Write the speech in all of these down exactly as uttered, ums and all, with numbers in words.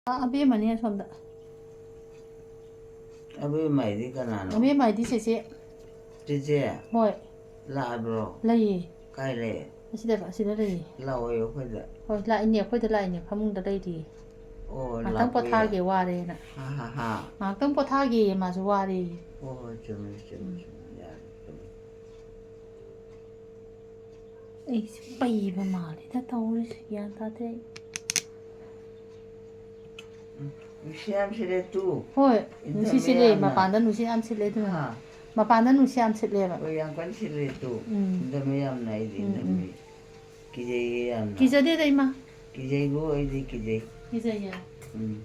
ꯑꯥ, ꯑꯕꯦꯝꯃꯅꯦ ꯑꯁꯣꯝꯗ꯫ ꯑꯕꯦꯝꯃ ꯍꯥꯏꯗꯤ ꯀꯅꯥꯅꯣ? ꯑꯕꯦꯝꯃ ꯍꯥꯏꯗꯤ ꯆꯦꯆꯦ꯫ ꯆꯦꯆꯦ? ꯍꯣꯏ꯫ ꯂꯥꯛꯑꯕ꯭ꯔꯣ? ꯂꯩꯌꯦ꯫ ꯀꯥꯏ ꯂꯩ? ꯑꯁꯤꯗ, ꯑꯁꯤꯗ ꯂꯩꯌꯦ꯫ ꯂꯥꯛꯑꯣꯌꯣ ꯑꯩꯈꯣꯏꯗ꯫ ꯍꯣꯏ, ꯂꯥꯛꯏꯅꯦ, ꯑꯩꯈꯣꯏꯗ ꯂꯥꯛꯏꯅꯦ, ꯐꯃꯨꯡꯗ ꯂꯩꯔꯤꯌꯦ꯫ ꯑꯣ, ꯉꯥꯛꯇꯪ ꯂꯥꯛꯄ ꯌꯥꯏ꯫ ꯄꯣꯊꯥꯒꯦ, ꯋꯥꯔꯦꯅ꯫ ꯍꯥ, ꯍꯥ, ꯍꯥ꯫ ꯉꯥꯛꯇꯪ ꯄꯣꯊꯥꯒꯦꯌꯦ, ꯃꯥꯁꯨ ꯋꯥꯔꯦꯌꯦ꯫ ꯍꯣꯏ, ꯍꯣꯏ, ꯆꯨꯝꯃꯦ, ꯆꯨꯝꯃꯦ, ꯎꯝ꯫ ꯆꯨꯝꯃꯦ, ꯌꯥꯔꯦ, ꯆꯨꯝꯃꯦ꯫ ꯑꯩꯁꯦ ꯄꯩꯕ ꯃꯥꯜꯂꯤꯗ ꯇꯧꯔꯤꯁꯦ, ꯒ꯭ꯌꯥꯟ ꯇꯥꯗꯦ ꯑꯩ꯫ ꯎꯝ, ꯅꯨꯡꯁꯤꯠ ꯌꯥꯝ ꯁꯤꯠꯂꯦ ꯇꯨ꯫ ꯍꯣꯏ, ꯏꯟꯊꯝꯃꯦ ꯅꯨꯡꯁꯤꯠ ꯁꯤꯠꯂꯦ, ꯌꯥꯝꯅ꯫ ꯃꯄꯥꯟꯗ ꯅꯨꯡꯁꯤꯠ ꯌꯥꯝ ꯁꯤꯠꯂꯦ ꯑꯗꯨꯅ꯫ ꯍꯥ? ꯃꯄꯥꯟꯗ ꯅꯨꯡꯁꯤꯠ ꯌꯥꯝ ꯁꯤꯠꯂꯦꯕ꯫ ꯍꯣꯏ, ꯌꯥꯝ ꯀꯟꯅ ꯁꯤꯠꯂꯦ ꯇꯨ꯫ ꯎꯝ꯫ ꯏꯟꯊꯝꯃꯦ ꯌꯥꯝꯅ ꯑꯩꯗꯤ, ꯎꯝ, ꯏꯟꯊꯝꯃꯦ꯫ ꯎꯝ꯫ ꯀꯤꯖꯩꯌꯦ ꯌꯥꯝꯅ꯫ ꯀꯤꯖꯗꯦꯗ, ꯏꯃꯥ꯫ ꯀꯤꯖꯩꯕꯨ ꯑꯩꯗꯤ ꯀꯤꯖꯩ꯫ ꯀꯤꯖꯩꯌꯦ꯫ ꯎꯝ꯫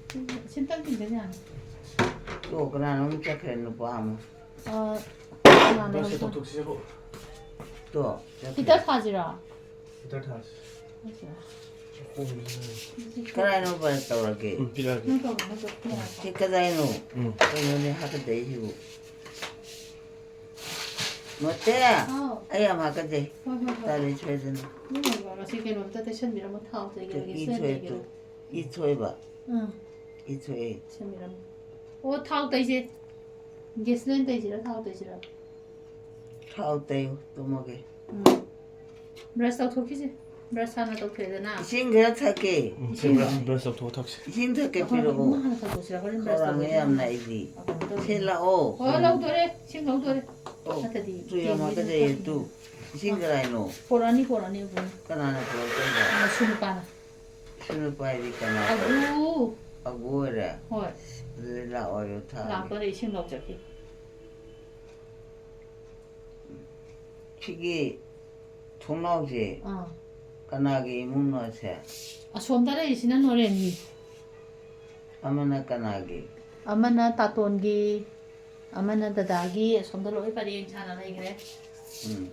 ꯁꯤꯝꯇꯪ ꯊꯤꯟꯖꯟ ꯌꯥꯅꯤ꯫ ꯇꯣ, ꯀꯅꯥꯅꯣꯝ ꯆꯠꯈ꯭ꯔꯦ, ꯅꯨꯄꯥ ꯑꯃ꯫ ꯑ, ꯀꯅꯥꯅꯣ? ꯕ꯭ꯔꯁꯁꯦ ꯇꯧꯊꯣꯛꯁꯤꯕꯣ꯫ ꯇꯣ, ꯆꯠꯈ꯭ꯔꯦ꯫ ꯍꯤꯇꯔ ꯊꯥꯁꯤꯔꯣ? ꯍꯤꯇꯔ ꯊꯥꯁꯤ꯫ ꯊꯥꯁꯤꯔꯣ? ꯀꯗꯥꯏꯅꯣ ꯕ꯭ꯔꯁ ꯇꯧꯔꯒꯦ? ꯎꯝ, ꯄꯤꯔꯛꯑꯒꯦ꯫ ꯅꯪ ꯇꯧꯔꯣ, ꯅꯪ ꯇꯧꯔꯣ꯫ ꯁꯤ ꯀꯗꯥꯏꯅꯣ? ꯎꯝ꯫ ꯀꯩꯅꯣꯅꯦ ꯍꯥꯀꯠꯆꯩꯁꯤꯕꯨ? ꯃꯣꯇꯦ! ꯍꯥꯎ꯫ ꯑꯩ ꯌꯥꯝ ꯍꯥꯀꯠꯆꯩ꯫ ꯍꯣꯏ, ꯍꯣꯏ, ꯍꯣꯏ꯫ ꯇꯥꯔꯤ ꯁꯣꯏꯗꯅ꯫ ꯅꯣꯏ ꯃꯁꯤ ꯀꯩꯅꯣꯝꯇ ꯇꯩꯁꯟꯕꯤꯔꯝꯃꯣ, ꯊꯥꯎ ꯇꯩꯒꯦꯔꯥ, ꯏ ꯒꯦꯁꯂꯦꯟ ꯊꯣꯛꯑꯦ ꯇꯨ꯫ ꯇꯩꯒꯦꯔꯥ? ꯏ ꯊꯣꯛꯑꯦꯕ꯫ ꯑꯥ꯫ ꯏ ꯊꯣꯛꯑꯦ꯫ ꯇꯩꯁꯟꯕꯤꯔꯝꯃꯣ꯫ ꯑꯣ, ꯊꯥꯎ ꯇꯩꯁꯦ꯫ ꯒꯦꯁꯂꯦꯟ ꯇꯩꯁꯤꯔꯥ, ꯊꯥꯎ ꯇꯩꯁꯤꯔꯥ? ꯊꯥꯎ ꯇꯩꯌꯨ, ꯇꯨꯝꯃꯒꯦ꯫ ꯎꯝ꯫ ꯕ꯭ꯔꯁ ꯇꯧꯊꯣꯛꯈꯤꯁꯦ꯫ ꯕ꯭ꯔꯁ ꯍꯥꯟꯅ ꯇꯧꯊꯣꯛꯑꯦꯗꯅ꯫ ꯏꯁꯤꯡ ꯈꯔ ꯊꯛꯀꯦ꯫ ꯎꯝ, ꯏꯁꯤꯡ ꯕ꯭ꯔꯁ, ꯕ꯭ꯔꯁ ꯇꯧꯊꯣꯛꯑ ꯊꯛꯁꯤ꯫ ꯏꯁꯤꯡ ꯊꯛꯀꯦ ꯑꯩꯈꯣꯏ ꯄꯤꯔꯛꯑꯣ꯫ ꯏꯃꯥ ꯍꯥꯟꯅ ꯇꯧꯊꯣꯛꯁꯤꯔꯥ? ꯍꯣꯔꯦꯟ ꯕ꯭ꯔꯁ ꯈꯧꯔꯥꯡꯉꯦ ꯇꯧꯕꯗ ꯌꯥꯝꯅ ꯍꯥꯟꯅ ꯑꯩꯗꯤ꯫ ꯀꯩꯅꯣ ꯇꯧꯔꯦ꯫ ꯁꯤ ꯂꯥꯛꯑꯣ꯫ ꯍꯣꯏ, ꯂꯧꯗꯣꯔꯦ꯫ ꯏꯁꯤꯡ ꯂꯧꯗꯣꯔꯦ꯫ ꯑꯣ, ꯅꯠꯇ꯭ꯔꯗꯤ ꯇꯨ ꯌꯥꯝ ꯇꯦꯡꯒꯤꯗꯨ ꯍꯥꯀꯠꯆꯩꯌꯦ ꯇꯨ꯫ ꯏꯁꯤꯡ ꯑꯥ꯫ ꯀꯗꯥꯏꯅꯣ? ꯄꯣꯔꯛꯑꯅꯤ, ꯄꯣꯔꯛꯑꯅꯤ, ꯏꯕꯨꯡꯉꯣ꯫ ꯀꯅꯥꯅ ꯄꯨꯔꯛꯇꯣꯏꯕ? ꯃꯁꯨ ꯅꯨꯄꯥꯅ꯫ ꯃꯁꯨ ꯅꯨꯄꯥ ꯍꯥꯏꯗꯤ ꯀꯅꯥ? ꯑꯒꯨ꯫ ꯑꯒꯨ ꯑꯣꯏꯔꯦ? ꯍꯣꯏ꯫ ꯑꯗꯨꯗꯤ ꯂꯥꯛꯑꯣꯌꯣ, ꯊꯥꯒꯦ꯫ ꯂꯥꯛꯇꯣꯔꯦ, ꯏꯁꯤꯡ ꯂꯧ ꯆꯠꯈꯤ꯫ ꯁꯤꯒꯤ ꯊꯣꯡꯅꯥꯎꯁꯦ ꯑꯥ꯫ ꯀꯅꯥꯒꯤ ꯏꯃꯨꯡꯅꯣ ꯑꯁꯦ? ꯑꯁꯣꯝꯗ ꯂꯩꯔꯤꯁꯤꯅ ꯅꯣꯔꯦꯟꯒꯤ꯫ ꯑꯃꯅ ꯀꯅꯥꯒꯤ? ꯑꯃꯅ ꯇꯥꯇꯣꯟꯒꯤ, ꯑꯃꯅ ꯗꯗꯥꯒꯤ, ꯑꯁꯣꯝꯗ ꯂꯣꯏ ꯄꯔꯦꯡ ꯁꯥꯅ ꯂꯩꯈ꯭ꯔꯦ꯫ ꯎꯝ꯫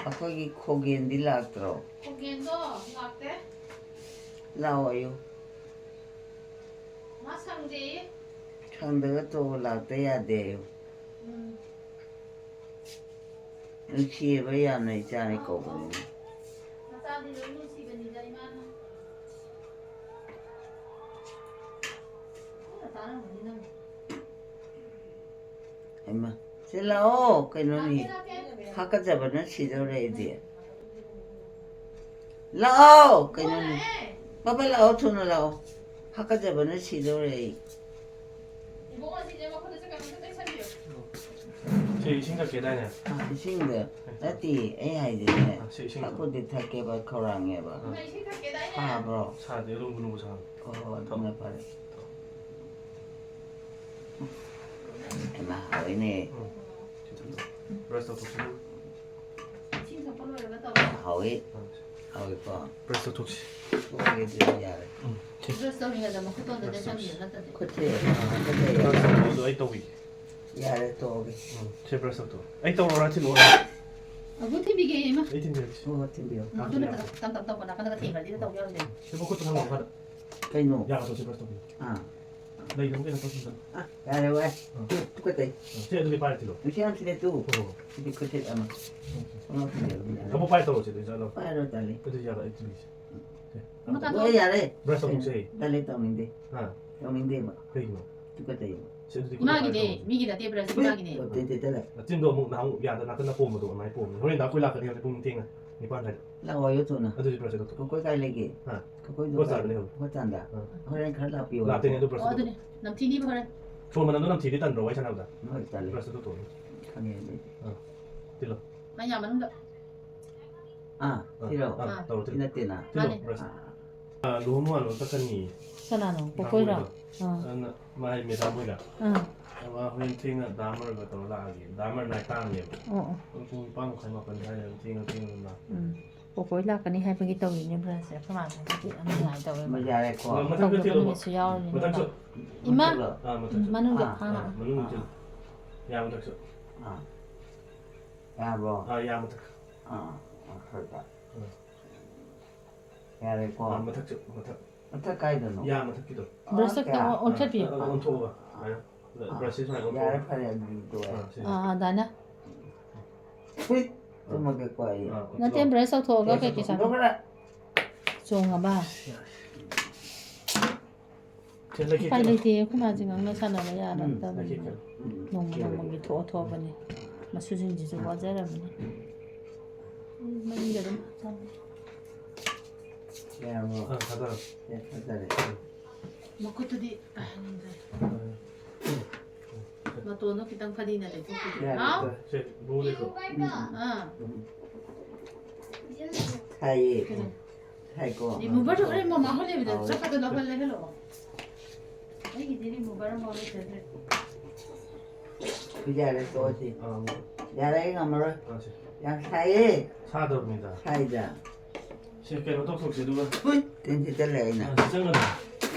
ꯑꯩꯈꯣꯏꯒꯤ ꯈꯣꯒꯦꯟꯗꯤ ꯂꯥꯛꯇ꯭ꯔꯣ? ꯈꯣꯒꯦꯟꯗꯣ ꯂꯥꯛꯇꯦ꯫ ꯂꯥꯛꯑꯣꯌꯨ꯫ ꯃꯥ ꯁꯪꯗꯦꯌꯦ꯫ ꯁꯪꯗ꯭ꯔꯒ ꯇꯣꯛꯑꯣ, ꯂꯥꯛꯇ ꯌꯥꯗꯦꯌꯨ꯫ ꯎꯝ꯫ ꯅꯨꯡꯁꯤꯌꯦꯕ ꯌꯥꯝꯅ ꯏꯆꯥꯅꯤ ꯑꯧ, ꯀꯧꯕꯅꯤꯅ꯫ ꯑꯧ꯫ ꯃꯆꯥꯗꯤ ꯂꯣꯏ ꯅꯨꯡꯁꯤꯕꯅꯤꯗ ꯏꯃꯥꯅ꯫ ꯍꯩꯃꯥ, ꯁꯤ ꯂꯥꯛꯑꯣ, ꯀꯩꯅꯣꯅꯤ, ꯍꯥꯀꯠꯆꯕꯅ ꯁꯤꯗꯧꯔꯦ ꯑꯩꯗꯤ꯫ ꯂꯥꯛꯑꯣ, ꯀꯩꯅꯣꯅꯤ, ꯄꯥꯄꯥ ꯂꯥꯛꯑꯣ, ꯊꯨꯅ ꯂꯥꯛꯑꯣ, ꯍꯥꯀꯠꯆꯕꯅ ꯁꯤꯗꯧꯔꯦ ꯑꯩ꯫ ꯁꯤ ꯏꯁꯤꯡ ꯊꯛꯀꯦꯗꯥꯏꯅꯦ? ꯑꯥ, ꯏꯁꯤꯡꯗ ꯅꯠꯇꯦ, ꯑꯩ ꯍꯥꯏꯗꯤꯅꯦ, ꯑꯥ, ꯁꯤ ꯏꯁꯤꯡ ꯊꯛꯄꯨꯗꯤ ꯊꯛꯀꯦꯕ, ꯈꯧꯔꯥꯡꯉꯦꯕ꯫ ꯑꯥ꯫ ꯁꯥꯕ꯭ꯔꯣ? ꯁꯥꯗꯦ, ꯂꯨꯝꯕꯨ ꯂꯨꯝꯕꯨ ꯁꯥꯕ꯫ ꯍꯣꯏ, ꯍꯣꯏ, ꯑꯗꯨꯅ ꯐꯔꯦ꯫ ꯍꯩꯃꯥ, ꯍꯥꯎꯏꯅꯦ꯫ ꯎꯝ꯫ ꯕ꯭ꯔꯁ ꯇꯧꯊꯣꯛꯁꯤꯔꯣ? ꯏꯁꯤꯡ ꯊꯛꯄ ꯂꯣꯏꯔꯒ ꯇꯧꯔꯣ꯫ ꯍꯥꯎꯏ꯫ ꯎꯝ꯫ ꯍꯥꯎꯏꯀꯣ? ꯕ꯭ꯔꯁ ꯇꯧꯊꯣꯛꯁꯤ꯫ ꯇꯣꯛꯑꯒꯦ, ꯑꯗꯨꯗꯤ ꯌꯥꯔꯦ꯫ ꯎꯝ, ꯁꯤ꯫ ꯕ꯭ꯔꯁ ꯇꯧꯔꯤꯉꯩꯗ ꯃꯈꯨꯠꯇꯣ ꯑꯝꯇ ꯕ꯭ꯔꯁ ꯇꯩꯁꯟꯕꯤꯌꯨ ꯇꯧꯊꯣꯛꯁꯤ꯫ ꯅꯠꯇ꯭ꯔꯗꯤ꯫ ꯈꯨꯠꯁꯦ, ꯑꯥ, ꯈꯨꯠꯁꯦ ꯕ꯭ꯔꯁ ꯌꯥꯔꯦ꯫ ꯇꯧꯕꯗꯣ ꯑꯩ ꯇꯧꯕꯤꯒꯦ꯫ ꯌꯥꯔꯦ, ꯇꯣꯛꯑꯒꯦ꯫ ꯎꯝ, ꯁꯤ ꯕ꯭ꯔꯁ ꯇꯧꯊꯣꯛ꯫ ꯑꯩ ꯇꯧꯔꯣꯔꯥ, ꯊꯤꯜꯂꯛꯑꯣꯔꯥ? ꯑꯕꯨ ꯊꯤꯟꯕꯤꯒꯦ, ꯏꯃꯥ꯫ ꯑꯩ ꯊꯤꯟꯕꯤꯔꯒꯦ꯫ ꯍꯣꯏ, ꯍꯣꯏ, ꯊꯤꯟꯕꯤꯌꯣ꯫ ꯎꯝ, ꯑꯗꯨꯅ ꯇꯞ ꯇꯞ ꯇꯞ ꯇꯧꯕ ꯅꯥꯀꯟꯗꯒ ꯊꯦꯡꯈ꯭ꯔꯗꯤ ꯇꯧ ꯌꯥꯔꯣꯏꯗꯣꯏꯅꯤ꯫ ꯁꯤ ꯃꯈꯨꯠꯇꯣ ꯊꯝꯃꯣ ꯃꯈꯥꯗ꯫ ꯀꯩꯅꯣ? ꯌꯥꯒꯗ꯭ꯔꯣ, ꯁꯤ ꯕ꯭ꯔꯁ ꯇꯧꯕꯤꯌꯨ꯫ ꯑꯥ꯫ ꯂꯩꯗꯧ ꯀꯩꯅꯣ ꯇꯧꯁꯤꯟꯗꯅ꯫ ꯑꯥ, ꯌꯥꯔꯦ, ꯋꯥꯏ꯫ ꯑꯥ꯫ ꯇꯨ, ꯇꯨꯀꯠꯆꯩ꯫ ꯑꯥ, ꯁꯤ ꯑꯗꯨꯗꯤ ꯄꯥꯏꯔ ꯊꯤꯜꯂꯣ꯫ ꯅꯨꯡꯁꯤꯠ ꯌꯥꯝ ꯁꯤꯠꯂꯦ, ꯇꯨ꯫ ꯍꯣꯏ, ꯍꯣꯏ, ꯍꯣꯏ꯫ ꯁꯤꯗꯤ ꯈꯨꯠꯁꯦ ꯑꯃ꯫ ꯎꯝ꯫ ꯑꯃ ꯊꯤꯜꯂꯦ, ꯑꯗꯨꯝ ꯌꯥꯔꯦ꯫ ꯑꯃꯨꯛ ꯄꯥꯏꯔ ꯇꯧꯔꯣ, ꯁꯤꯗ ꯆꯠꯂꯣ꯫ ꯄꯥꯏꯔꯣ, ꯇꯜꯂꯤ꯫ ꯑꯗꯨꯗꯤ ꯌꯥꯔꯣꯏ, ꯑꯩ ꯊꯤꯜꯂꯤꯁꯦ꯫ ꯁꯦ꯫ ꯑꯃ ꯀꯥꯊꯣꯛ꯫ ꯂꯣꯏ ꯌꯥꯔꯦ꯫ ꯕ꯭ꯔꯁ ꯇꯧꯊꯣꯛꯁꯦ꯫ ꯇꯜꯂꯤ, ꯇꯧꯅꯤꯡꯗꯦ꯫ ꯍꯥ? ꯇꯧꯅꯤꯡꯗꯦꯕ꯫ ꯀꯩꯒꯤꯅꯣ? ꯇꯨꯀꯠꯆꯩꯌꯦꯕ꯫ ꯁꯤ ꯑꯗꯨꯗꯤ ꯏꯃꯥꯒꯤꯅꯦ, ꯀꯃꯥꯏꯅ ꯇꯧꯔꯣ? ꯃꯤꯒꯤ ꯅꯠꯇꯦ, ꯕ꯭ꯔꯁ ꯏꯃꯥꯒꯤꯅꯦ꯫ ꯇꯧꯗꯦ, ꯇꯧꯗꯦ, ꯇꯜꯂꯦ꯫ ꯅꯆꯤꯟꯗꯣ ꯑꯃꯨꯛ ꯅꯍꯥꯟꯃꯨꯛ ꯌꯥꯗ ꯅꯥꯀꯟꯗ ꯄꯣꯝꯕꯗꯣ ꯑꯗꯨꯃꯥꯏꯅ ꯄꯣꯝꯃꯦ꯫ ꯍꯣꯔꯦꯟꯗ ꯑꯩꯈꯣꯏ ꯂꯥꯛꯀꯅꯤ ꯍꯧꯖꯤꯛ ꯄꯨꯡ ꯊꯦꯡꯅ ꯅꯤꯄꯥꯟ ꯁ꯭ꯋꯥꯏꯗ꯫ ꯂꯥꯛꯑꯣ, ꯌꯣꯠꯊꯣꯛꯅ꯫ ꯑꯗꯨꯗꯤ ꯕ꯭ꯔꯁ ꯇꯧꯊꯣꯛ꯫ ꯀꯣꯏ ꯀꯥꯏ ꯂꯩꯒꯦ? ꯍꯥ? ꯀꯣꯏ ꯍꯣꯁꯄꯤꯇꯥꯜꯗ ꯂꯩꯍꯧꯋꯦ꯫ ꯍꯣꯁꯄꯤꯇꯥꯜꯗ? ꯑꯥ꯫ ꯍꯣꯔꯦꯟ ꯈꯔ ꯂꯥꯛꯄꯤꯌꯣ꯫ ꯂꯥꯛꯇꯣꯏꯅꯦ ꯑꯗꯨ ꯕ꯭ꯔꯁ ꯑꯣ, ꯇꯧꯊꯣꯛ꯫ ꯑꯗꯨꯅꯦ꯫ ꯅꯝꯊꯤꯅꯤꯕ ꯍꯣꯔꯦꯟ꯫ ꯁꯣꯔ ꯃꯅꯝꯗꯣ ꯅꯝꯊꯤꯗꯤ ꯇꯟꯗ꯭ꯔꯣ ꯋꯥꯔꯤ ꯁꯥꯟꯅꯕꯗ? ꯍꯣꯏ, ꯇꯜꯂꯦ꯫ ꯕ꯭ꯔꯁ ꯇꯧꯊꯣꯛꯑꯣ꯫ ꯈꯪꯉꯦ ꯑꯗꯨꯗꯤ꯫ ꯑꯥ꯫ ꯊꯤꯜꯂꯣ꯫ ꯃꯥ ꯌꯥ ꯃꯅꯨꯡꯗ꯫ ꯑꯥ, ꯑꯥ, ꯁꯤꯔꯣ? ꯑꯥ, ꯑꯥ, ꯇꯧꯔꯣ, ꯁꯤ ꯊꯤꯜꯂꯣ꯫ ꯅꯠꯇꯦꯅ꯫ ꯊꯤꯜꯂꯣ, ꯃꯥꯅꯦ꯫ ꯕ꯭ꯔꯁ꯫ ꯑꯥ꯫ ꯑꯥ, ꯂꯨꯍꯣꯡꯕ ꯋꯥꯡꯃ ꯆꯠꯀꯅꯤ꯫ ꯀꯅꯥꯅꯣ? ꯗꯥ ꯄꯣꯛꯄꯣꯏꯔꯣ? ꯃꯣꯏꯗꯣ꯫ ꯑꯥ꯫ ꯑꯗꯨꯅ ꯃꯥꯏ ꯃꯦꯗꯥꯝ ꯍꯣꯏꯒ꯫ ꯑꯥ꯫ ꯑꯃ ꯍꯣꯔꯦꯟ ꯊꯦꯡꯅ ꯗꯥ ꯑꯃꯔꯒ ꯇꯧꯔ ꯂꯥꯛꯑꯒꯦ꯫ ꯗꯥ ꯑꯃꯔ ꯅꯥꯏꯠ ꯇꯥꯔꯝꯅꯦꯕ꯫ ꯑꯣ, ꯑꯣ꯫ ꯑꯗꯨ ꯄꯨꯡ ꯅꯤꯄꯥꯟ ꯃꯈꯥꯏ, ꯃꯥꯄꯟ ꯑꯗꯥꯏꯗ ꯑꯗꯨꯝ ꯊꯦꯡꯅ, ꯊꯦꯡꯅ ꯑꯗꯨꯝ ꯂꯥꯛꯑꯦ꯫ ꯎꯝ꯫ ꯄꯣꯛꯄꯣꯏ ꯂꯥꯛꯀꯅꯤ ꯍꯥꯏꯕꯒꯤ ꯇꯧꯔꯤꯅꯦ ꯕ꯭ꯔꯁꯁꯦ꯫ ꯑꯩꯈꯣꯏ ꯃꯥꯁꯦ ꯍꯧꯖꯤꯛꯇꯤ ꯌꯥꯝ ꯅꯨꯡꯉꯥꯏꯇꯧꯋꯦꯕ꯫ ꯃꯣꯏ ꯌꯥꯔꯦꯀꯣ꯫ ꯇꯧꯗꯕ ꯃꯊꯛꯇ ꯊꯤꯜꯂꯣꯕ꯫ ꯅꯨꯃꯤꯠꯁꯨ ꯌꯥꯎꯔꯤꯅꯦꯕ꯫ ꯃꯊꯛꯁꯨ꯫ ꯏꯃꯥ! ꯃꯊꯛꯁꯨ ꯊꯤꯜꯂꯣ꯫ ꯑꯥ, ꯃꯊꯛꯁꯨ꯫ ꯎꯝ, ꯃꯅꯨꯡꯗ꯫ ꯑꯥ, ꯑꯥ, ꯐꯥꯅꯕ꯫ ꯑꯥ, ꯃꯅꯨꯡꯗ ꯊꯤꯜꯂꯣ꯫ ꯌꯥ ꯃꯊꯛꯁꯨ꯫ ꯑꯥ꯫ ꯌꯥꯕ꯭ꯔꯣ? ꯑꯥ, ꯌꯥ ꯃꯊꯛ꯫ ꯑꯥ, ꯑꯥ, ꯐꯔꯦ, ꯐꯔꯦ꯫ ꯑꯥ꯫ ꯌꯥꯔꯦꯀꯣ? ꯑꯥ, ꯃꯊꯛꯁꯨ, ꯃꯊꯛ꯫ ꯃꯊꯛ ꯀꯥꯏꯗꯅꯣ? ꯌꯥ ꯃꯊꯛꯀꯤꯗꯣ꯫ ꯕ꯭ꯔꯁꯇ ꯑꯣꯀꯦ꯫ ꯈꯤꯇꯪ ꯑꯣꯟꯊꯕꯤꯌꯨ꯫ ꯑꯥ, ꯑꯥ, ꯑꯣꯟꯊꯣꯛꯑꯒ꯫ ꯑꯥ, ꯁꯨꯃꯥꯏꯅ꯫ ꯑꯥ, ꯕ꯭ꯔꯁꯁꯦ ꯁꯨꯃꯥꯏꯅ ꯌꯥꯔꯦ, ꯑꯣꯟꯊꯣꯛꯑꯒ꯫ ꯐꯔꯦ, ꯑꯗꯨꯗꯤ ꯇꯣꯛꯑꯦ꯫ ꯑꯥ, ꯁꯤ꯫ ꯑꯥ, ꯑꯗꯨꯃꯥꯏꯅ꯫ ꯍꯨꯏꯠ, ꯑꯥ꯫ ꯇꯨꯝꯃꯒꯦꯀꯣ ꯑꯩ꯫ ꯑꯥ, ꯅꯠꯇꯦ, ꯑꯣꯟꯊꯣꯛꯑꯣ꯫ ꯕ꯭ꯔꯁ ꯇꯧꯊꯣꯛꯑꯒ ꯕ꯭ꯔꯁ ꯀꯩꯀꯩ ꯇꯧꯊꯣꯛꯑꯣ꯫ ꯆꯥꯊꯣꯛ-꯫ ꯆꯣꯡꯉꯕ? ꯌꯥꯔꯦ꯫ ꯎꯄꯥꯏ ꯂꯩꯇꯦ, ꯑꯩꯈꯣꯏ ꯃꯥꯁꯦ ꯉꯥꯡꯅ ꯁꯥꯟꯅꯕ ꯌꯥꯔꯛꯇꯕꯅꯤ꯫ ꯅꯣꯡꯃ ꯅꯣꯡꯃꯒꯤ ꯊꯣꯛꯑ ꯊꯣꯛꯑꯕꯅꯤ꯫ ꯃꯁꯨꯁꯤꯡꯁꯤꯁꯨ ꯋꯥꯖꯔꯕꯅꯤ꯫ ꯃꯅꯤꯡꯗ ꯑꯗꯨꯝ ꯍꯥꯞꯆꯔꯣ꯫ ꯌꯥꯔꯕꯣ? ꯑꯥ, ꯊꯥꯗꯔꯣ꯫ ꯌꯥ, ꯊꯥꯗꯔꯦ꯫ ꯃꯈꯨꯠꯇꯨꯗꯤ ꯇꯥꯍꯟꯅꯤꯡꯗ꯭ꯔꯦ꯫ ꯃꯇꯣꯟꯗꯣ ꯈꯤꯇꯪ ꯐꯗꯤꯅ ꯇꯩꯊꯣꯛꯄꯤꯗꯦ꯫ ꯌꯥꯔꯦ, ꯍꯥꯎ? ꯁꯦ, ꯕ꯭ꯔꯣ ꯂꯩꯀꯣ꯫ ꯑꯥ꯫ ꯁꯥꯏꯌꯦ꯫ ꯀꯩꯅꯣ? ꯁꯥꯏꯀꯣ꯫ ꯔꯤꯃꯨꯚꯔꯗꯣ ꯍꯣꯔꯦꯟ ꯃꯃꯥ ꯍꯣꯏ ꯂꯩꯕꯗ ꯍꯥꯎꯋꯦ꯫ ꯆꯠꯄꯗ ꯂꯧꯍꯜꯂꯦ ꯍꯜꯂꯛꯑꯣ꯫ ꯑꯩꯒꯤꯗꯤ ꯔꯤꯃꯨꯚꯔ ꯑꯃ ꯂꯩꯖꯗ꯭ꯔꯦ꯫ ꯌꯥꯔꯦ, ꯇꯣꯛꯑꯁꯤ꯫ ꯑꯥ, ꯑꯃꯨꯛ꯫ ꯌꯥꯔꯦ, ꯑꯩ ꯉꯝꯃꯔꯣꯏ꯫ ꯑꯥ, ꯁꯦ꯫ ꯌꯥꯝ ꯁꯥꯏꯌꯦ꯫ ꯁꯥꯗꯕꯅꯤꯗ꯫ ꯁꯥꯏꯗ꯫ ꯁꯦ, ꯀꯩꯅꯣ ꯇꯧꯊꯣꯛꯁꯦ, ꯑꯗꯨꯒ꯫ ꯍꯨꯏ, ꯇꯤꯟ ꯁꯤꯠꯆꯜꯂꯦ ꯑꯩꯅ꯫ ꯑꯥ, ꯁꯤ ꯆꯪꯒꯅꯨ꯫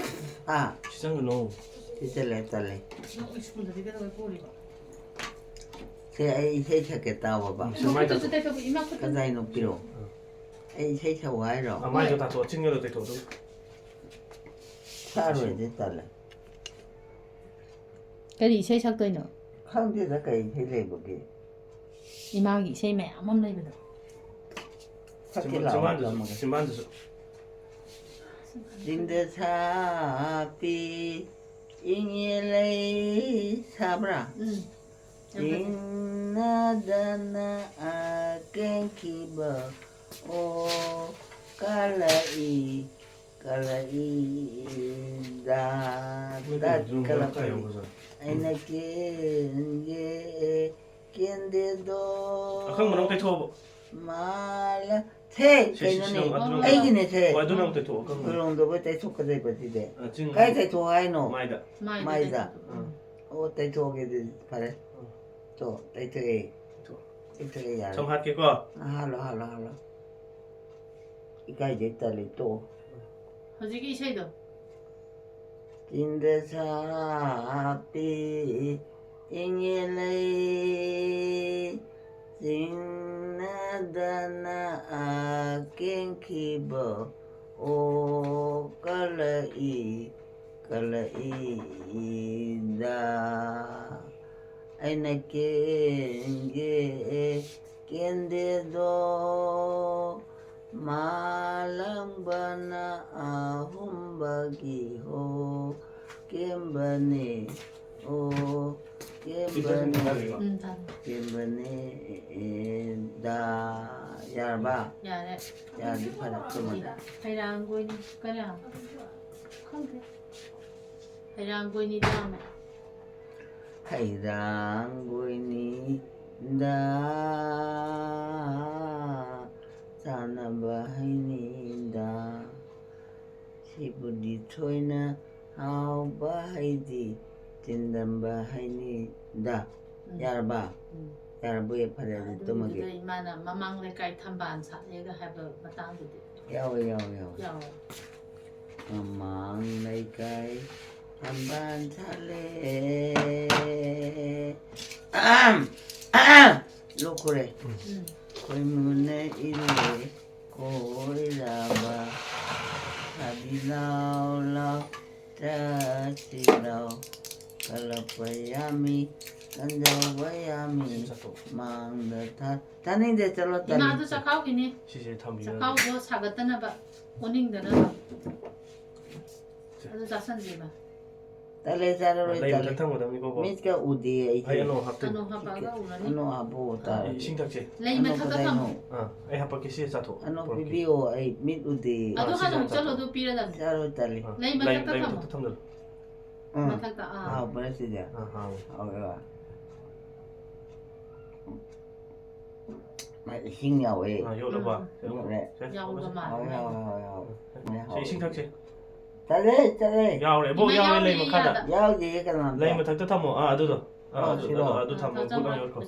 ꯑꯥ꯫ ꯁꯤ ꯆꯪꯒꯅꯨ꯫ ꯁꯤꯠꯆꯜꯂꯦ, ꯇꯜꯂꯦ꯫ ꯅꯪ ꯁ꯭ꯀꯨꯜꯗꯗꯤ ꯀꯩꯗꯧꯕꯩ ꯄꯨꯔꯤꯕ? ꯁꯦ, ꯑꯩ ꯏꯁꯩ ꯁꯛꯀꯦ ꯇꯥꯎꯑꯣꯕ꯫ ꯎꯝ, ꯁꯦ, ꯃꯥꯏ ꯇꯥꯊꯣꯛ꯫ ꯀꯗꯥꯏꯅꯣ ꯄꯤꯔꯛꯑꯣ꯫ ꯑꯥ꯫ ꯑꯩ ꯏꯁꯩ ꯁꯛꯎ ꯍꯥꯏꯔꯣ? ꯑꯥ, ꯃꯥꯏꯗꯣ ꯇꯥꯊꯣꯛꯑꯣ, ꯆꯤꯟꯒꯗꯣ ꯇꯩꯊꯣꯛꯑꯣ, ꯑꯗꯨꯒ꯫ ꯁꯛꯑꯔꯣꯏꯗꯤ ꯇꯜꯂꯦ꯫ ꯀꯔꯤ ꯏꯁꯩ ꯁꯛꯇꯣꯏꯅꯣ? ꯈꯪꯗꯦꯗ ꯀꯩ ꯏꯁꯩ ꯂꯩꯕꯒꯦ꯫ ꯏꯃꯥꯒꯤ ꯏꯁꯩ ꯃꯌꯥꯝ ꯑꯃ ꯂꯩꯕꯗꯣ꯫ ꯁꯛꯀꯦ ꯆꯤꯝꯕꯥꯟ-, ꯂꯥꯛꯑꯣ ꯆꯤꯝꯕꯥꯟꯗꯨꯁꯨ, ꯇꯝꯃꯒꯦ꯫ ꯆꯤꯝꯕꯥꯟꯗꯨꯁꯨ꯫ ꯆꯤꯡꯗ ꯁꯥꯠꯄꯤ ꯏꯪꯉꯦ ꯂꯩ ꯁꯥꯕ꯭ꯔꯥ? ꯎꯝ꯫ ꯌꯥꯝ ꯐꯖꯩ꯫ ꯆꯤꯡꯅꯗꯅ ꯑꯀꯦꯡꯈꯤꯕ ꯑꯣ ꯀꯥꯂꯛꯏ꯫ ꯀꯂꯛꯏꯗ ꯃꯣꯏ ꯀꯩꯅꯣ ꯗ꯭ꯔꯨꯝ ꯀꯂꯛꯄꯅꯤ꯫ ꯀꯥꯏ ꯌꯧꯈ꯭ꯔꯖꯥꯠꯅꯣ? ꯑꯩꯅ ꯀꯦꯟꯒꯦ ꯀꯦꯟꯗꯦꯗꯣ꯫ ꯑꯈꯪꯕ ꯅꯪ ꯇꯩꯊꯣꯛꯑꯕꯣ? ꯃꯥꯂ-, ꯁꯦ, ꯁꯤ, ꯁꯤ, ꯀꯩꯅꯣꯅꯦ? ꯁꯤ ꯅꯪ ꯑꯗꯨ ꯅꯪ ꯑꯩꯒꯤꯅꯦ ꯁꯦ꯫ ꯍꯣꯏ, ꯑꯗꯨ ꯅꯪ ꯇꯩꯊꯣꯛꯑꯣ, ꯑꯈꯪꯕ꯫ ꯀꯣꯂꯣꯝꯗꯣ ꯇꯩꯊꯣꯛꯀꯗꯣꯏꯕ ꯁꯤꯗꯤ꯫ ꯑ, ꯆꯤꯡ ꯀꯥꯏ ꯇꯩꯊꯣꯛꯑꯣ ꯍꯥꯏꯅꯣ? ꯃꯥꯏꯗ꯫ ꯃꯥꯏꯗ ꯃꯥꯏꯗ꯫ ꯇꯩꯊꯣꯛ꯫ ꯎꯝ꯫ ꯑꯣ, ꯇꯩꯊꯣꯛꯑꯒꯦ ꯑꯗꯨꯗꯤ ꯐꯔꯦ꯫ ꯎꯝ꯫ ꯇꯣ, ꯇꯩꯊꯣꯛꯑꯦ꯫ ꯇꯩꯊꯣꯛꯑꯣ꯫ ꯇꯩꯊꯣꯛꯑꯦ, ꯌꯥꯔꯦ꯫ ꯁꯝ ꯍꯥꯠꯀꯦꯀꯣ? ꯑ, ꯍꯥꯠꯂꯣ, ꯍꯥꯠꯂꯣ, ꯍꯥꯠꯂꯣ꯫ ꯏꯀꯥꯏꯖꯩ, ꯇꯜꯂꯤ, ꯇꯣꯛꯑꯣ꯫ ꯍꯧꯖꯤꯛꯀꯤ ꯏꯁꯩꯗꯣ꯫ ꯆꯤꯡꯗ ꯁꯥꯠꯄꯤ ꯏꯪꯉꯦ ꯂꯩ, ꯆꯤꯡꯅꯗꯅ ꯑꯀꯦꯡꯈꯤꯕ ꯑꯣ ꯀꯂꯛꯏ, ꯀꯂꯛꯏꯗ꯫ ꯑꯩꯅ ꯀꯦꯟꯒꯦ ꯀꯦꯟꯗꯦꯗꯣ, ꯃꯥꯂꯪꯕꯅ ꯑꯍꯨꯝꯕꯒꯤ ꯍꯣ ꯀꯦꯝꯕꯅꯦ, ꯑꯣ ꯀꯦꯝꯕꯅꯦ, ꯎꯝ, ꯊꯝꯃꯦ꯫ ꯀꯦꯝꯕꯅꯦ, ꯑꯦ, ꯗ꯫ ꯌꯥꯔꯕ? ꯌꯥꯔꯦ꯫ ꯌꯥꯔꯗꯤ ꯐꯔꯦ, ꯆꯨꯝꯃꯗꯤ꯫ ꯍꯩꯔꯥꯡꯒꯣꯏꯅꯤ ꯀꯔꯤ? ꯈꯪꯗꯦ꯫ ꯍꯩꯔꯥꯡꯒꯣꯏꯅꯤꯗ ꯍꯪꯉꯦ꯫ ꯍꯩꯔꯥꯡꯒꯣꯏꯅꯤꯗ ꯆꯥꯅꯕ ꯍꯩꯅꯤꯗ꯫ ꯁꯤꯕꯨꯗꯤ ꯊꯣꯏꯅ ꯍꯥꯎꯕ ꯍꯩꯗꯤ ꯆꯤꯟꯗꯝꯕ ꯍꯩꯅꯤꯗ꯫ ꯎꯝ꯫ ꯌꯥꯔꯕ? ꯎꯝ꯫ ꯌꯥꯔꯕꯣ? ꯐꯔꯦ, ꯑꯗꯨꯗꯤ ꯑꯗꯨꯒꯤꯗꯨꯗ ꯇꯨꯝꯃꯒꯦ꯫ ꯏꯃꯥꯅ ꯃꯃꯥꯡ ꯂꯩꯀꯥꯏ ꯊꯝꯕꯥꯜ ꯁꯥꯠꯂꯦꯒ ꯍꯥꯏꯕ ꯃꯇꯥꯡꯗꯨꯗꯤ꯫ ꯌꯥꯎꯋꯦ, ꯌꯥꯎꯋꯦ, ꯌꯥꯎꯋꯦ꯫ ꯌꯥꯎꯋꯦ꯫ ꯃꯃꯥꯡ ꯂꯩꯀꯥꯏ ꯊꯝꯕꯥꯜ ꯁꯥꯠꯂꯦ꯫ ꯑꯍꯝ, ꯑꯍꯝ꯫ ꯂꯣꯛ ꯈꯨꯔꯦ꯫ ꯎꯝ꯫ ꯈꯣꯏꯃꯨꯅ ꯏꯜꯂꯦ ꯀꯣꯏꯔꯕ꯫ ꯁꯥꯕꯤ ꯂꯥꯎ ꯂꯥꯎ ꯆꯠꯁꯤ ꯂꯥꯎ꯫ ꯀꯜꯂꯛꯄ ꯌꯥꯝꯃꯤ, ꯀꯟꯖꯧꯕ ꯌꯥꯝꯃꯤ꯫ ꯁꯤ ꯆꯠꯊꯣꯛ꯫ ꯃꯥꯡꯗ ꯊꯥ-, ꯇꯥꯅꯤꯡꯗꯦ, ꯆꯠꯂꯣ, ꯇꯜꯂꯤ꯫ ꯏꯃꯥꯗꯨ ꯆꯈꯥꯎꯒꯤꯅꯤ꯫ ꯁꯤꯁꯦ ꯊꯝꯕꯤꯔꯣ꯫ ꯆꯈꯥꯎꯗꯣ ꯁꯥꯒꯠꯇꯅꯕ, ꯑꯣꯅꯤꯡꯗꯅꯕ꯫ ꯑꯗꯨ ꯆꯥꯁꯟꯁꯦꯕ꯫ ꯇꯜꯂꯦ, ꯆꯥꯔꯔꯣꯏ, ꯂꯩ ꯇꯜꯂꯦ꯫ ꯃꯊꯛ ꯊꯝꯒꯗꯕꯅꯤꯀꯣ, ꯕꯣ꯫ ꯃꯤꯠꯀ ꯎꯗꯦ ꯑꯩꯗꯤ꯫ ꯑꯩ ꯑꯅꯧ ꯍꯥꯞꯇꯣꯏꯅꯦ꯫ ꯑꯅꯧ ꯍꯥꯞꯄꯛꯑꯒ ꯎꯔꯅꯤ꯫ ꯑꯅꯧ ꯍꯥꯞꯄꯛꯑꯣ, ꯑꯥ, ꯇꯥꯔꯦ꯫ ꯏꯁꯤꯡ ꯊꯛꯁꯦ꯫ ꯂꯩ ꯑꯅꯧ ꯃꯊꯛꯇ ꯀꯗꯥꯏꯅꯣ? ꯊꯝꯃꯣ꯫ ꯑꯥ, ꯑꯩ ꯍꯥꯞꯄꯛꯀꯦ, ꯁꯤ ꯆꯥꯊꯣꯛ-, ꯑꯅꯧ ꯄꯨꯔꯛꯀꯦ꯫ ꯄꯤꯕꯤꯌꯣ, ꯑꯩ ꯃꯤꯠ ꯎꯗꯦ꯫ ꯑꯗꯨ ꯑꯥ, ꯁꯤ ꯍꯥꯟꯅ ꯆꯥꯊꯣꯛ-, ꯍꯨꯛꯆꯜꯂꯣ, ꯑꯗꯨ ꯄꯤꯔꯗꯕꯅꯤ꯫ ꯆꯥꯔꯣꯏ, ꯇꯜꯂꯦ꯫ ꯑꯥ, ꯂꯩ ꯂꯩ, ꯃꯊꯛꯇ ꯂꯩ ꯊꯝꯃꯣ꯫ ꯃꯊꯛꯇ ꯊꯝꯖꯜꯂꯣ꯫ ꯎꯝ꯫ ꯃꯊꯛꯇ, ꯑꯥ꯫ ꯍꯥꯎꯕ꯭ꯔꯥ ꯁꯤꯗꯤ? ꯑꯥ, ꯍꯥꯎꯋꯦ꯫ ꯍꯥꯎꯋꯦꯕ꯫ ꯃꯥ ꯏꯁꯤꯡ ꯌꯥꯎꯋꯦ꯫ ꯑꯥ, ꯌꯣꯠꯂꯕ? ꯎꯝ꯫ ꯌꯣꯠꯂꯦ꯫ ꯁꯦ, ꯌꯥꯎꯕ ꯁꯦ꯫ ꯃꯥꯜꯂꯦ꯫ ꯍꯥꯎꯋꯦ, ꯍꯥꯎꯋꯦ, ꯍꯥꯎꯋꯦ, ꯍꯥꯎꯋꯦ꯫ ꯁꯦ, ꯏꯁꯤꯡ ꯊꯛꯁꯦ꯫ ꯇꯜꯂꯦ, ꯇꯜꯂꯦ꯫ ꯌꯥꯎꯔꯦ, ꯏꯕꯣꯛ, ꯏꯃꯥ ꯌꯥꯎꯔꯦ, ꯂꯩ ꯌꯥꯎꯔꯤꯌꯦ ꯃꯈꯥꯗ꯫ ꯌꯥꯗ꯫ ꯌꯥꯎꯗꯦ ꯀꯅꯥꯝꯇ꯫ ꯂꯩ ꯃꯊꯛꯇ ꯊꯝꯃꯣ꯫ ꯑꯥ, ꯑꯗꯨꯗꯣ꯫ ꯑꯥ, ꯑꯣ, ꯑꯗꯨ, ꯁꯤꯔꯣ? ꯑꯗꯨ, ꯑꯗꯨ ꯊꯝꯃꯣ, ꯑꯥ, ꯒꯨꯠ ꯅꯥꯏꯠ ꯌꯣꯠꯈ꯭ꯔꯣ꯫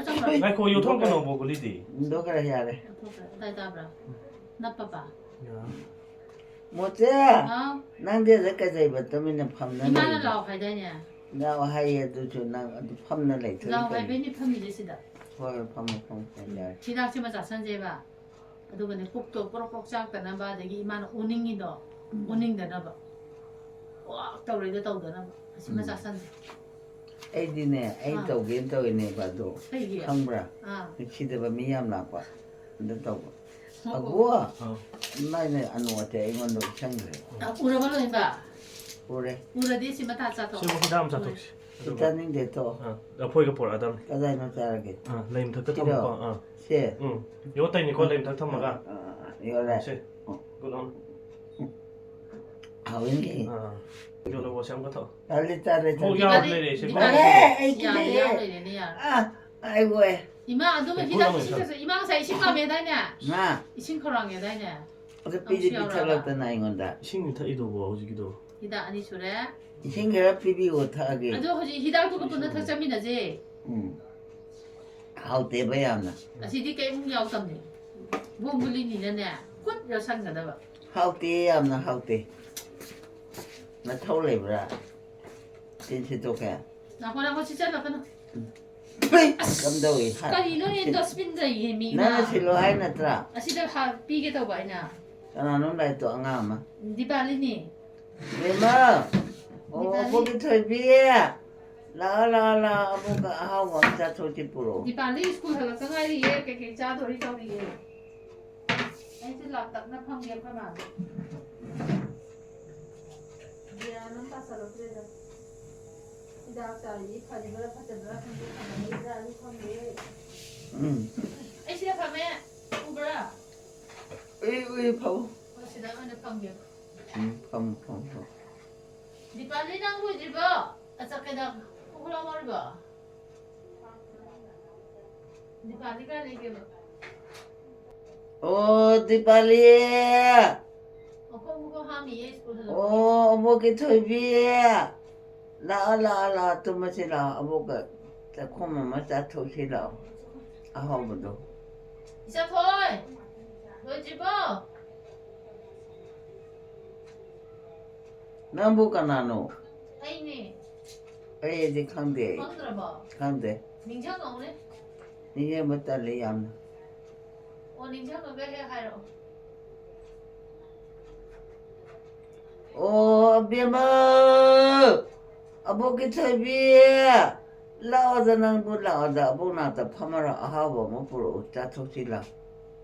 ꯆꯪꯉꯣ꯫ ꯉꯥꯏꯈꯣ, ꯌꯣꯠꯊꯣꯛꯀꯅꯣ, ꯕꯣ, ꯒꯨꯂꯤꯗꯤ꯫ ꯍꯨꯟꯗꯣꯛꯈ꯭ꯔꯦ, ꯌꯥꯔꯦ꯫ ꯌꯣꯠꯊꯣꯛꯈ꯭ꯔꯦ꯫ ꯑꯗꯥꯏ ꯇꯥꯕ꯭ꯔꯥ? ꯅꯞꯄꯕ? ꯌꯥ꯫ ꯃꯣꯆꯦ, ꯍꯥꯎ꯫ ꯅꯪꯗꯤ ꯑꯗ ꯀꯩꯗꯧꯕ ꯇꯨꯃꯤꯟꯅ ꯐꯝꯅ ꯏꯃꯥꯅ ꯂꯩꯔꯤꯕ? ꯂꯥꯎ ꯍꯥꯏꯗꯥꯏꯅꯦ? ꯂꯥꯎ ꯍꯥꯏꯌꯦ, ꯑꯗꯨꯁꯨ ꯅꯪ ꯑꯗꯨ ꯐꯝꯅ ꯂꯩꯊꯣꯛꯏ ꯂꯥꯎ ꯀꯩꯅꯣ? ꯍꯥꯏꯕꯩꯅꯦ ꯐꯝꯃꯤꯁꯦ ꯁꯤꯗ꯫ ꯍꯣꯏ, ꯍꯣꯏ, ꯐꯝꯃꯣ, ꯐꯝꯃꯣ, ꯐꯝꯃꯣ, ꯎꯝ, ꯌꯥꯔꯦ꯫ ꯍꯤꯗꯥꯛꯁꯤꯃ ꯆꯥꯁꯟꯁꯦꯕ꯫ ꯑꯗꯨꯒꯅꯦ, ꯄꯨꯛꯇꯣ ꯄ꯭ꯔꯣꯛ ꯄ꯭ꯔꯣꯛ ꯆꯥꯛꯇꯅꯕ, ꯑꯗꯒꯤ ꯏꯃꯥꯅ ꯑꯣꯅꯤꯡꯉꯤꯗꯣ, ꯎꯝ, ꯑꯣꯅꯤꯡꯗꯅꯕ꯫ ꯄ꯭ꯔꯣꯛ ꯇꯧꯔꯤꯗꯣ ꯇꯧꯗꯅꯕ꯫ ꯑꯁꯤꯃ ꯎꯝ꯫ ꯆꯥꯁꯟꯁꯦ꯫ ꯑꯩꯗꯤꯅꯦ, ꯑꯩ ꯑꯥ꯫ ꯇꯧꯒꯦꯅ ꯇꯧꯔꯤꯅꯦꯕ ꯑꯗꯣ꯫ ꯀꯩꯒꯤ? ꯈꯪꯕ꯭ꯔꯥ? ꯑꯥ꯫ ꯅꯨꯡꯁꯤꯗꯕ ꯃꯤ ꯌꯥꯝ ꯂꯥꯛꯄ꯫ ꯑꯗꯨ ꯇꯧꯕ꯫ ꯑꯒꯣ, ꯑꯥ꯫ ꯏꯃꯥꯏꯅ ꯑꯅꯨ ꯑꯇꯩ ꯑꯩꯉꯣꯟꯗ ꯎꯠꯁꯟꯈ꯭ꯔꯦ꯫ ꯑ, ꯎꯔꯕ ꯂꯣꯏꯅ? ꯎꯔꯦ꯫ ꯎꯔꯗꯤ ꯁꯤꯃ ꯊꯥ ꯆꯥꯊꯣꯛ꯫ ꯁꯤꯕꯨ ꯍꯤꯗꯥꯛ ꯑꯃ ꯆꯥꯊꯣꯛꯁꯤ꯫ ꯁꯤ ꯆꯥꯅꯤꯡꯗꯦ ꯇꯣ꯫ ꯑꯥ, ꯂꯐꯣꯏꯒ ꯄꯣꯔꯛꯑꯗꯝꯅꯤ꯫ ꯀꯗꯥꯏꯅꯣ ꯆꯥꯔꯒꯦ? ꯑꯥ, ꯂꯩ ꯃꯊꯛꯇ ꯁꯤꯔꯣ? ꯊꯝꯃꯨꯀꯣ꯫ ꯑꯥ꯫ ꯁꯦ? ꯎꯝ꯫ ꯌꯣꯠꯇꯩꯅꯤꯀꯣ, ꯂꯩ ꯃꯊꯛ ꯊꯝꯃꯒ꯫ ꯑꯥ, ꯑꯥ, ꯑꯥ, ꯌꯣꯠꯂꯦ꯫ ꯁꯦ꯫ ꯎꯝ꯫ ꯒꯨꯗ ꯑꯣꯟ꯫ ꯍꯥꯎꯋꯤꯅꯦ꯫ ꯑꯥ꯫ ꯌꯣꯠꯂꯣ, ꯁꯦ ꯑꯃꯒ ꯊꯛꯑꯣ꯫ ꯇꯜꯂꯦ, ꯇꯜꯂꯦ, ꯃꯣꯔꯣꯛ ꯇꯜꯂꯦ꯫ ꯌꯥꯎꯔ ꯂꯩꯔꯦ, ꯁꯦ꯫ ꯌꯥꯔꯦ, ꯌꯥꯔꯦ, ꯌꯥꯔꯦ, ꯌꯥꯔꯦ, ꯌꯥꯔꯦ꯫ ꯑꯥ, ꯑꯩ ꯋꯥꯏ꯫ ꯏꯃꯥ, ꯑꯗꯨꯒ ꯍꯤꯗꯥꯛ ꯏꯁꯤꯡꯗꯁꯨ, ꯏꯃꯥ ꯉꯁꯥꯏ ꯏꯁꯤꯡ ꯄꯥꯝꯃꯦ ꯍꯥꯏꯗꯥꯏꯅꯦ? ꯃꯥ꯫ ꯏꯁꯤꯡ ꯈꯧꯔꯥꯡꯉꯦ ꯍꯥꯏꯗꯥꯏꯅꯦ? ꯑꯗꯨ ꯄꯤꯗꯤ ꯑꯃꯨꯛꯁꯨ ꯌꯥꯎꯔꯛꯑꯕ? ꯄꯤꯊꯛꯂꯛꯇꯅ ꯑꯩꯉꯣꯟꯗ꯫ ꯏꯁꯤꯡꯗꯤ ꯊꯛꯏꯗꯨꯕꯨ ꯍꯧꯖꯤꯛꯀꯤꯗꯣ꯫ ꯍꯤꯗꯥꯛ ꯑꯅꯤ ꯁꯨꯔꯦ꯫ ꯏꯁꯤꯡ ꯈꯔ ꯄꯤꯕꯤꯌꯣ, ꯊꯛꯑꯒꯦ꯫ ꯑꯗꯣ ꯍꯧꯖꯤꯛ ꯍꯤꯗꯥꯛꯇꯨꯒ ꯄꯨꯟꯅ ꯊꯛꯆꯃꯤꯟꯅꯁꯦ꯫ ꯎꯝ꯫ ꯍꯥꯎꯇꯦꯕ ꯌꯥꯝꯅ꯫ ꯑꯁꯤꯗꯤ ꯀꯩꯝ ꯌꯥꯎꯗꯕꯅꯦ꯫ ꯕꯣꯝꯕꯨꯂꯤꯅꯤꯅꯅꯦ, ꯀꯨꯠ ꯌꯣꯠꯁꯟꯒꯗꯕ꯫ ꯍꯥꯎꯇꯦ, ꯌꯥꯝꯅ ꯍꯥꯎꯇꯦ꯫ ꯅꯊꯧ ꯂꯩꯕ꯭ꯔꯥ? ꯆꯤꯟ ꯁꯤꯠꯇꯣꯛꯀꯦ꯫ ꯉꯥꯏꯈꯣ, ꯉꯥꯏꯈꯣ, ꯁꯤꯠꯆꯜꯂꯛꯀꯅꯨ꯫ ꯎꯝ꯫ ꯍꯩ! ꯑꯁ! ꯀꯝꯗꯧꯏ? ꯍꯥ-, ꯀꯔꯤꯅꯣꯅꯦ, ꯁꯤꯠ-, dustbin ꯂꯩꯌꯦ ꯃꯤ ꯅꯪꯅ ꯃꯥ꯫ ꯁꯤꯠꯂꯣ ꯍꯥꯏ ꯅꯠꯇ꯭ꯔꯥ? ꯑꯁꯤꯗ ꯍꯥ-, ꯄꯤꯒꯦ ꯇꯧꯕ ꯑꯩꯅ꯫ ꯀꯅꯥꯅꯣ ꯂꯥꯛꯏꯗꯣ, ꯑꯉꯥꯡ ꯑꯃ? ꯗꯤꯄꯥꯂꯤꯅꯤ꯫ ꯕꯦꯝꯃ! ꯑꯣ, ꯗꯤꯄꯥꯂꯤ꯫ ꯑꯕꯣꯛꯀꯤ ꯊꯣꯏꯕꯤ! ꯂꯥꯛꯑꯣ, ꯂꯥꯛꯑꯣ, ꯂꯥꯛꯑꯣ, ꯑꯕꯣꯛꯀ ꯑꯍꯥꯎꯕ ꯑꯃ ꯆꯥꯊꯣꯛꯁꯤ ꯄꯨꯔꯛꯑꯣ꯫ ꯗꯤꯄꯥꯂꯤ ꯁ꯭ꯀꯨꯜ ꯍꯜꯂꯛꯇ ꯉꯥꯏꯔꯤꯌꯦ, ꯀꯩꯀꯩ ꯆꯥꯗꯣꯔꯤ ꯇꯧꯔꯤꯌꯦ꯫ ꯑꯩꯁꯦ ꯂꯥꯛꯇꯛꯅ ꯐꯝꯒꯦ ꯑꯩꯈꯣꯏ ꯃꯥꯗ꯫ ꯒ꯭ꯌꯥꯟ ꯑꯃ ꯇꯥꯁꯜꯂꯛꯇ꯭ꯔꯦꯗ꯫ ꯍꯤꯗꯥꯛ ꯆꯥꯔꯤꯁꯤ ꯐꯔꯤꯕ꯭ꯔꯥ ꯐꯠꯇꯕ꯭ꯔꯥ ꯈꯪꯗꯦ, ꯐꯔꯝꯃꯣꯏꯗ꯭ꯔꯥꯁꯨ ꯈꯪꯗꯦ꯫ ꯎꯝ꯫ ꯑꯩ ꯁꯤꯗ ꯐꯝꯃꯦ, ꯎꯕ꯭ꯔꯥ? ꯎꯏ, ꯎꯏ, ꯐꯝꯃꯣ꯫ ꯍꯣꯏ, ꯁꯤꯗ ꯑꯣꯏꯅ ꯐꯝꯒꯦ꯫ ꯎꯝ, ꯐꯝꯃꯣ, ꯐꯝꯃꯣ, ꯐꯝꯃꯣ꯫ ꯗꯤꯄꯥꯂꯤ, ꯅꯪ ꯂꯣꯏꯗ꯭ꯔꯤꯕꯣ? ꯑꯆꯥ, ꯀꯩꯗꯧ-, ꯈꯣꯡꯎꯞ ꯂꯧꯍꯧꯔꯤꯕꯣ? ꯗꯤꯄꯥꯂꯤ ꯀꯥꯏ ꯂꯩꯒꯦꯕ? ꯑꯣ, ꯗꯤꯄꯥꯂꯤ! ꯃꯈꯣꯡ ꯃꯈꯣꯡ ꯍꯥꯝꯃꯤꯌꯦ, ꯁ꯭ꯀꯨꯜ ꯍꯜꯂꯛꯄꯒꯤ꯫ ꯑꯣ, ꯑꯕꯣꯛꯀꯤ ꯊꯣꯏꯕꯤ! ꯂꯥꯛꯑꯣ, ꯂꯥꯛꯑꯣ, ꯂꯥꯛꯑꯣ, ꯇꯨꯝꯃꯁꯤ ꯂꯥꯛꯑꯣ, ꯑꯕꯣꯛꯀ ꯆꯥꯛꯈꯨꯝ ꯑꯃ ꯆꯥꯊꯣꯛꯁꯤ ꯂꯥꯛꯑꯣ, ꯑꯍꯥꯎꯕꯗꯣ꯫ ꯏꯆꯥꯊꯣꯏ! ꯂꯣꯏꯗ꯭ꯔꯤꯕꯣ? ꯅꯪꯕꯨ ꯀꯅꯥꯅꯣ? ꯑꯩꯅꯦ꯫ ꯑꯩꯗꯤ ꯈꯪꯗꯦ ꯑꯩ꯫ ꯈꯪꯗ꯭ꯔꯕꯣ? ꯈꯪꯗꯦ꯫ ꯅꯤꯡꯁꯤꯡꯉꯛꯎꯅꯦ꯫ ꯅꯤꯡꯁꯤꯡꯕ ꯇꯜꯂꯦ ꯌꯥꯝꯅ꯫ ꯑꯣ, ꯅꯤꯡꯁꯤꯡꯉꯒ ꯍꯦꯛ ꯍꯥꯏꯔꯛꯑꯣ꯫ ꯑꯣ, ꯑꯕꯦꯝꯃ! ꯑꯕꯣꯛꯀꯤ ꯊꯣꯏꯕꯤ! ꯂꯥꯛꯑꯣꯗ, ꯅꯪꯕꯨ ꯂꯥꯛꯑꯣꯗ, ꯑꯕꯣꯛ ꯅꯥꯛꯇ ꯐꯝꯃꯔ ꯑꯍꯥꯎꯕ ꯑꯃ ꯄꯨꯔꯛꯎ, ꯆꯥꯊꯣꯛꯁꯤ ꯂꯥꯛꯑꯣ꯫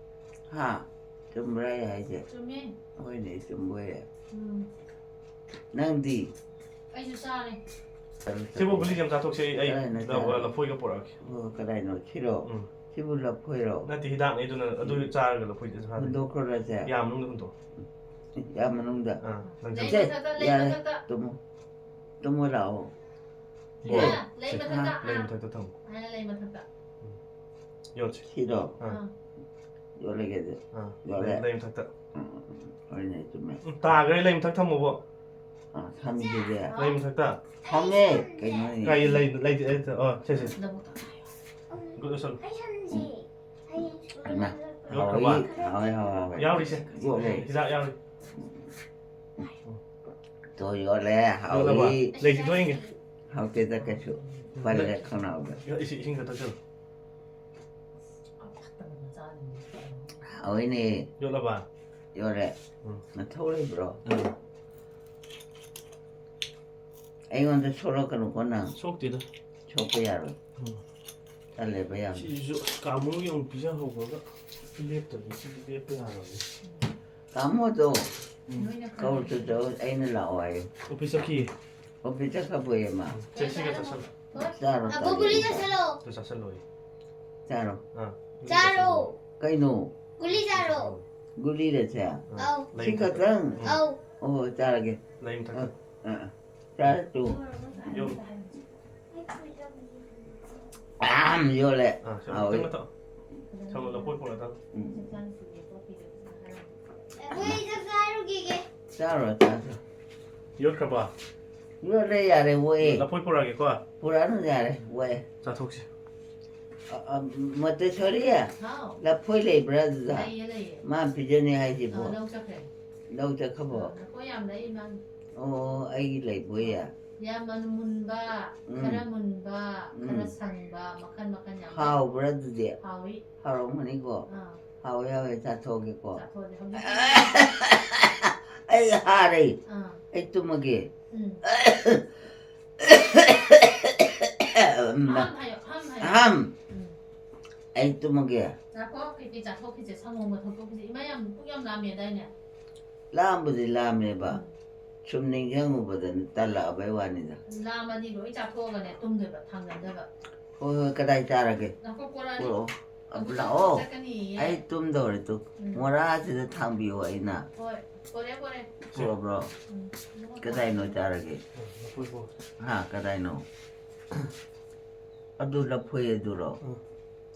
ꯍꯥ? ꯆꯨꯝꯕ꯭ꯔꯥ ꯑꯩ ꯍꯥꯏꯁꯦ? ꯆꯨꯝꯃꯦ꯫ ꯍꯣꯏꯅꯦ, ꯆꯨꯝꯕ ꯑꯣꯏꯔꯦ꯫ ꯎꯝ꯫ ꯅꯪꯗꯤ? ꯑꯩꯁꯨ ꯆꯥꯔꯦ꯫ ꯁꯤꯕꯨ ꯒꯨꯂꯤ ꯌꯥꯝ ꯆꯥꯊꯣꯛꯁꯦ꯫ ꯑꯩ ꯑꯩ ꯀꯗꯥꯏꯅ ꯂꯐ- ꯆꯥꯔꯦ? ꯂꯐꯣꯏꯒ ꯄꯨꯔꯛꯑꯒꯦ꯫ ꯑꯣ, ꯀꯗꯥꯏꯅꯣ? ꯁꯤꯔꯣ? ꯎꯝ꯫ ꯁꯤꯕꯨ ꯂꯐꯣꯏꯔꯣ? ꯅꯠꯇꯦ, ꯍꯤꯗꯥꯛꯅꯦ꯫ ꯑꯗꯨꯅ ꯑꯗꯨ ꯆꯥꯔꯒ ꯂꯐꯣꯏꯗꯤ ꯆꯥꯗꯣꯏꯅꯦ꯫ ꯍꯨꯟꯗꯣꯛꯈ꯭ꯔꯣꯔꯁꯦ? ꯌꯥꯝ ꯃꯅꯨꯡꯗ ꯍꯨꯟꯗꯣꯛ꯫ ꯌꯥꯝ ꯃꯅꯨꯡꯗ? ꯑꯥ, ꯅꯪ ꯂꯩ ꯁꯦ, ꯃꯊꯛꯇ, ꯂꯩ ꯌꯥꯔꯦ꯫ ꯃꯊꯛꯇ꯫ ꯇꯨꯝꯃꯣ꯫ ꯇꯨꯝꯃꯣ ꯂꯥꯛꯑꯣ꯫ ꯕꯣꯜ꯫ ꯍꯥ? ꯂꯩ ꯁꯦ, ꯃꯊꯛꯇ꯫ ꯂꯩ ꯑꯥ꯫ ꯃꯊꯛꯇ ꯊꯝꯃꯣ꯫ ꯑꯥ, ꯂꯩ ꯃꯊꯛꯇ꯫ ꯌꯣꯠꯁꯦ꯫ ꯁꯤꯔꯣ? ꯑꯥ꯫ ꯑꯥ꯫ ꯌꯣꯠꯂꯒꯦ ꯑꯗꯨ꯫ ꯑꯥ꯫ ꯌꯣꯠꯂꯦ꯫ ꯂꯩ ꯃꯊꯛꯇ꯫ ꯎꯝ, ꯎꯝ, ꯎꯝ꯫ ꯍꯣꯏꯅꯦ, ꯆꯨꯝꯃꯦ꯫ ꯎꯝ, ꯇꯥꯈ꯭ꯔꯦ꯫ ꯂꯩ ꯃꯊꯛ ꯊꯝꯃꯣꯕꯣ꯫ ꯑꯥ, ꯊꯝꯃꯤꯁꯤꯗꯤ꯫ ꯂꯩ ꯃꯊꯛꯇ꯫ ꯊꯝꯃꯦ꯫ ꯀꯩꯅꯣꯅꯦ? ꯀꯥꯏ ꯂꯩ? ꯂꯩ ꯑꯣ, ꯁꯦ, ꯁꯦ꯫ ꯅꯕꯨꯛꯇ꯫ ꯒꯨꯗ ꯂꯣꯏꯁꯜꯂꯣ꯫ ꯍꯩꯃꯥ, ꯌꯣꯠꯈ꯭ꯔꯕ? ꯍꯥꯎꯋꯤ, ꯍꯥꯎꯋꯦ, ꯍꯥꯎꯋꯦ, ꯍꯥꯎꯋꯦ꯫ ꯌꯥꯎꯔꯤꯁꯦ꯫ ꯌꯣꯠꯂꯦ꯫ ꯍꯤꯗꯥꯛ ꯌꯥꯎꯔꯤ꯫ ꯇꯣ ꯌꯣꯠꯂꯦ, ꯌꯣꯠꯂꯕ? ꯍꯥꯎꯋꯤ꯫ ꯂꯩꯁꯤ ꯊꯣꯛꯏꯒꯦ꯫ ꯍꯥꯎꯇꯦꯗ ꯀꯩꯁꯨ꯫ ꯄꯜꯂꯦ ꯈꯅꯥꯎꯗ꯫ ꯌꯣ-, ꯏꯁꯤꯡ, ꯏꯁꯤꯡ ꯈꯛꯇ ꯊꯛꯆꯜꯂꯣ꯫ ꯍꯥꯎꯋꯤꯅꯦ꯫ ꯌꯣꯠꯂꯕ? ꯌꯣꯠꯂꯦ꯫ ꯎꯝ꯫ ꯅꯊꯧ ꯂꯩꯕ꯭ꯔꯣ? ꯎꯝ꯫ ꯑꯩꯉꯣꯟꯗ ꯁꯣꯛꯂꯛꯀꯅꯨꯀꯣ ꯅꯪ꯫ ꯁꯣꯛꯇꯦꯗ꯫ ꯁꯣꯛꯄ ꯌꯥꯔꯣꯏ꯫ ꯎꯝ꯫ ꯇꯜꯂꯦꯕ ꯌꯥꯝ꯫ ꯁꯤꯁꯤꯁꯨ ꯀꯥꯃꯨꯒꯤ ꯑꯃꯨꯛ ꯄꯤꯖꯍꯧꯕꯒ ꯂꯦꯞꯇꯕꯅꯤ꯫ ꯁꯤꯗꯤ ꯂꯦꯞꯄ ꯌꯥꯔꯕꯅꯤ꯫ ꯇꯥꯃꯣꯗꯣ ꯅꯣꯏꯅ ꯈꯔ ꯀꯧꯔꯁꯨ ꯇꯧ, ꯑꯩꯅ ꯂꯥꯛꯑꯣ ꯍꯥꯏꯌꯨ꯫ ꯑꯣꯐꯤꯁ ꯆꯠꯈꯤ꯫ ꯑꯣꯐꯤꯁ ꯆꯠꯈ꯭ꯔꯕꯣꯏ ꯑꯃ꯫ ꯁꯦ, ꯁꯤꯒ ꯆꯥꯁꯜꯂꯣ꯫ ꯆꯥꯔꯣ, ꯑꯕꯣ ꯒꯨꯂꯤ ꯆꯥꯁꯜꯂꯣ꯫ ꯑꯗꯨ ꯆꯥꯁꯜꯂꯣ꯫ ꯆꯥꯔꯣ꯫ ꯑꯥ꯫ ꯆꯥꯔꯣ꯫ ꯀꯩꯅꯣ? ꯒꯨꯂꯤ ꯆꯥꯔꯣ꯫ ꯒꯨꯂꯤꯔꯁꯦ? ꯑꯧ꯫ ꯁꯤ ꯈꯛꯇꯪ? ꯑꯧ꯫ ꯑꯣ, ꯆꯥꯔꯒꯦ꯫ ꯂꯩ ꯃꯊꯛꯇ꯫ ꯑꯥ, ꯑꯥ꯫ ꯆꯥꯔ ꯇꯨ꯫ ꯌꯣ꯫ ꯑꯍꯝ, ꯌꯣꯜꯂꯦ꯫ ꯑꯥ, ꯁꯦ, ꯍꯥꯎꯋꯤ꯫ ꯈꯤꯇꯪ ꯅꯠꯇ-, ꯁꯪꯒꯣꯝ ꯂꯐꯣꯏ ꯄꯨꯔꯛꯑꯗꯝ꯫ ꯎꯝ꯫ ꯑꯩꯈꯣꯏ ꯆꯥꯛ ꯆꯥꯔꯨꯈꯤꯒꯦ꯫ ꯆꯥꯔꯣ, ꯆꯥꯔꯣ꯫ ꯌꯣꯠꯈ꯭ꯔꯕ? ꯌꯣꯠꯂꯦ, ꯌꯥꯔꯦ, ꯑꯣꯛꯑꯦ꯫ ꯂꯐꯣꯏ ꯄꯨꯔꯛꯑꯒꯦꯀꯣ꯫ ꯄꯨꯔꯛꯑꯅꯨ, ꯌꯥꯔꯦ, ꯑꯣꯛꯑꯦ꯫ ꯆꯥꯊꯣꯛꯁꯤ꯫ ꯑ, ꯑ, ꯃꯣꯟꯇꯦꯁꯣꯔꯤ, ꯍꯥꯎ꯫ ꯂꯐꯣꯏ ꯂꯩꯕ꯭ꯔꯥ ꯑꯗꯨꯗ? ꯂꯩꯌꯦ, ꯂꯩꯌꯦ꯫ ꯃꯥ ꯄꯤꯖꯅꯤ ꯍꯥꯏꯁꯤꯕꯣ? ꯑ, ꯂꯧ ꯆꯠꯈ꯭ꯔꯦ꯫ ꯂꯧ ꯆꯠꯈ꯭ꯔꯕꯣ? ꯑ, ꯂꯐꯣꯏ ꯌꯥꯝ ꯂꯩ ꯏꯃꯥꯅ꯫ ꯑꯣ, ꯑꯩꯒꯤ ꯂꯩꯕꯣꯏꯌꯦ꯫ ꯌꯥꯝ ꯃꯨꯟꯕ, ꯎꯝ꯫ ꯈꯔ ꯃꯨꯟꯕ, ꯎꯝ꯫ ꯈꯔ ꯁꯪꯕ, ꯃꯈꯜ ꯃꯈꯜ ꯌꯥꯝ ꯂꯩ꯫ ꯍꯥꯎꯕ꯭ꯔꯥ ꯑꯗꯨꯗꯤ? ꯍꯥꯎꯏ꯫ ꯍꯥꯎꯔꯝꯒꯅꯤꯀꯣ? ꯑꯥ꯫ ꯍꯥꯎꯋꯦ, ꯍꯥꯎꯋꯦ, ꯆꯥꯊꯣꯛꯑꯒꯦꯀꯣ꯫ ꯆꯥꯊꯣꯛꯑꯗꯤ ꯍꯧꯖꯤꯛ꯫ ꯑꯩ ꯍꯥꯔꯦ꯫ ꯑꯥ꯫ ꯑꯩ ꯇꯨꯝꯃꯒꯦ꯫ ꯎꯝ꯫ ꯑꯝ, ꯑꯍꯝ ꯍꯥꯏꯌꯣ, ꯑꯍꯝ ꯍꯥꯏꯌꯣ꯫ ꯑꯍꯝ꯫ ꯎꯝ꯫ ꯑꯩ ꯇꯨꯝꯃꯒꯦ꯫ ꯉꯥꯏꯈꯣ, ꯀꯩꯀꯩ ꯆꯥꯊꯣꯛꯈꯤꯁꯦ? ꯁꯪꯒꯣꯝꯒ ꯊꯛꯇꯣꯛꯈꯤꯁꯦ꯫ ꯏꯃꯥ, ꯌꯥꯝ ꯄꯨꯛ ꯌꯥꯝ ꯂꯥꯝꯃꯦꯗꯥꯏꯅꯦ? ꯂꯥꯝꯕꯨꯗꯤ ꯂꯥꯝꯃꯦꯕ꯫ ꯁꯨꯝ ꯅꯤꯡꯁꯤꯡꯉꯨꯕꯗꯅ ꯇꯜꯂꯛꯑꯕꯩ ꯋꯥꯅꯤꯗ꯫ ꯂꯥꯝꯃꯗꯤ ꯂꯣꯏ ꯆꯥꯊꯣꯛꯑꯒꯅꯦ ꯇꯨꯝꯗꯣꯏꯕ, ꯊꯥꯡꯒꯟꯗꯕ꯫ ꯍꯣꯏ ꯍꯣꯏ, ꯀꯗꯥꯏ ꯆꯥꯔꯒꯦ? ꯉꯥꯏꯈꯣ, ꯄꯣꯔꯛꯑꯅꯤ꯫ ꯄꯨꯔꯛꯑꯣ꯫ ꯑꯃꯨꯛ ꯂꯥꯛꯑꯣ꯫ ꯆꯠꯀꯅꯤꯌꯦ꯫ ꯑꯩ ꯇꯨꯝꯗꯧꯔꯦ ꯇꯨ꯫ ꯎꯝ꯫ ꯃꯣꯔꯥꯁꯤꯗ ꯊꯥꯡꯕꯤꯌꯣ ꯑꯩꯅ꯫ ꯍꯣꯏ, ꯄꯣꯔꯛꯑꯦ, ꯄꯣꯔꯛꯑꯦ꯫ ꯄꯨꯔꯛꯑꯕ꯭ꯔꯣ? ꯎꯝ꯫ ꯀꯗꯥꯏꯅꯣ ꯆꯥꯔꯒꯦ? ꯍꯥ, ꯀꯗꯥꯏꯅꯣ? ꯑꯗꯨ ꯂꯐꯣꯏ ꯑꯗꯨꯔꯣ? ꯎꯝ꯫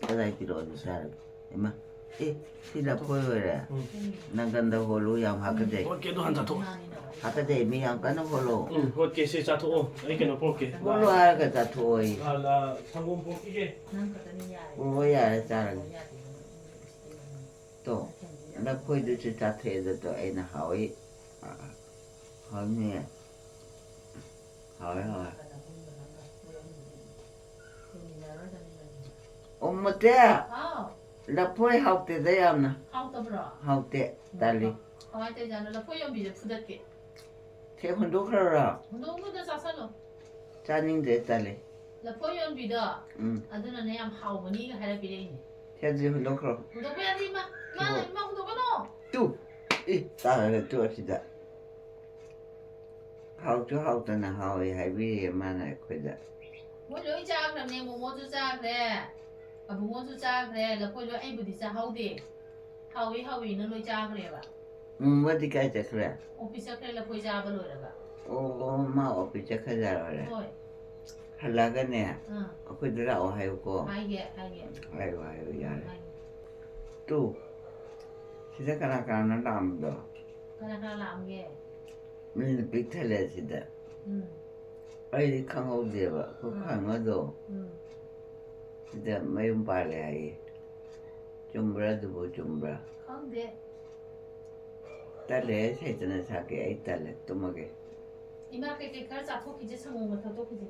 ꯀꯗꯥꯏ ꯄꯤꯔꯛꯑꯣ ꯑꯗꯨ ꯆꯥꯔꯒꯦ? ꯏꯃꯥ, ꯑꯦ, ꯁꯤ ꯂꯐꯣꯏ ꯑꯣꯏꯔꯦ? ꯎꯝ꯫ ꯅꯪꯒꯟꯗ ꯍꯣꯜꯂꯨ, ꯌꯥꯝ ꯍꯥꯀꯠꯆꯩ꯫ ꯍꯣꯠꯀꯦ ꯑꯗꯨ ꯍꯥꯟꯅ ꯆꯥꯊꯣꯛꯑꯣ꯫ ꯍꯥꯀꯠꯆꯩ, ꯃꯤ ꯌꯥꯝ ꯀꯟꯅ ꯍꯣꯜꯂꯣ꯫ ꯎꯝ, ꯍꯣꯠꯀꯦ, ꯁꯤ ꯆꯥꯊꯣꯛꯑꯣ꯫ ꯑꯩ ꯀꯩꯅꯣ ꯄꯣꯔꯛꯀꯦ꯫ ꯍꯣꯜꯂꯣ ꯍꯥꯏꯔꯒ ꯆꯥꯊꯣꯛꯑꯣꯌꯦ꯫ ꯑꯥ, ꯂꯥ, ꯁꯪꯒꯣꯝ ꯄꯣꯔꯛꯈꯤꯒꯦ꯫ ꯅꯪ ꯈꯛꯇꯅꯤ ꯌꯥꯔꯦ꯫ ꯄꯨꯔꯛꯑꯣ ꯌꯥꯔꯦ, ꯆꯥꯔꯒꯦ꯫ ꯌꯥꯗꯦ꯫ ꯇꯣ, ꯂꯐꯣꯏꯗꯨꯁꯨ ꯆꯥꯊꯣꯛꯑꯦꯗꯣ ꯑꯩꯅ ꯍꯥꯎꯏ꯫ ꯑꯥ, ꯍꯥꯎꯅꯤꯌꯦ꯫ ꯍꯥꯎꯋꯦ, ꯍꯥꯎꯋꯦ꯫ ꯑꯣ, ꯃꯣꯇꯦ, ꯍꯥꯎ꯫ ꯂꯐꯣꯏ ꯍꯥꯎꯇꯦꯗ ꯌꯥꯝꯅ꯫ ꯍꯥꯎꯇꯕ꯭ꯔꯣ? ꯍꯥꯎꯇꯦ, ꯇꯜꯂꯤ꯫ ꯀꯃꯥꯏꯅ ꯇꯧꯔꯤꯖꯥꯠꯅꯣ? ꯂꯐꯣꯏ ꯌꯣꯟꯕꯤꯁꯦ ꯐꯨꯗꯠꯀꯦ꯫ ꯁꯦ ꯍꯨꯟꯗꯣꯛꯈ꯭ꯔꯣꯔꯥ? ꯍꯨꯟꯗꯣꯛꯅꯨꯗ, ꯆꯥꯁꯜꯂꯣ꯫ ꯆꯥꯅꯤꯡꯗ꯭ꯔꯦ, ꯇꯜꯂꯤ꯫ ꯂꯐꯣꯏ ꯌꯣꯟꯕꯤꯗꯣ, ꯎꯝ꯫ ꯑꯗꯨꯅꯅꯦ ꯌꯥꯝ ꯍꯥꯎꯕꯅꯤꯒ ꯍꯥꯏꯔ ꯄꯤꯔꯛꯏꯅꯦ꯫ ꯁꯦ, ꯑꯗꯨꯗꯤ ꯍꯨꯟꯗꯣꯛꯈ꯭ꯔꯣ꯫ ꯍꯨꯟꯗꯣꯛꯄ ꯌꯥꯗꯦ, ꯏꯃꯥ꯫ ꯏꯃꯥ, ꯍꯨꯟꯗꯣꯛ- ꯏꯃꯥ, ꯍꯨꯟꯗꯣꯛꯀꯅꯣ꯫ ꯇꯨ, ꯏ, ꯆꯥꯔꯒ ꯇꯣꯛꯑꯁꯤꯗ꯫ ꯍꯥꯎꯁꯨ ꯍꯥꯎꯇꯅ ꯍꯥꯎꯋꯦ ꯍꯥꯏꯕꯤꯔꯦ ꯃꯥꯅ ꯑꯩꯈꯣꯏꯗ꯫ ꯃꯣꯏ ꯂꯣꯏ ꯆꯥꯈ꯭ꯔꯕꯅꯦ, ꯃꯣꯃꯣꯁꯨ ꯆꯥꯈ꯭ꯔꯦ, ꯑꯕꯨꯡꯉꯣꯁꯨ ꯆꯥꯈ꯭ꯔꯦ, ꯂꯐꯣꯏ ꯂꯣꯏ, ꯑꯩꯕꯨꯗꯤ ꯆꯥꯍꯧꯗꯦ꯫ ꯍꯥꯎꯏ ꯍꯥꯎꯏꯅ ꯂꯣꯏ ꯆꯥꯈ꯭ꯔꯦꯕ꯫ ꯎꯝ, ꯃꯣꯏꯗꯤ ꯀꯥꯏ ꯆꯠꯈ꯭ꯔꯦ? ꯑꯣꯐꯤꯁ ꯆꯠꯈ꯭ꯔꯦ, ꯂꯐꯣꯏ ꯆꯥꯕ ꯂꯣꯏꯔꯒ꯫ ꯑꯣ, ꯑꯣ, ꯃꯥ ꯑꯣꯐꯤꯁ ꯆꯠꯈ꯭ꯔꯖꯥꯠꯂꯣꯏꯔꯦ? ꯍꯣꯏ꯫ ꯍꯜꯂꯛꯑꯒꯅꯦ, ꯑꯥ꯫ ꯑꯩꯈꯣꯏꯗ ꯂꯥꯛꯑꯣ ꯍꯥꯏꯌꯨꯀꯣ꯫ ꯍꯥꯏꯒꯦ, ꯍꯥꯏꯒꯦ꯫ ꯍꯥꯏꯌꯨ, ꯍꯥꯏꯌꯨ, ꯌꯥꯔꯦ꯫ ꯍꯥꯏꯒꯦ꯫ ꯇꯨ, ꯁꯤꯗ ꯀꯅꯥ ꯀꯅꯥꯅꯣ ꯂꯥꯛꯑꯝꯕꯗꯣ? ꯀꯅꯥ ꯀꯅꯥ ꯂꯥꯛꯑꯝꯒꯦ? ꯃꯤꯅ ꯄꯤꯛ ꯊꯜꯂꯦ ꯁꯤꯗ꯫ ꯎꯝ꯫ ꯑꯩꯗꯤ ꯈꯪꯍꯧꯗꯦꯕ, ꯑꯩꯈꯣꯏ ꯎꯝ꯫ ꯈꯪꯉꯗꯣ ꯎꯝ꯫ ꯁꯤꯗ ꯃꯌꯨꯝ ꯄꯥꯜꯂꯦ ꯍꯥꯏꯌꯦ꯫ ꯆꯨꯝꯕ꯭ꯔꯥ ꯑꯗꯨꯕꯨ, ꯆꯨꯝꯕ꯭ꯔꯥ? ꯈꯪꯗꯦ꯫ ꯇꯜꯂꯦ, ꯁꯩꯇꯅ ꯁꯥꯀꯦ, ꯑꯩ ꯇꯜꯂꯦ, ꯇꯨꯝꯃꯒꯦ꯫ ꯏꯃꯥ, ꯀꯩꯀꯩ ꯈꯔ ꯆꯥꯊꯣꯛꯈꯤꯁꯦ, ꯁꯪꯒꯣꯝꯒ ꯊꯛꯇꯣꯛꯈꯤꯁꯦ꯫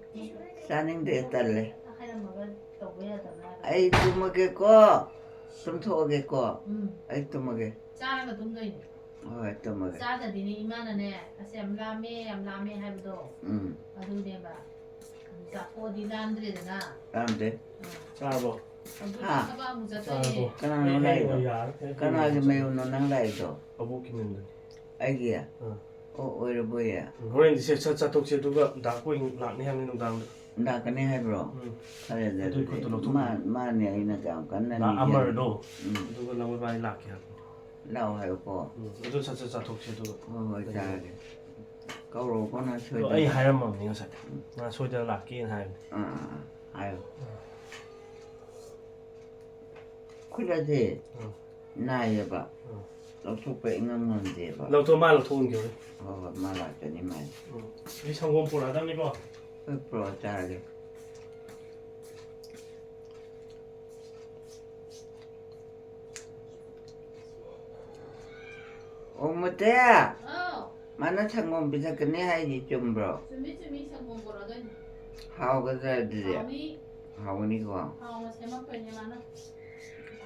ꯆꯥꯅꯤꯡꯗꯦ, ꯇꯜꯂꯦ꯫ ꯍꯥꯏꯔꯝꯃꯒ ꯇꯧꯕ ꯌꯥꯗꯕ꯭ꯔꯥ ꯍꯥꯏꯕ? ꯑꯩ ꯇꯨꯝꯃꯒꯦꯀꯣ, ꯇꯨꯝꯊꯣꯛꯑꯒꯦꯀꯣ, ꯎꯝ꯫ ꯑꯩ ꯇꯨꯝꯃꯒꯦ꯫ ꯆꯥꯔꯒ ꯇꯨꯝꯗꯣꯏꯅꯦ꯫ ꯍꯣꯏ, ꯇꯨꯝꯃꯒꯦ꯫ ꯆꯥꯗꯗꯤꯅꯦ ꯏꯃꯥꯅꯅꯦ, ꯑꯁ ꯌꯥꯝ ꯂꯥꯝꯃꯦ, ꯌꯥꯝ ꯂꯥꯝꯃꯦ ꯍꯥꯏꯕꯗꯣ, ꯎꯝ꯫ ꯑꯗꯨꯅꯦꯕ꯫ ꯑꯗꯨ ꯆꯥꯊꯣꯛꯑꯗꯤ ꯂꯥꯝꯗ꯭ꯔꯦꯗꯅ꯫ ꯂꯥꯝꯗꯦ꯫ ꯑꯥ꯫ ꯆꯥꯔꯕꯣ? ꯍꯥ? ꯀꯅꯥꯅꯣ ꯂꯥꯛꯏꯗꯣ? ꯀꯅꯥꯒꯤ ꯃꯌꯨꯝꯅꯣ ꯅꯪ ꯂꯥꯛꯏꯗꯣ? ꯑꯕꯣꯛꯀꯤ ꯃꯌꯨꯝꯗꯅꯤ꯫ ꯑꯩꯒꯤ? ꯑꯣ, ꯑꯣꯏꯔꯕꯣꯏꯌꯦ꯫ ꯎꯝ, ꯍꯣꯔꯦꯟꯗꯤ ꯁꯦ ꯁꯠ ꯆꯥꯊꯣꯛꯁꯦ, ꯑꯗꯨꯒ ꯗꯥ ꯀꯣꯏ ꯂꯥꯛꯅꯤ ꯍꯥꯏꯕꯅꯤ ꯅꯨꯡꯗꯥꯡꯗ꯫ ꯂꯥꯛꯀꯅꯤ ꯍꯥꯏꯕ꯭ꯔꯣ? ꯎꯝ꯫ ꯐꯔꯦ, ꯑꯗꯨ ꯑꯗꯨꯗꯤ ꯏꯈꯨꯠꯇꯣ ꯂꯧꯊꯣꯛ꯫ ꯃꯥ-, ꯃꯥꯅꯦ ꯑꯩꯅ ꯀꯌꯥꯝ ꯀꯟꯅ ꯗꯥ ꯅꯤꯡꯁꯤꯡ-, ꯑꯃꯔꯗꯣ, ꯎꯝ꯫ ꯑꯗꯨꯒ ꯂꯧꯕ ꯏꯕꯥꯅꯤ ꯂꯥꯛꯀꯦ ꯍꯥꯏꯕꯅꯤ꯫ ꯂꯥꯛꯑꯣ ꯍꯥꯏꯌꯨꯀꯣ꯫ ꯎꯝ, ꯑꯗꯨ ꯁꯠ ꯁꯠ ꯆꯥꯊꯣꯛꯁꯦ, ꯑꯗꯨꯒ꯫ ꯍꯣꯏ, ꯍꯣꯏ, ꯆꯥꯔꯒꯦ꯫ ꯀꯧꯔꯛꯑꯣꯀꯣ ꯅꯪ ꯑꯗꯣ ꯁꯣꯏꯗꯅ꯫ ꯑꯩ ꯍꯥꯏꯔꯝꯃꯕꯅꯤ ꯉꯁꯥꯏ꯫ ꯎꯝ꯫ ꯃꯥ ꯁꯣꯏꯗꯅ ꯂꯥꯛꯀꯦꯅ ꯍꯥꯏꯕꯅꯤ꯫ ꯑꯥ, ꯑꯥ, ꯑꯥ, ꯍꯥꯏꯌꯨ꯫ ꯑꯥ꯫ ꯈꯨꯠ ꯑꯁꯦ ꯑꯥ꯫ ꯅꯥꯏꯌꯦꯕ꯫ ꯑꯥ꯫ ꯂꯧꯊꯣꯛꯄ ꯏꯉꯝ ꯉꯝꯗꯦꯕ꯫ ꯂꯧꯊꯣꯛ-, ꯃꯥ ꯂꯧꯊꯣꯛꯍꯟꯈꯤꯕꯅꯤ꯫ ꯍꯣꯏ, ꯍꯣꯏ, ꯃꯥ ꯂꯥꯛꯀꯅꯤ ꯃꯥꯏ꯫ ꯎꯝ꯫ ꯑꯩ ꯁꯪꯒꯣꯝ ꯄꯨꯔꯛꯑꯗꯕꯅꯤꯀꯣ꯫ ꯍꯣꯏ, ꯄꯨꯔꯛꯑꯣ, ꯆꯥꯔꯒꯦ꯫ ꯑꯣ, ꯃꯨꯇꯦ! ꯍꯥꯎ꯫ ꯃꯥꯅ ꯁꯪꯒꯣꯝ ꯄꯤꯊꯛꯀꯅꯤ ꯍꯥꯏꯁꯤ ꯆꯨꯝꯕ꯭ꯔꯣ? ꯆꯨꯝꯃꯤ, ꯆꯨꯝꯃꯤ, ꯁꯪꯒꯣꯝ ꯄꯨꯔꯛꯑꯗꯣꯏꯅꯤ꯫ ꯍꯥꯎꯒꯗ꯭ꯔꯥ ꯑꯗꯨꯗꯤ? ꯍꯥꯎꯅꯤ꯫ ꯍꯥꯎꯒꯅꯤꯀꯣ? ꯍꯥꯎꯅ ꯁꯦꯝꯃꯛꯇꯣꯏꯅꯦ ꯃꯥꯅ꯫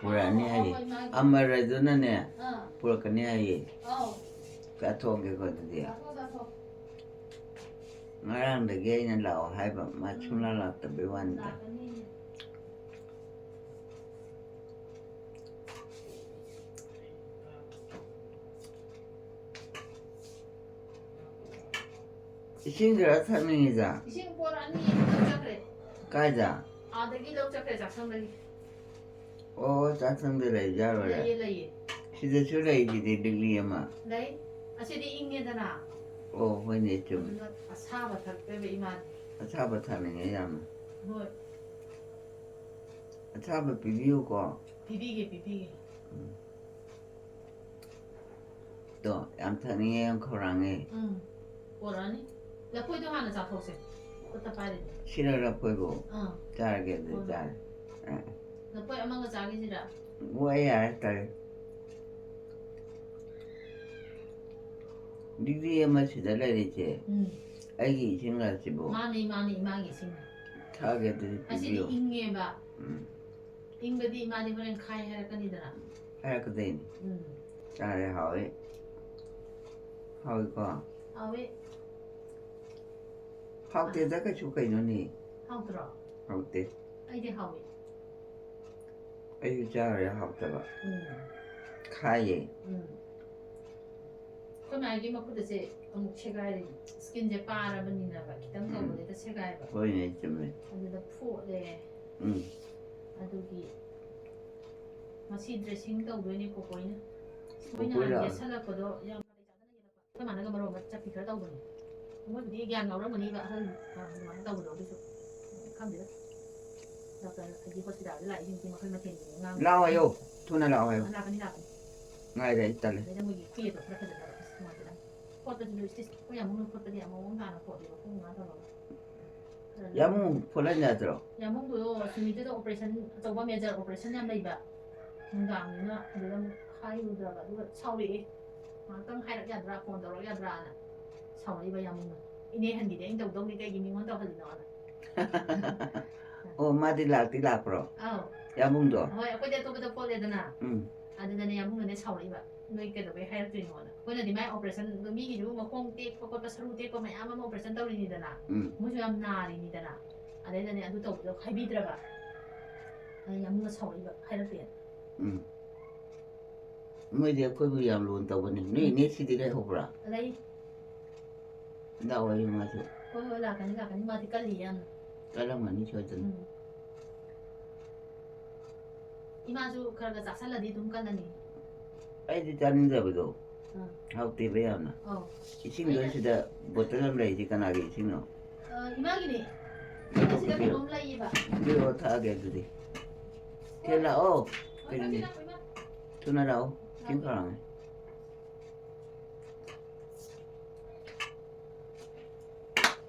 ꯄꯨꯔꯛꯑꯅꯤ ꯍꯥꯏꯌꯦ꯫ ꯍꯥꯎ, ꯍꯥꯎ, ꯍꯥꯎ, ꯃꯥꯒꯤ꯫ ꯑꯃꯔꯗꯨꯅꯅꯦ, ꯑꯥ꯫ ꯄꯨꯔꯛꯀꯅꯤ ꯍꯥꯏꯌꯦ꯫ ꯑꯥꯎ꯫ ꯆꯥꯊꯣꯛꯑꯒꯦꯀꯣ ꯑꯗꯨꯗꯤ꯫ ꯆꯥꯊꯣꯛ, ꯆꯥꯊꯣꯛ꯫ ꯉꯔꯥꯡꯗꯒꯤ ꯑꯩꯅ ꯂꯥꯛꯑꯣ ꯍꯥꯏꯕ, ꯃꯥ ꯎꯝ꯫ ꯁꯨꯡꯂꯥꯛ ꯂꯥꯛꯇꯕꯩ ꯋꯥꯅꯤꯗ꯫ ꯂꯥꯛꯀꯅꯤ꯫ ꯏꯁꯤꯡ ꯈꯔ ꯊꯛꯅꯤꯡꯉꯤꯗ꯫ ꯏꯁꯤꯡ ꯄꯣꯔꯛꯑꯅꯤ, ꯂꯧ ꯆꯠꯈ꯭ꯔꯦ꯫ ꯀꯥꯏꯗ? ꯑꯥꯗꯒꯤ ꯂꯧ ꯆꯠꯈ꯭ꯔꯦ, ꯆꯥꯛꯁꯪꯗꯒꯤ꯫ ꯑꯣ, ꯆꯥꯛꯁꯪꯗ ꯂꯩꯖꯥꯔꯣꯏꯔꯦ? ꯂꯩꯌꯦ, ꯂꯩꯌꯦ꯫ ꯁꯤꯗꯁꯨ ꯂꯩꯁꯤꯗꯤ ꯂꯤꯛꯂꯤ ꯑꯃ꯫ ꯂꯩ꯫ ꯑꯁꯤꯗꯤ ꯏꯪꯉꯦꯗꯅ꯫ ꯑꯣ, ꯍꯣꯏꯅꯦ, ꯆꯨꯝꯃꯤ꯫ ꯑꯗꯨꯅ ꯑꯁꯥꯕ ꯊꯛꯇꯣꯏꯕ ꯏꯃꯥꯗꯤ꯫ ꯑꯁꯥꯕ ꯊꯛꯅꯤꯡꯉꯦ ꯌꯥꯝꯅ꯫ ꯍꯣꯏ꯫ ꯑꯁꯥꯕ ꯄꯤꯕꯤꯌꯨꯀꯣ꯫ ꯄꯤꯕꯤꯒꯦ, ꯄꯤꯕꯤꯒꯦ꯫ ꯎꯝ꯫ ꯇꯣ, ꯌꯥꯝ ꯊꯛꯅꯤꯡꯉꯦ, ꯌꯥꯝ ꯈꯧꯔꯥꯡꯉꯦ꯫ ꯎꯝ꯫ ꯄꯣꯔꯛꯑꯅꯤ꯫ ꯂꯐꯣꯏꯗꯣ ꯍꯥꯟꯅ ꯆꯥꯊꯣꯛꯁꯦ꯫ ꯈꯨꯠꯇ ꯄꯥꯏꯔꯤꯗꯣ꯫ ꯁꯤꯔ ꯂꯐꯣꯏꯕꯨ? ꯑꯥ꯫ ꯆꯥꯔꯒꯦ ꯑꯗꯨ ꯍꯣꯏ, ꯍꯣꯏ꯫ ꯆꯥꯔꯦ꯫ ꯑꯥ꯫ ꯂꯐꯣꯏ ꯑꯃꯒ ꯆꯥꯈꯤꯁꯤꯔꯥ? ꯍꯣꯏ, ꯌꯥꯔꯦ, ꯇꯜꯂꯦ꯫ ꯗꯤꯒ꯭ꯔꯤ ꯑꯃ ꯁꯤꯗ ꯂꯩꯔꯤꯁꯦ, ꯎꯝ꯫ ꯑꯩꯒꯤ ꯏꯁꯤꯡ ꯂꯥꯁꯤꯕꯨ? ꯃꯥꯅꯤ, ꯃꯥꯅꯤ, ꯏꯃꯥꯒꯤ ꯏꯁꯤꯡ꯫ ꯊꯛꯑꯒꯦ ꯑꯗꯨꯗꯤ ꯑꯁꯤꯗꯤ ꯄꯤꯕꯤꯌꯣ꯫ ꯏꯪꯉꯦꯕ꯫ ꯎꯝ꯫ ꯏꯪꯕꯗꯤ ꯏꯃꯥꯗꯤ ꯍꯣꯔꯦꯟ ꯈꯥꯏ ꯍꯥꯏꯔꯛꯀꯅꯤꯗꯅ꯫ ꯍꯥꯏꯔꯛꯀꯗꯣꯏꯅꯤ꯫ ꯎꯝ꯫ ꯆꯥꯔꯦ, ꯍꯥꯎꯋꯦ꯫ ꯍꯥꯎꯋꯤꯀꯣ? ꯍꯥꯎꯋꯦ꯫ ꯍꯥꯎꯇꯦꯗ ꯀꯩꯁꯨ, ꯀꯩꯅꯣꯅꯦ? ꯍꯥꯎꯇ꯭ꯔꯣ? ꯍꯥꯎꯇꯦ꯫ ꯑꯩꯗꯤ ꯍꯥꯎꯋꯦ꯫ ꯑꯩꯁꯨ ꯆꯥꯔꯦ, ꯍꯥꯎꯇꯕ꯫ ꯎꯝ ꯈꯥꯏꯌꯦ꯫ ꯎꯝ ꯑꯩꯈꯣꯏ ꯃꯥꯒꯤ ꯃꯈꯨꯠ ꯑꯁꯦ ꯑꯃꯨꯛ ꯁꯦꯒꯥꯏꯔꯦ꯫ ꯁ꯭ꯀꯤꯟꯁꯦ ꯄꯥꯔꯕꯅꯤꯅꯕ, ꯈꯤꯇꯪ ꯎꯝ꯫ ꯇꯧꯕꯗ ꯍꯦꯛꯇ ꯁꯦꯒꯥꯏꯕ꯫ ꯍꯣꯏꯅꯦ, ꯆꯨꯝꯃꯦ꯫ ꯑꯗꯨꯗ ꯐꯣꯠꯂꯦ꯫ ꯎꯝ꯫ ꯑꯗꯨꯒꯤ ꯉꯁꯤ ꯗ꯭ꯔꯦꯁꯤꯡ ꯇꯧꯗꯣꯏꯅꯦ ꯀꯣꯀꯣꯏꯅ꯫ ꯃꯣꯏꯅ ꯀꯣꯀꯣꯏꯔꯣ? ꯌꯦꯠꯁꯜꯂꯛꯄꯗꯣ ꯌꯥꯝ ꯅꯥꯇꯩ ꯆꯥꯗꯅ ꯌꯦꯜꯂꯛꯄ꯫ ꯑꯩꯈꯣꯏ ꯃꯥꯅꯒ ꯃꯔꯣꯝ ꯑꯃ ꯆꯠꯄꯤ ꯈꯔ ꯇꯧꯕꯅꯦ꯫ ꯃꯣꯏꯕꯨꯗꯤ ꯒ꯭ꯌꯥꯟ ꯉꯥꯎꯔꯝꯒꯅꯤꯕ, ꯑꯍꯜ ꯑꯗꯨꯃꯥꯏꯅ ꯇꯧꯕꯗꯣ꯫ ꯑꯗꯨꯁꯨ ꯈꯪꯗꯦꯗ꯫ ꯗꯣꯛꯇꯔ ꯍꯥꯏꯗꯤ ꯍꯣꯁꯄꯤꯇꯥꯜꯗ ꯂꯥꯛꯏꯁꯤꯡꯁꯦ ꯃꯈꯜ ꯃꯊꯦꯜꯒꯤ ꯑꯉꯥꯡ ꯂꯥꯛꯑꯣ ꯍꯥꯏꯌꯣ꯫ ꯊꯨꯅ ꯂꯥꯛꯑꯣ ꯍꯥꯏꯌꯣ꯫ ꯂꯥꯛꯀꯅꯤ, ꯂꯥꯛꯀꯅꯤ꯫ ꯉꯥꯏꯔꯦ ꯑꯩ, ꯇꯜꯂꯦ꯫ ꯑꯗꯩꯗ ꯃꯣꯏꯒꯤ ꯄꯦꯗꯣ ꯈꯔ ꯐꯖꯅꯕ꯫ ꯑꯁ, ꯅꯨꯡꯉꯥꯏꯇꯦꯗ꯫ ꯐꯣꯠꯄꯗꯨꯁꯨ ꯁ꯭ꯇꯤꯆ ꯑꯩꯈꯣꯏ ꯌꯥꯝ ꯃꯨꯟꯅ ꯐꯣꯠꯄꯗꯤ ꯌꯥꯝ ꯃꯑꯣꯡ ꯇꯥꯅ ꯐꯣꯠꯂꯦꯕ, ꯈꯣꯡ ꯉꯥ ꯇꯧꯔꯒ꯫ ꯈꯔ ꯌꯥꯝ ꯐꯣꯠꯍꯟ ꯌꯥꯗ꯭ꯔꯣ? ꯌꯥꯝꯕꯨꯡꯗꯣ ꯁꯨꯃꯤꯠꯇꯨꯗ ꯑꯣꯄꯔꯦꯁꯟ ꯑꯆꯧꯕ, ꯃꯦꯖꯔ ꯑꯣꯄꯔꯦꯁꯟ ꯌꯥꯝ ꯂꯩꯕ ꯅꯨꯡꯗꯥꯡꯅꯤꯅ, ꯑꯗꯨꯗ ꯑꯃꯨꯛ ꯍꯥꯏꯔꯨꯗ꯭ꯔꯕ, ꯑꯗꯨꯒ ꯁꯥꯎꯔꯛꯑꯦ꯫ "ꯉꯥꯏꯍꯥꯛꯇꯪ ꯍꯥꯏꯔꯛ ꯌꯥꯗ꯭ꯔꯥ, ꯐꯣꯟ ꯇꯧꯔꯛ ꯌꯥꯗ꯭ꯔꯥꯅ?" ꯁꯥꯎꯔꯛꯏꯕ ꯌꯥꯝꯕꯨꯡꯅ꯫ "ꯏꯅꯦ ꯍꯟꯒꯤꯗꯤ ꯑꯩꯅ ꯇꯧꯗꯧꯅꯤ, ꯀꯩꯒꯤ ꯃꯤꯉꯣꯟꯗ ꯇꯧꯍꯜꯂꯤꯅꯣꯅ?" ꯑꯣ, ꯃꯥꯗꯤ ꯂꯥꯛꯇꯤ ꯂꯥꯛꯄ꯭ꯔꯣ? ꯑꯧ꯫ ꯌꯥꯝꯕꯨꯡꯗꯣ? ꯍꯣꯏ, ꯑꯩꯈꯣꯏꯗꯤ ꯑꯇꯣꯞꯄꯗ ꯐꯣꯠꯂꯦꯗꯅ꯫ ꯎꯝ꯫ ꯑꯗꯨꯗꯅꯦ ꯌꯥꯝꯕꯨꯡꯅꯅꯦ ꯁꯥꯎꯔꯛꯏꯕ, "ꯅꯣꯏ ꯀꯩꯗꯧꯕꯩ ꯍꯥꯏꯔꯛꯇ꯭ꯔꯤꯅꯣꯅ?" ꯑꯩꯈꯣꯏꯅꯗꯤ ꯃꯥꯏ ꯑꯣꯄꯔꯦꯁꯟꯗꯣ, ꯃꯤꯒꯤꯁꯨ ꯃꯈꯣꯡ ꯇꯦꯛꯄ ꯈꯣꯠꯄ, ꯁꯔꯨ ꯇꯦꯛꯄ ꯃꯌꯥꯝ ꯑꯃ ꯑꯣꯄꯔꯦꯁꯟ ꯇꯧꯔꯤꯅꯤꯗꯅ꯫ ꯎꯝ꯫ ꯃꯣꯏꯁꯨ ꯌꯥꯝ ꯅꯥꯔꯤꯅꯤꯗꯅ꯫ ꯑꯗꯩꯗꯅꯦ ꯑꯗꯨ ꯇꯧꯕꯗꯣ ꯍꯥꯏꯕꯤꯗ꯭ꯔꯕ꯫ ꯑꯗ ꯌꯥꯝꯕꯨꯡꯅ ꯁꯥꯎꯔꯛꯏꯕ, ꯍꯥꯏꯔꯛꯇꯦꯅ꯫ ꯎꯝ꯫ ꯃꯣꯏꯗꯤ ꯑꯩꯈꯣꯏꯕꯨ ꯌꯥꯝ ꯂꯨꯅ ꯇꯧꯕꯅꯤ꯫ ꯅꯣꯏ ꯏꯅꯦ ꯁꯤꯗꯤ ꯂꯩꯍꯧꯕ꯭ꯔꯥ? ꯑꯗꯩ ꯂꯥꯛꯑꯣ ꯍꯥꯏꯌꯨ ꯃꯥꯁꯨ꯫ ꯍꯣꯏ, ꯍꯣꯏ, ꯂꯥꯛꯀꯅꯤ, ꯂꯥꯛꯀꯅꯤ꯫ ꯃꯥꯗꯤ ꯀꯜꯂꯤ ꯌꯥꯝꯅ꯫ ꯀꯜꯂꯝꯒꯅꯤ ꯁꯣꯏꯗꯅ꯫ ꯎꯝ꯫ ꯏꯃꯥꯁꯨ ꯈꯔ ꯈꯔ ꯆꯥꯁꯜꯂꯗꯤ ꯑꯗꯨꯝ ꯀꯜꯂꯅꯤ꯫ ꯑꯩꯗꯤ ꯆꯥꯅꯤꯡꯗꯕꯗꯣ꯫ ꯑꯥ꯫ ꯍꯥꯎꯇꯦꯕ ꯌꯥꯝꯅ꯫ ꯑꯧ꯫ ꯏꯁꯤꯡꯗꯣ ꯁꯤꯗ ꯕꯣꯇꯜ ꯑꯃ ꯂꯩꯔꯤꯁꯤ ꯀꯅꯥꯒꯤ ꯏꯁꯤꯡꯅꯣ? ꯑ, ꯏꯃꯥꯒꯤꯅꯦ꯫ ꯁꯤꯗ ꯀꯩꯅꯣꯝ ꯂꯩꯌꯦꯕ꯫ ꯄꯤꯔꯛꯑꯣ, ꯊꯛꯑꯒꯦ ꯑꯗꯨꯗꯤ꯫ ꯁꯦ ꯂꯥꯛꯑꯣ꯫ ꯍꯣꯏ, ꯀꯩꯅꯣꯅꯦ? ꯂꯥꯛꯑꯣ, ꯏꯃꯥ꯫ ꯊꯨꯅ ꯂꯥꯛꯑꯣ꯫ ꯏꯁꯤꯡ ꯈꯧꯔꯥꯡꯉꯦ꯫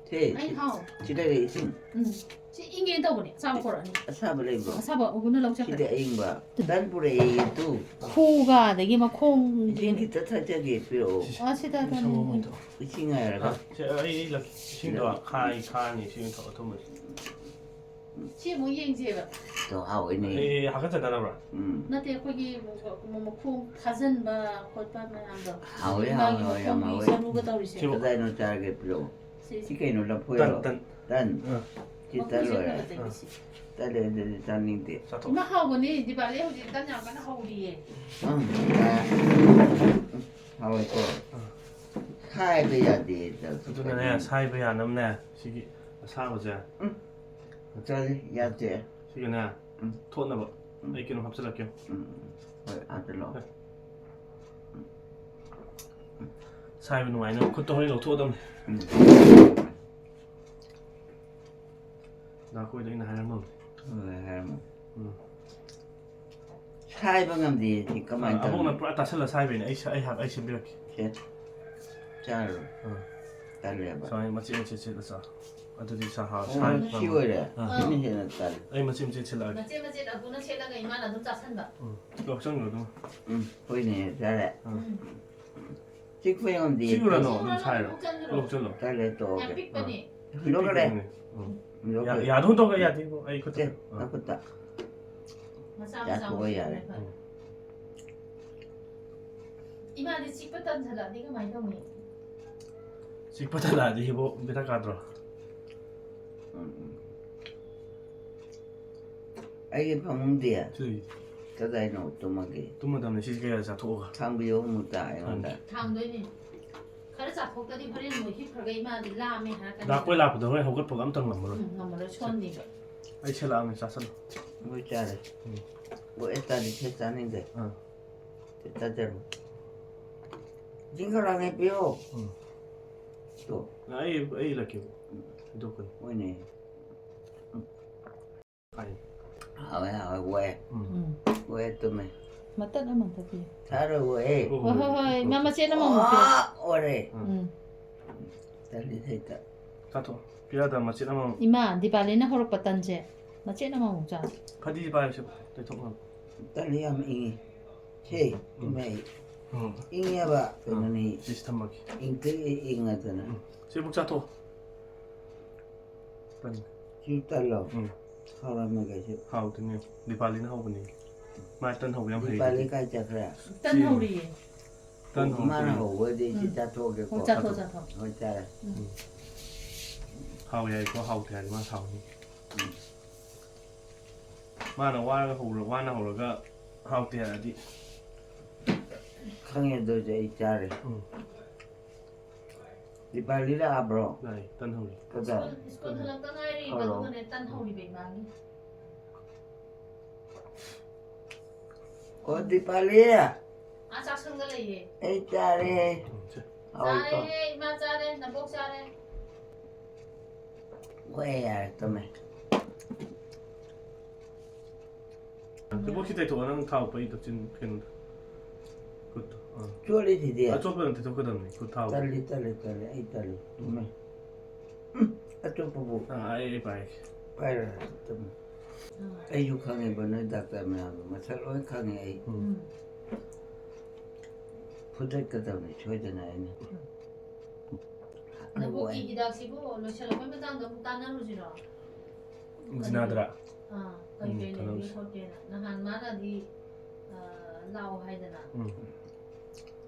ꯁꯦ, ꯑꯩ ꯁꯤ-, ꯍꯥꯎ꯫ ꯁꯤ ꯂꯩꯔꯦ ꯏꯁꯤꯡ꯫ ꯎꯝ꯫ ꯁꯤ ꯏꯪꯉꯦꯅ ꯇꯧꯕꯅꯦ꯫ ꯑꯁꯥꯕ ꯄꯣꯔꯛꯑꯅꯤ꯫ ꯑꯁꯥꯕ ꯂꯩꯕ꯭ꯔꯣ? ꯑꯁꯥꯕ ꯑꯣꯒꯨꯅ ꯂꯧ ꯆꯠꯈ꯭ꯔꯦ꯫ ꯁꯤꯗꯤ ꯑꯏꯪꯕ꯫ ꯇꯟ ꯄꯨꯔꯛꯑꯦ ꯇꯨ꯫ ꯈꯨꯒ ꯑꯗꯒꯤ ꯃꯈꯣꯡ꯫ ꯏꯁꯤꯡ ꯈꯤꯇ ꯊꯛꯆꯒꯦ ꯄꯤꯔꯛꯑꯣ꯫ ꯑ, ꯁꯤꯗ ꯊꯝꯃꯦ꯫ ꯏꯁꯤꯡ ꯉꯥꯏꯔꯒ꯫ ꯁꯦ, ꯑꯩ ꯂꯛ-, ꯏꯁꯤꯡꯗꯣ ꯈꯥꯏ ꯈꯥꯅꯤ ꯏꯁꯤꯡ ꯑꯊꯨꯝꯕꯁꯦ꯫ ꯁꯤ ꯑꯃꯨꯛ ꯌꯦꯡꯁꯦꯕ꯫ ꯇꯣ ꯍꯥꯎꯏꯅꯦ꯫ ꯑꯦ, ꯍꯥꯀꯠꯆꯗꯅꯕ꯭ꯔꯥ? ꯎꯝ꯫ ꯅꯠꯇꯦ, ꯑꯩꯈꯣꯏꯒꯤ ꯃꯈꯣꯡ ꯐꯥꯖꯤꯟꯕ ꯈꯣꯠꯄ ꯃꯌꯥꯝꯗꯣ꯫ ꯍꯥꯎꯋꯦ, ꯏꯃꯥꯒꯤ ꯍꯥꯎꯋꯦ, ꯍꯥꯎꯋꯦ, ꯌꯥꯝ ꯃꯈꯣꯡꯒꯤ ꯍꯥꯎꯋꯦ꯫ ꯁꯔꯨꯒ ꯇꯧꯔꯤꯁꯦ꯫ ꯁꯤꯕꯨ- ꯀꯗꯥꯏꯅꯣ ꯆꯥꯔꯒꯦ ꯄꯤꯔꯛꯑꯣ꯫ ꯁꯤ, ꯁꯤ ꯀꯩꯅꯣ, ꯇꯟ, ꯂꯐꯣꯏꯔꯣ? ꯇꯟ꯫ ꯇꯟ꯫ ꯑꯥ꯫ ꯁꯤ ꯇꯟ ꯂꯣꯏꯔꯦ꯫ ꯇꯜꯂꯦ, ꯑꯗꯨꯗꯤ ꯆꯥꯅꯤꯡꯗꯦ꯫ ꯆꯥꯊꯣꯛ꯫ ꯏꯃꯥ, ꯍꯥꯎꯕꯅꯤ, ꯗꯤꯄꯥꯂꯤ ꯍꯧꯖꯤꯛ ꯇꯟ ꯌꯥꯝ ꯀꯟꯅ ꯍꯧꯔꯤꯌꯦ꯫ ꯎꯝ, ꯍꯥꯎꯋꯦꯀꯣ꯫ ꯁꯥꯏꯕ ꯌꯥꯗꯦ꯫ ꯑꯗꯨꯅꯅꯦ, ꯁꯥꯏꯕ ꯌꯥꯅꯕꯅꯦ ꯁꯤꯒꯤ ꯑꯁꯥꯕꯁꯦ꯫ ꯎꯝ꯫ ꯆꯥꯔꯤ, ꯌꯥꯗꯦ꯫ ꯁꯤꯒꯅꯦ, ꯎꯝ꯫ ꯊꯣꯠꯅꯕ ꯎꯝ꯫ ꯑꯩ ꯀꯩꯅꯣ ꯍꯥꯞꯆꯤꯜꯂꯛꯀꯦ꯫ ꯎꯝ, ꯎꯝ꯫ ꯍꯣꯏ, ꯍꯥꯞꯆꯤꯜꯂꯣ꯫ ꯍꯣꯏ꯫ ꯁꯥꯏꯕ ꯅꯨꯡꯉꯥꯏꯅꯕ ꯈꯨꯠꯇ ꯍꯣꯔꯦꯟ ꯂꯧꯊꯣꯛꯑꯗꯕꯅꯤ꯫ ꯎꯝ꯫ ꯗꯥ ꯀꯣꯏꯗ ꯑꯩꯅ ꯍꯥꯏꯔꯝꯃꯕꯅꯤ꯫ ꯍꯣꯏ, ꯍꯥꯏꯔꯝꯃꯣ꯫ ꯎꯝ꯫ ꯁꯥꯏꯕ ꯉꯝꯗꯦ ꯁꯤ ꯀꯃꯥꯏꯅ ꯑꯥ, ꯑꯕꯣꯛꯅ ꯇꯧꯅꯤ? ꯄꯨꯔꯥ ꯇꯥꯁꯜꯂ ꯁꯥꯏꯕꯩꯅꯦ꯫ ꯑꯩ ꯁ-, ꯑꯩ ꯍꯥ-, ꯑꯩ ꯁꯦꯝꯕꯤꯔꯛꯀꯦ꯫ ꯁꯦ, ꯆꯥꯔꯣ꯫ ꯑꯥ꯫ ꯇꯜꯂꯦꯕ꯫ ꯁꯨꯃꯥꯏꯅ ꯃꯆꯦꯠ ꯃꯆꯦꯠ ꯁꯦꯠꯂ ꯆꯥ꯫ ꯑꯗꯨꯗꯤ ꯁꯥ ꯍꯥ-, ꯑꯣ, ꯁꯥꯏꯕ ꯁꯤ ꯉꯝꯃꯣꯏ꯫ ꯑꯣꯏꯔꯦ? ꯑꯥ꯫ ꯁꯤꯅ ꯍꯦꯟꯅ ꯇꯜꯂꯦ꯫ ꯑꯩ ꯃꯆꯦꯠ ꯃꯆꯦꯠ ꯁꯦꯠꯂꯛꯑꯒꯦ꯫ ꯃꯆꯦꯠ ꯃꯆꯦꯠ ꯑꯕꯨꯅ ꯁꯦꯠꯂꯒ ꯏꯃꯥꯅ ꯑꯗꯨꯝ ꯆꯥꯁꯟꯕ꯫ ꯎꯝ꯫ ꯂꯧꯁꯟꯈ꯭ꯔꯣ ꯑꯗꯨꯝ꯫ ꯎꯝ, ꯍꯣꯏꯅꯦ, ꯆꯥꯔꯦ꯫ ꯎꯝ꯫ ꯎꯝ꯫ ꯆꯤꯛꯄ ꯌꯥꯝꯗꯤ ꯆꯤꯛꯎꯔꯅꯨ, ꯑꯗꯨꯝ ꯁꯥꯏꯔꯣ꯫ ꯂꯧꯁꯜꯂꯣ꯫ ꯂꯧꯁꯜꯂꯣ꯫ ꯇꯜꯂꯦ, ꯇꯣꯛꯑꯒꯦ꯫ ꯌꯥꯝ ꯄꯤꯛꯄꯅꯦ꯫ ꯎꯝ꯫ ꯂꯧꯈꯠꯂꯦ꯫ ꯄꯤꯛꯄꯅꯦ꯫ ꯎꯝ꯫ ꯂꯧꯈꯠꯂꯦ꯫ ꯌꯥ-, ꯌꯥꯗꯧ ꯇꯧꯒ ꯌꯥꯗꯦ ꯏꯕꯨꯡ, ꯑꯩ ꯈꯨꯠꯇ꯫ ꯁꯦ, ꯑꯥ꯫ ꯅꯈꯨꯠꯇ꯫ ꯃꯆꯥ ꯃꯆꯥ ꯆꯥꯊꯣꯛꯑꯣ ꯌꯥꯔꯦ꯫ ꯃꯆꯥ꯫ ꯎꯝ꯫ ꯏꯃꯥꯗꯤ ꯆꯤꯛꯄ ꯇꯟꯁꯤꯜꯂꯛꯑꯗꯤ ꯀꯃꯥꯏꯅ ꯇꯧꯅꯤ? ꯆꯤꯛꯄ ꯇꯜꯂꯛꯑꯗꯤ ꯏꯕꯣ ꯕꯦꯔꯥ ꯀꯥꯗ꯭ꯔꯣ? ꯎꯝ, ꯎꯝ꯫ ꯑꯩꯒꯤ ꯐꯃꯨꯡꯗꯤ ꯁꯤ꯫ ꯀꯗꯥꯏꯅꯣ ꯇꯨꯝꯃꯒꯦ? ꯇꯨꯝꯃꯗꯕꯅꯤ, ꯁꯤꯁꯦ ꯀꯌꯥ ꯆꯥꯊꯣꯛꯑꯒ꯫ ꯊꯥꯡꯕꯤꯌꯣ ꯑꯃꯨꯛꯇ ꯑꯩꯉꯣꯟꯗ꯫ ꯊꯥꯡꯗꯣꯏꯅꯦ꯫ ꯈꯔ ꯆꯥꯊꯣꯛꯇꯗꯤ ꯍꯣꯔꯦꯟ ꯃꯣꯏ ꯍꯤꯞꯈ꯭ꯔꯒ ꯏꯃꯥꯗꯤ ꯂꯥꯝꯃꯦ ꯍꯥꯏꯔꯛꯀꯅꯤ꯫ ꯗꯥ ꯀꯣꯏ ꯂꯥꯛꯄꯗ ꯍꯣꯔꯦꯟ ꯍꯧꯒꯠꯄꯒ ꯑꯝꯇ ꯉꯝꯃꯔꯣꯏ꯫ ꯎꯝ, ꯉꯝꯃꯔꯣꯏ, ꯁꯣꯟꯅꯤꯕ꯫ ꯑꯩ ꯁꯦꯂꯥꯛꯑꯝꯅꯦ, ꯆꯥꯁꯜꯂꯣ꯫ ꯃꯣꯏ ꯆꯥꯔꯦ꯫ ꯎꯝ꯫ ꯑꯣ, ꯑꯦ, ꯇꯥꯗꯤ ꯁꯦ ꯆꯥꯅꯤꯡꯗꯦ꯫ ꯑꯥ꯫ ꯁꯦ ꯆꯥꯖꯔꯣ꯫ ꯖꯤꯡꯒ ꯂꯥꯡꯉꯦ ꯄꯤꯌꯣ꯫ ꯎꯝ꯫ ꯇꯣ꯫ ꯑꯩ, ꯑꯩ ꯏꯜꯂꯛꯀꯦꯕ꯫ ꯊꯤꯗꯣꯛꯀꯅꯤ꯫ ꯍꯣꯏꯅꯦ꯫ ꯍꯥꯏ꯫ ꯍꯥꯎꯋꯦ, ꯍꯥꯎꯋꯦ, ꯋꯥꯏ꯫ ꯎꯝ꯫ ꯎꯝ꯫ ꯋꯥꯏ ꯇꯨꯝꯃꯦ꯫ ꯃꯇꯠ ꯑꯃ ꯊꯛꯄꯤꯌꯨ꯫ ꯊꯥꯔꯣꯏ ꯋꯥꯏ꯫ ꯍꯣꯏ, ꯍꯣꯏ, ꯍꯣꯏ꯫ ꯏꯃꯥ, ꯃꯆꯦꯠ ꯑꯃꯃꯨꯛ ꯄꯤꯌꯨ꯫ ꯑꯣ, ꯑꯣꯔꯦ꯫ ꯎꯝ꯫ ꯎꯝ꯫ ꯇꯜꯂꯤ ꯍꯦꯛꯇ꯫ ꯆꯥꯊꯣꯛ꯫ ꯄꯤꯔꯥꯗ ꯃꯆꯦꯠ ꯑꯃꯃꯨꯛ꯫ ꯏꯃꯥ, ꯗꯤꯄꯥꯂꯤꯅ ꯍꯧꯔꯛꯄ ꯇꯟꯁꯦ ꯃꯆꯦꯠ ꯑꯃꯃꯨꯛ ꯆꯥꯁꯤ꯫ ꯐꯗꯤ ꯄꯥꯏꯔꯁꯤ, ꯇꯩꯊꯣꯛꯅꯕ꯫ ꯇꯜꯂꯤ ꯌꯥꯝ ꯏꯪꯉꯤ꯫ ꯁꯦ, ꯎꯝ꯫ ꯏꯃꯥ, ꯎꯝ꯫ ꯏꯪꯉꯦꯕ, ꯑꯥ, ꯀꯩꯅꯣꯅꯤ꯫ ꯁꯤꯁꯦ ꯊꯝꯃꯒꯦ꯫ ꯏꯪꯇ꯭ꯔꯤꯛ ꯏꯪꯉꯗꯅ꯫ ꯎꯝ꯫ ꯁꯤ ꯑꯃꯨꯛ ꯆꯥꯊꯣꯛ꯫ ꯇꯟ꯫ ꯁꯤ ꯇꯜꯂꯣ? ꯎꯝ꯫ ꯍꯥꯎꯔꯝꯃꯦ ꯀꯩꯁꯨ꯫ ꯍꯥꯎꯇꯦꯅꯦ꯫ ꯗꯤꯄꯥꯂꯤꯅ ꯍꯧꯕꯅꯦ꯫ ꯃꯥ ꯇꯟ ꯍꯧꯕ ꯌꯥꯝ ꯍꯩ꯫ ꯗꯤꯄꯥꯂꯤ ꯀꯥꯏ ꯆꯠꯈ꯭ꯔꯦ? ꯇꯟ ꯆꯦ꯫ ꯍꯧꯔꯤꯌꯦ꯫ ꯇꯟ ꯑꯣ, ꯃꯥꯅ ꯍꯧꯕ꯫ ꯍꯧꯕꯗꯤ ꯁꯤ ꯎꯝ꯫ ꯆꯥꯊꯣꯛꯑꯒꯦꯀꯣ꯫ ꯍꯣꯏ, ꯆꯥꯊꯣꯛ, ꯆꯥꯊꯣꯛ꯫ ꯍꯣꯏ, ꯆꯥꯔꯦ꯫ ꯎꯝ꯫ ꯍꯥꯎꯋꯦ ꯍꯥꯏꯀꯣ, ꯍꯥꯎꯇꯦ ꯍꯥꯏꯗꯤ ꯃꯥ ꯁꯥꯎꯅꯤ꯫ ꯃꯥꯅ ꯋꯥꯔꯒ ꯍꯧꯔ-, ꯋꯥꯅ ꯍꯧꯔꯒ ꯍꯥꯎꯇꯦ ꯍꯥꯏꯔꯗꯤ꯫ ꯈꯪꯉꯦ, ꯑꯗꯨ ꯑꯣꯏꯔꯁꯨ ꯑꯩ ꯆꯥꯔꯦ꯫ ꯎꯝ꯫ ꯗꯤꯄꯥꯂꯤ ꯂꯥꯛꯑꯕ꯭ꯔꯣ? ꯂꯥꯛꯑꯦ, ꯇꯟ ꯍꯧꯔꯤ꯫ ꯀꯗꯥꯏ? ꯁ꯭ꯀꯨꯜ ꯍꯜꯂꯛꯇ ꯉꯥꯏꯔꯤ, ꯍꯜꯂꯣ꯫ ꯑꯗꯨꯒꯅꯦ ꯇꯟ ꯍꯧꯔꯤꯕ ꯏꯃꯥꯒꯤ꯫ ꯑꯣ, ꯗꯤꯄꯥꯂꯤ, ꯑꯥ ꯆꯥꯛꯁꯪꯗ ꯂꯩꯌꯦ꯫ ꯑꯩ ꯆꯥꯔꯦ꯫ ꯎꯝ, ꯁꯦ꯫ ꯍꯥꯎꯏꯀꯣ? ꯆꯥꯔꯦꯍꯦ, ꯏꯃꯥ ꯆꯥꯔꯦ, ꯅꯕꯣꯛ ꯆꯥꯔꯦ꯫ ꯍꯣꯏ, ꯌꯥꯔꯦ, ꯇꯨꯝꯃꯦ꯫ ꯅꯕꯣꯛꯁꯤ ꯇꯩꯊꯣꯛꯑꯣ, ꯅꯪ ꯊꯥꯎ ꯄꯩꯗꯣ ꯆꯤꯟ ꯀꯩꯅꯣꯗꯣ꯫ ꯈꯨꯠꯇꯣ꯫ ꯑꯥ꯫ ꯆꯣꯠꯂꯤꯁꯤꯗꯤ꯫ ꯑꯆꯣꯠꯄꯗ ꯇꯩꯊꯣꯛꯀꯗꯕꯅꯤ, ꯈꯨꯠ ꯊꯥꯎ꯫ ꯇꯜꯂꯤ, ꯇꯜꯂꯤ, ꯇꯜꯂꯤ, ꯑꯩ ꯇꯜꯂꯤ꯫ ꯇꯨꯝꯃꯦ꯫ ꯎꯝ, ꯑꯆꯣꯠꯄꯕꯨ ꯑꯥ, ꯑꯩ, ꯑꯩ ꯄꯥꯏꯒꯦ꯫ ꯄꯥꯏꯔ ꯇꯨꯝꯃꯦ꯫ ꯑꯩꯁꯨ ꯈꯪꯉꯦꯕ ꯅꯣꯏ ꯗꯥꯛꯇꯔ ꯃꯌꯥꯝꯗꯣ, ꯃꯁꯛ ꯂꯣꯏ ꯈꯪꯉꯦ ꯑꯩ꯫ ꯎꯝ꯫ ꯎꯝ꯫ ꯐꯨꯗꯠꯀꯗꯕꯅꯤ ꯁꯣꯏꯗꯅ ꯑꯩꯅ꯫ ꯅꯕꯣꯛꯀꯤ ꯍꯤꯗꯥꯛꯁꯤꯕꯨ ꯂꯣꯏꯁꯤꯜꯂꯛꯄꯩ ꯃꯇꯥꯡꯗ ꯑꯃꯨꯛ ꯇꯥꯟꯅꯔꯨꯁꯤꯔꯣ? ꯖꯤꯅꯥꯗ꯭ꯔꯥ? ꯑꯥ, ꯀꯩ ꯎꯝ, ꯀꯩ ꯂꯩꯒꯦ ꯇꯥꯟꯅꯔꯨꯁꯤ꯫ ꯈꯣꯠꯀꯦꯅ꯫ ꯅꯍꯥꯟ ꯃꯥꯅꯗꯤ, ꯑꯥ, ꯂꯥꯛꯑꯣ ꯍꯥꯏꯗꯅ꯫ ꯎꯝ꯫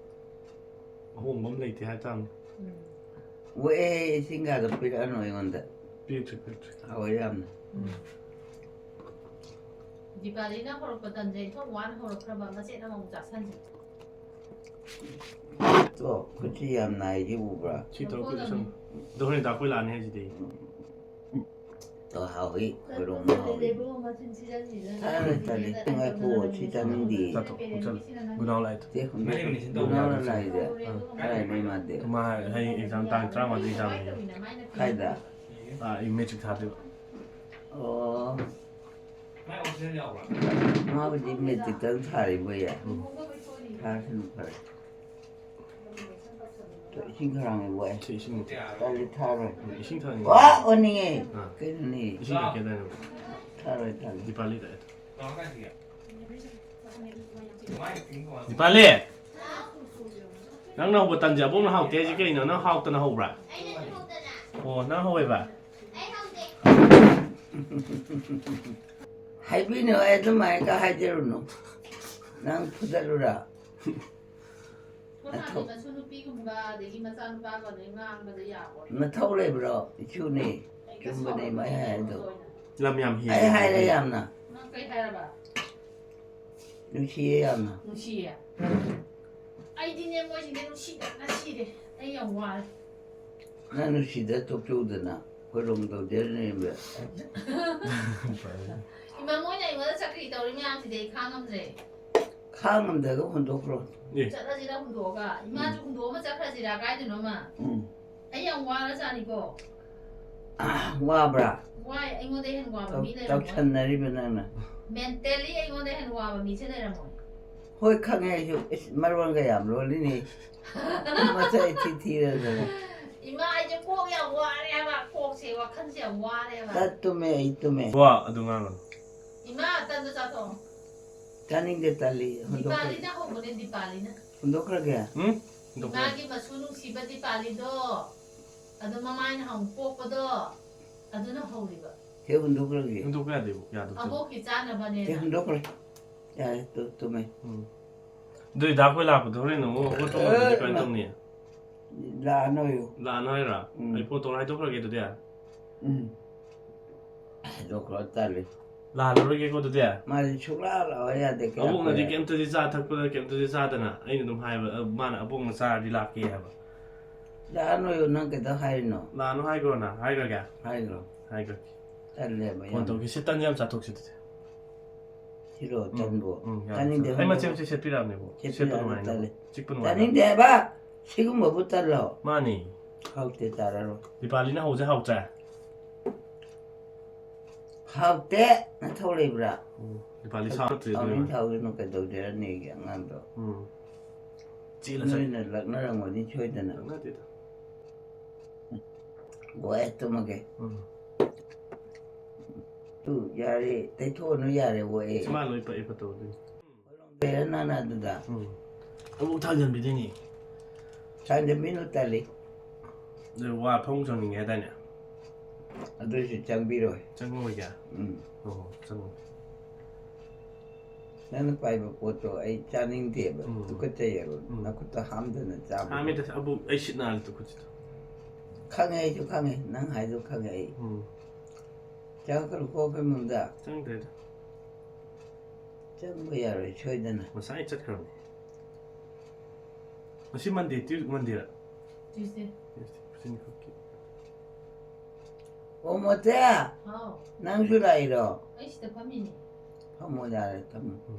ꯑꯍꯣꯡꯕ ꯑꯃ ꯂꯩꯇꯦ ꯍꯥꯏꯇꯥꯕꯅꯤ꯫ ꯎꯝ꯫ ꯋꯦ, ꯏꯁꯤꯡꯒꯗꯣ ꯄꯤꯔꯛꯑꯅꯨ ꯑꯩꯉꯣꯟꯗ꯫ ꯄꯤꯔꯛꯇ꯭ꯔꯦ, ꯄꯤꯔꯛꯇ꯭ꯔꯦ꯫ ꯍꯥꯎꯋꯦ ꯌꯥꯝꯅ꯫ ꯎꯝ꯫ ꯗꯤꯄꯥꯂꯤꯅ ꯍꯧꯔꯛꯄ ꯇꯟꯁꯦ ꯏꯟꯊꯣꯛ ꯋꯥꯅ ꯍꯧꯔꯛꯈ꯭ꯔꯕ, ꯃꯆꯦꯠ ꯑꯃꯃꯨꯛ ꯆꯥꯁꯟꯁꯦ꯫ ꯇꯣ, ꯈꯨꯠꯁꯤ ꯌꯥꯝ ꯅꯥꯏꯁꯤ ꯎꯕ꯭ꯔꯥ? ꯁꯤ ꯇꯧꯔꯛꯄꯗ ꯁꯨꯝ꯫ ꯑꯗꯣ ꯍꯣꯔꯦꯟ ꯗꯥ ꯑꯩꯈꯣꯏ ꯂꯥꯛꯑꯅꯤ ꯍꯥꯏꯁꯤꯗꯤ꯫ ꯇꯣ, ꯍꯥꯎꯏ, ꯈꯣꯏꯔꯣꯡ ꯍꯥꯎꯏ꯫ ꯊꯥꯔꯣꯏ ꯇꯜꯂꯤ꯫ ꯉꯥꯏꯈꯣ, ꯁꯤ ꯆꯥꯅꯤꯡꯗꯦ꯫ ꯆꯥꯊꯣꯛ, ꯆꯠꯂꯣ꯫ ꯒꯨꯅꯥꯎ ꯂꯥꯛꯑꯦ꯫ ꯃꯥ ꯍꯌꯦꯡ exam ꯇꯥꯡ ꯇꯔꯥꯃꯉꯥꯗ exam ꯂꯩꯌꯦ꯫ ꯀꯥꯏꯗ? ꯑꯥ, ꯑꯩ matric ꯊꯥꯗꯣꯏꯕ꯫ ꯑꯣ꯫ ꯃꯥꯕꯨꯗꯤ matric ꯇꯪ ꯊꯥꯔꯤꯕꯣꯌꯦ? ꯎꯝ꯫ ꯊꯥꯔꯁꯅꯨ ꯐꯔꯦ꯫ ꯇꯣ, ꯏꯁꯤꯡ ꯈꯔ ꯍꯥꯡꯉꯦ, ꯋꯥꯏ꯫ ꯁꯤ ꯏꯁꯤꯡ ꯅꯠꯇꯦ꯫ ꯇꯜꯂꯤ, ꯊꯥꯔꯣꯏ꯫ ꯏꯁꯤꯡ ꯊꯛꯅꯤꯡꯉꯦ꯫ ꯋꯥ, ꯑꯣꯟꯅꯤꯡꯉꯦ꯫ ꯑꯥ꯫ ꯀꯩꯅꯣꯅꯦ? ꯏꯁꯤꯡ ꯊꯛꯀꯦ ꯍꯥꯏꯗꯥꯏꯅꯦ? ꯊꯥꯔꯣꯏ ꯇꯜꯂꯤ꯫ ꯗꯤꯄꯥꯂꯤꯗ꯫ ꯗꯤꯄꯥꯂꯤ! ꯅꯪꯅ ꯍꯧꯕ ꯇꯟꯁꯦ ꯑꯕꯣꯛꯅ ꯍꯥꯎꯇꯦ ꯍꯥꯏꯁꯦ ꯀꯩꯅꯣ? ꯅꯪ ꯍꯥꯎꯇꯅ ꯍꯧꯕ꯭ꯔꯥ? ꯑꯣ, ꯅꯪ ꯍꯧꯋꯦꯕ? ꯍꯥꯏꯕꯤꯅꯨ, ꯑꯩ ꯑꯗꯨꯃꯥꯏꯅꯒ ꯍꯥꯏꯖꯔꯨꯅꯨ꯫ ꯅꯪ ꯐꯨꯗꯠꯂꯨꯔꯥ? ꯃꯊꯧ- ꯃꯆꯥꯅꯨꯄꯤꯒꯨꯝꯕ ꯑꯗꯒꯤ ꯃꯆꯥꯅꯨꯄꯥꯒ ꯅꯣꯏ ꯉꯥꯡꯕꯗ ꯌꯥꯕ꯭ꯔꯣ? ꯃꯊꯧ ꯂꯩꯕ꯭ꯔꯣ? ꯏꯆꯨꯅꯦ꯫ ꯑꯩ ꯆꯨꯝꯕꯅꯦ ꯁꯥꯎꯔꯛꯀꯅꯤ ꯃꯥꯏ ꯍꯥꯏꯗꯣ꯫ ꯑꯣꯏꯅ꯫ ꯂꯝ ꯌꯥꯝ ꯍꯦꯜꯂꯦ ꯑꯩ ꯍꯥꯏꯔꯦ ꯑꯗꯨꯗꯤ꯫ ꯌꯥꯝꯅ꯫ ꯅꯪ ꯀꯩ ꯍꯥꯏꯔꯕ? ꯅꯨꯡꯁꯤꯌꯦ ꯌꯥꯝꯅ꯫ ꯅꯨꯡꯁꯤꯌꯦ꯫ ꯑꯩꯗꯤꯅꯦ ꯃꯣꯏꯁꯤꯡꯁꯦ ꯅꯨꯡꯁꯤꯗꯅ ꯁꯤꯔꯦ꯫ ꯑꯩ ꯌꯥꯝ ꯋꯥꯔꯦ꯫ ꯅꯪ ꯅꯨꯡꯁꯤꯗ ꯇꯣꯛꯆꯧꯗꯅ ꯈꯣꯏꯔꯣꯝ ꯇꯧꯖꯔꯅꯦꯕ꯫ ꯏꯃꯥ ꯃꯣꯏꯅ ꯑꯩꯉꯣꯟꯗ ꯆꯀ꯭ꯔꯤ ꯇꯧꯔꯤ ꯃꯌꯥꯝꯁꯤꯗꯤ ꯑꯩ ꯈꯥꯡꯉꯝꯗ꯭ꯔꯦ꯫ ꯈꯥꯡꯉꯝꯗ꯭ꯔꯒ ꯍꯨꯟꯗꯣꯛꯈ꯭ꯔꯣ꯫ ꯑꯦ ꯆꯠꯂꯁꯤꯔ ꯍꯨꯟꯗꯣꯛꯑꯒ ꯏꯃꯥꯁꯨ ꯍꯨꯟꯗꯣꯛꯑꯃ ꯆꯠꯈ꯭ꯔꯁꯤꯔ ꯀꯥꯏꯗꯅꯣꯃ꯫ ꯎꯝ꯫ ꯑꯩ ꯌꯥꯝ ꯋꯥꯔꯖꯥꯠꯅꯤꯀꯣ꯫ ꯋꯥꯕ꯭ꯔꯥ? ꯋꯥꯏ꯫ ꯑꯩꯉꯣꯟꯗ ꯍꯦꯟꯅ ꯋꯥꯕ ꯃꯤ ꯇꯧ- ꯂꯩꯔꯝꯃꯣꯏ꯫ ꯇꯧꯁꯟꯅꯔꯤꯕ ꯅꯪꯅ꯫ ꯃꯦꯟꯇꯦꯜꯂꯤ ꯑꯩꯉꯣꯟꯗ ꯍꯦꯟꯅ ꯋꯥꯕ ꯃꯤꯁꯦ ꯂꯩꯔꯝꯃꯣꯏ꯫ ꯍꯣꯏ ꯈꯪꯉꯦ ꯑꯩꯁꯨ꯫ ꯏꯁ, ꯃꯔꯣꯟꯒ ꯌꯥꯝ ꯂꯣꯜꯂꯤꯅꯦ꯫ ꯃꯁꯛ ꯏꯊꯤ ꯊꯤꯔꯗꯅ꯫ ꯏꯃꯥ ꯑꯩꯁꯦ ꯀꯣꯛ ꯌꯥꯝ ꯋꯥꯔꯦ ꯍꯥꯏꯕ꯫ ꯀꯣꯛꯁꯦ ꯋꯥꯈꯜꯁꯦ ꯌꯥꯝ ꯋꯥꯔꯦ ꯍꯥꯏꯕ꯫ ꯇꯠ ꯇꯨꯝꯃꯦ ꯑꯩ ꯇꯨꯝꯃꯦ꯫ ꯋꯥ ꯑꯗꯨ ꯉꯥꯡꯒꯅꯨ꯫ ꯏꯃꯥ ꯇꯟꯗꯣ ꯆꯥꯊꯣꯛꯑꯣ꯫ ꯆꯥꯅꯤꯡꯗꯦ ꯇꯜꯂꯤ꯫ ꯍꯨꯟꯗꯣꯛꯈ꯭ꯔꯒꯦ꯫ ꯗꯤꯄꯥꯂꯤꯅ ꯍꯧꯕꯅꯦ ꯗꯤꯄꯥꯂꯤꯅ꯫ ꯍꯨꯟꯗꯣꯛꯈ꯭ꯔꯒꯦ꯫ ꯎꯝ? ꯍꯨꯟꯗꯣꯛꯄ ꯌꯥꯗꯦ꯫ ꯏꯃꯥꯒꯤ ꯃꯁꯨ ꯅꯨꯡꯁꯤꯕ ꯗꯤꯄꯥꯂꯤꯗꯣ ꯑꯗꯨ ꯃꯃꯥꯏꯅ ꯍꯪ ꯄꯣꯛꯄꯗꯣ ꯑꯗꯨꯅ ꯍꯧꯔꯤꯕ꯫ ꯍꯦꯛ ꯍꯨꯟꯗꯣꯛꯈ꯭ꯔꯒꯦ꯫ ꯍꯨꯟꯗꯣꯛꯄ ꯌꯥꯗꯦꯕꯨ ꯌꯥꯗꯕꯁꯨ꯫ ꯑꯕꯣꯛꯀꯤ ꯆꯥꯅꯕꯅꯦ꯫ ꯍꯦꯛ ꯍꯨꯟꯗꯣꯛꯈ꯭ꯔꯦ꯫ ꯌꯥꯔꯦ ꯇꯨ- ꯇꯨꯝꯃꯦ꯫ ꯎꯝ꯫ ꯑꯗꯨꯏ ꯗꯥ ꯑꯩꯈꯣꯏ ꯂꯥꯛꯄꯗꯣ ꯍꯣꯔꯦꯟ ꯑꯃꯨꯛ ꯑꯣꯇꯣ ꯉꯝꯗ꯭ꯔꯗꯤ ꯀꯃꯥꯏꯅ ꯇꯧꯅꯤ? ꯂꯥꯛꯑꯅꯣꯌꯨ꯫ ꯂꯥꯛꯑꯅꯨ ꯍꯥꯏꯔꯣ? ꯎꯝ꯫ ꯑꯩ ꯐꯣꯟ ꯇꯧꯔ ꯍꯥꯏꯗꯣꯛꯈ꯭ꯔꯒꯦ ꯑꯗꯨꯗꯤ꯫ ꯎꯝ꯫ ꯍꯥꯏꯗꯣꯛꯈ꯭ꯔꯣ ꯇꯜꯂꯤ꯫ ꯂꯥꯛꯍꯜꯂꯔꯣꯏꯒꯦꯀꯣ ꯑꯗꯨꯗꯤ꯫ ꯃꯥꯗꯤ ꯁꯨꯛꯂꯥꯛ ꯂꯥꯛꯑꯣ ꯌꯥꯗꯦ꯫ ꯀꯌꯥ ꯑꯕꯣꯛꯅꯗꯤ ꯀꯌꯥ꯫ ꯀꯩꯝꯇꯗꯤ ꯆꯥ ꯊꯛꯄꯗ ꯀꯩꯝꯇꯗꯤ ꯆꯥꯗꯅ ꯑꯩꯅ ꯑꯗꯨꯝ ꯍꯥꯏꯕ ꯑ, ꯃꯥꯅ ꯑꯕꯣꯛꯅ ꯆꯥꯔꯗꯤ ꯂꯥꯛꯀꯦ ꯍꯥꯏꯕ꯫ ꯂꯥꯛꯑꯅꯣꯌꯨ ꯅꯪ ꯀꯩꯗꯧ ꯍꯥꯏꯔꯤꯅꯣ? ꯂꯥꯛꯑꯅꯨ ꯍꯥꯏꯈ꯭ꯔꯣꯅ ꯍꯥꯏꯈ꯭ꯔꯒꯦ꯫ ꯍꯥꯏꯈ꯭ꯔꯣ꯫ ꯍꯥꯏꯈ꯭ꯔꯒꯦ꯫ ꯇꯜꯂꯦꯕ ꯐꯣꯟ ꯌꯥꯝ꯫ ꯇꯧꯒꯦ꯫ ꯁꯤ ꯇꯟꯁꯦ ꯌꯥꯝ ꯆꯥꯊꯣꯛꯁꯤ ꯑꯗꯨꯗꯤ꯫ ꯁꯤꯔꯣ ꯎꯝ, ꯇꯟꯕꯨ꯫ ꯎꯝ, ꯌꯥꯝ ꯆꯥꯅꯤꯡꯗꯦ ꯆꯥ-, ꯑꯩ ꯍꯨꯟꯗꯣꯛ- ꯃꯆꯦꯠ ꯃꯆꯦꯠ ꯁꯦꯠꯄꯤꯔꯛꯑꯕꯅꯦꯕꯣ꯫ ꯁꯦꯠꯄꯤꯔꯛꯑꯅꯨ ꯁꯦꯠꯄ ꯅꯨꯡꯉꯥꯏꯅꯕ꯫ ꯇꯜꯂꯦ꯫ ꯆꯤꯛꯄ ꯅꯨꯡꯉꯥꯏꯅꯕ꯫ ꯆꯥꯅꯤꯡꯗꯦ ꯍꯥꯏꯕ꯫ ꯁꯤꯒꯨꯝꯕꯕꯨ ꯇꯜꯂꯣ꯫ ꯃꯥꯅꯤ꯫ ꯍꯥꯎꯇꯦ ꯆꯥꯔꯔꯣꯏ꯫ ꯗꯤꯄꯥꯂꯤꯅ ꯍꯧꯁꯦ ꯍꯥꯎꯇ꯭ꯔꯦ꯫ ꯍꯥꯎꯇꯦ꯫ ꯅꯊꯧ ꯂꯩꯕ꯭ꯔꯥ? ꯎꯝ, ꯗꯤꯄꯥꯂꯤ ꯁꯥ ꯅꯠꯇ꯭ꯔꯦ ꯍꯥꯎꯅꯤꯡ ꯑꯗꯨꯅ꯫ ꯍꯥꯎꯒꯅꯨ ꯀꯩꯗꯧꯖꯔꯅꯤꯒꯦ ꯑꯉꯥꯡꯗꯣ꯫ ꯎꯝ꯫ ꯆꯦꯜꯂꯁꯦ꯫ ꯅꯣꯏꯅ ꯂꯛꯅꯔꯝꯒꯅꯤ ꯁꯣꯏꯗꯅ꯫ ꯂꯛꯅꯗꯦꯗ꯫ ꯒꯣꯑꯦ ꯇꯨꯝꯃꯒꯦ꯫ ꯎꯝ꯫ ꯇꯨ ꯌꯥꯔꯦ ꯇꯩꯊꯣꯛꯑꯅꯨ ꯌꯥꯔꯦ ꯑꯣꯛꯑꯦ꯫ ꯁꯤ ꯃꯥ ꯂꯣꯏ ꯄꯛꯑꯦ ꯐꯠꯇꯕ ꯑꯗꯨꯏꯅꯤ꯫ ꯂꯩꯔ ꯅꯪꯅ ꯑꯗꯨꯗ꯫ ꯎꯝ꯫ ꯑꯃꯨꯛ ꯊꯥꯡꯖꯟꯕꯤꯗꯣꯏꯅꯤ꯫ ꯊꯥꯡꯖꯟꯕꯤꯅꯨ ꯇꯜꯂꯤ꯫ ꯑꯗꯨ ꯋꯥ ꯐꯃꯨꯡ ꯆꯪꯅꯤꯡꯉꯦ ꯍꯥꯏꯗꯥꯏꯅꯦ? ꯑꯗꯨꯏꯁꯨ ꯆꯪꯕꯤꯔꯣꯏ꯫ ꯆꯪꯉꯣꯏꯒꯦ? ꯎꯝ꯫ ꯑꯣ ꯆꯪꯉꯣꯏ꯫ ꯅꯪꯅ ꯄꯥꯏꯕ ꯄꯣꯠꯇꯣ ꯑꯩ ꯆꯥꯅꯤꯡꯗꯦꯕ꯫ ꯎꯝ꯫ ꯇꯨꯀꯠꯆꯩꯌꯦꯕ꯫ ꯎꯝ꯫ ꯅꯈꯨꯠꯇ ꯍꯥꯝꯗꯅ ꯆꯥꯕꯗꯣ꯫ ꯍꯥꯝꯃꯤꯗ, ꯑꯕꯨ, ꯑꯩ ꯁꯤꯠ ꯅꯥꯜꯂꯤ ꯇꯨ ꯈꯨꯠꯁꯤꯗ꯫ ꯈꯪꯉꯦ, ꯑꯩꯁꯨ ꯈꯪꯉꯦ꯫ ꯅꯪ ꯍꯥꯏꯗꯣ ꯈꯪꯉꯦ ꯑꯩ꯫ ꯎꯝ꯫ ꯆꯪꯉꯛꯀꯅꯨꯀꯣ ꯑꯩꯈꯣꯏ ꯏꯃꯨꯡꯗ꯫ ꯆꯪꯗ꯭ꯔꯦꯗ꯫ ꯆꯪꯕ ꯌꯥꯔꯣꯏ ꯁꯣꯏꯗꯅ꯫ ꯉꯁꯥꯏ ꯆꯠꯈ꯭ꯔꯕꯅꯤ꯫ ꯉꯁꯤ Monday, Tues-, Mondayꯔ? Tuesday꯫ Tuesday, ꯉꯁꯤ ꯅꯤꯡꯊꯧꯀꯥꯕ꯫ ꯑꯣ, ꯃꯣꯇꯦ! ꯍꯥꯎ꯫ ꯅꯪꯁꯨ ꯂꯥꯛꯏꯔꯣ? ꯑꯩ ꯁꯤꯗ ꯐꯝꯃꯤꯅꯦ꯫ ꯐꯝꯃꯣ, ꯌꯥꯔꯦ, ꯐꯝꯃꯣ꯫ ꯎꯝ꯫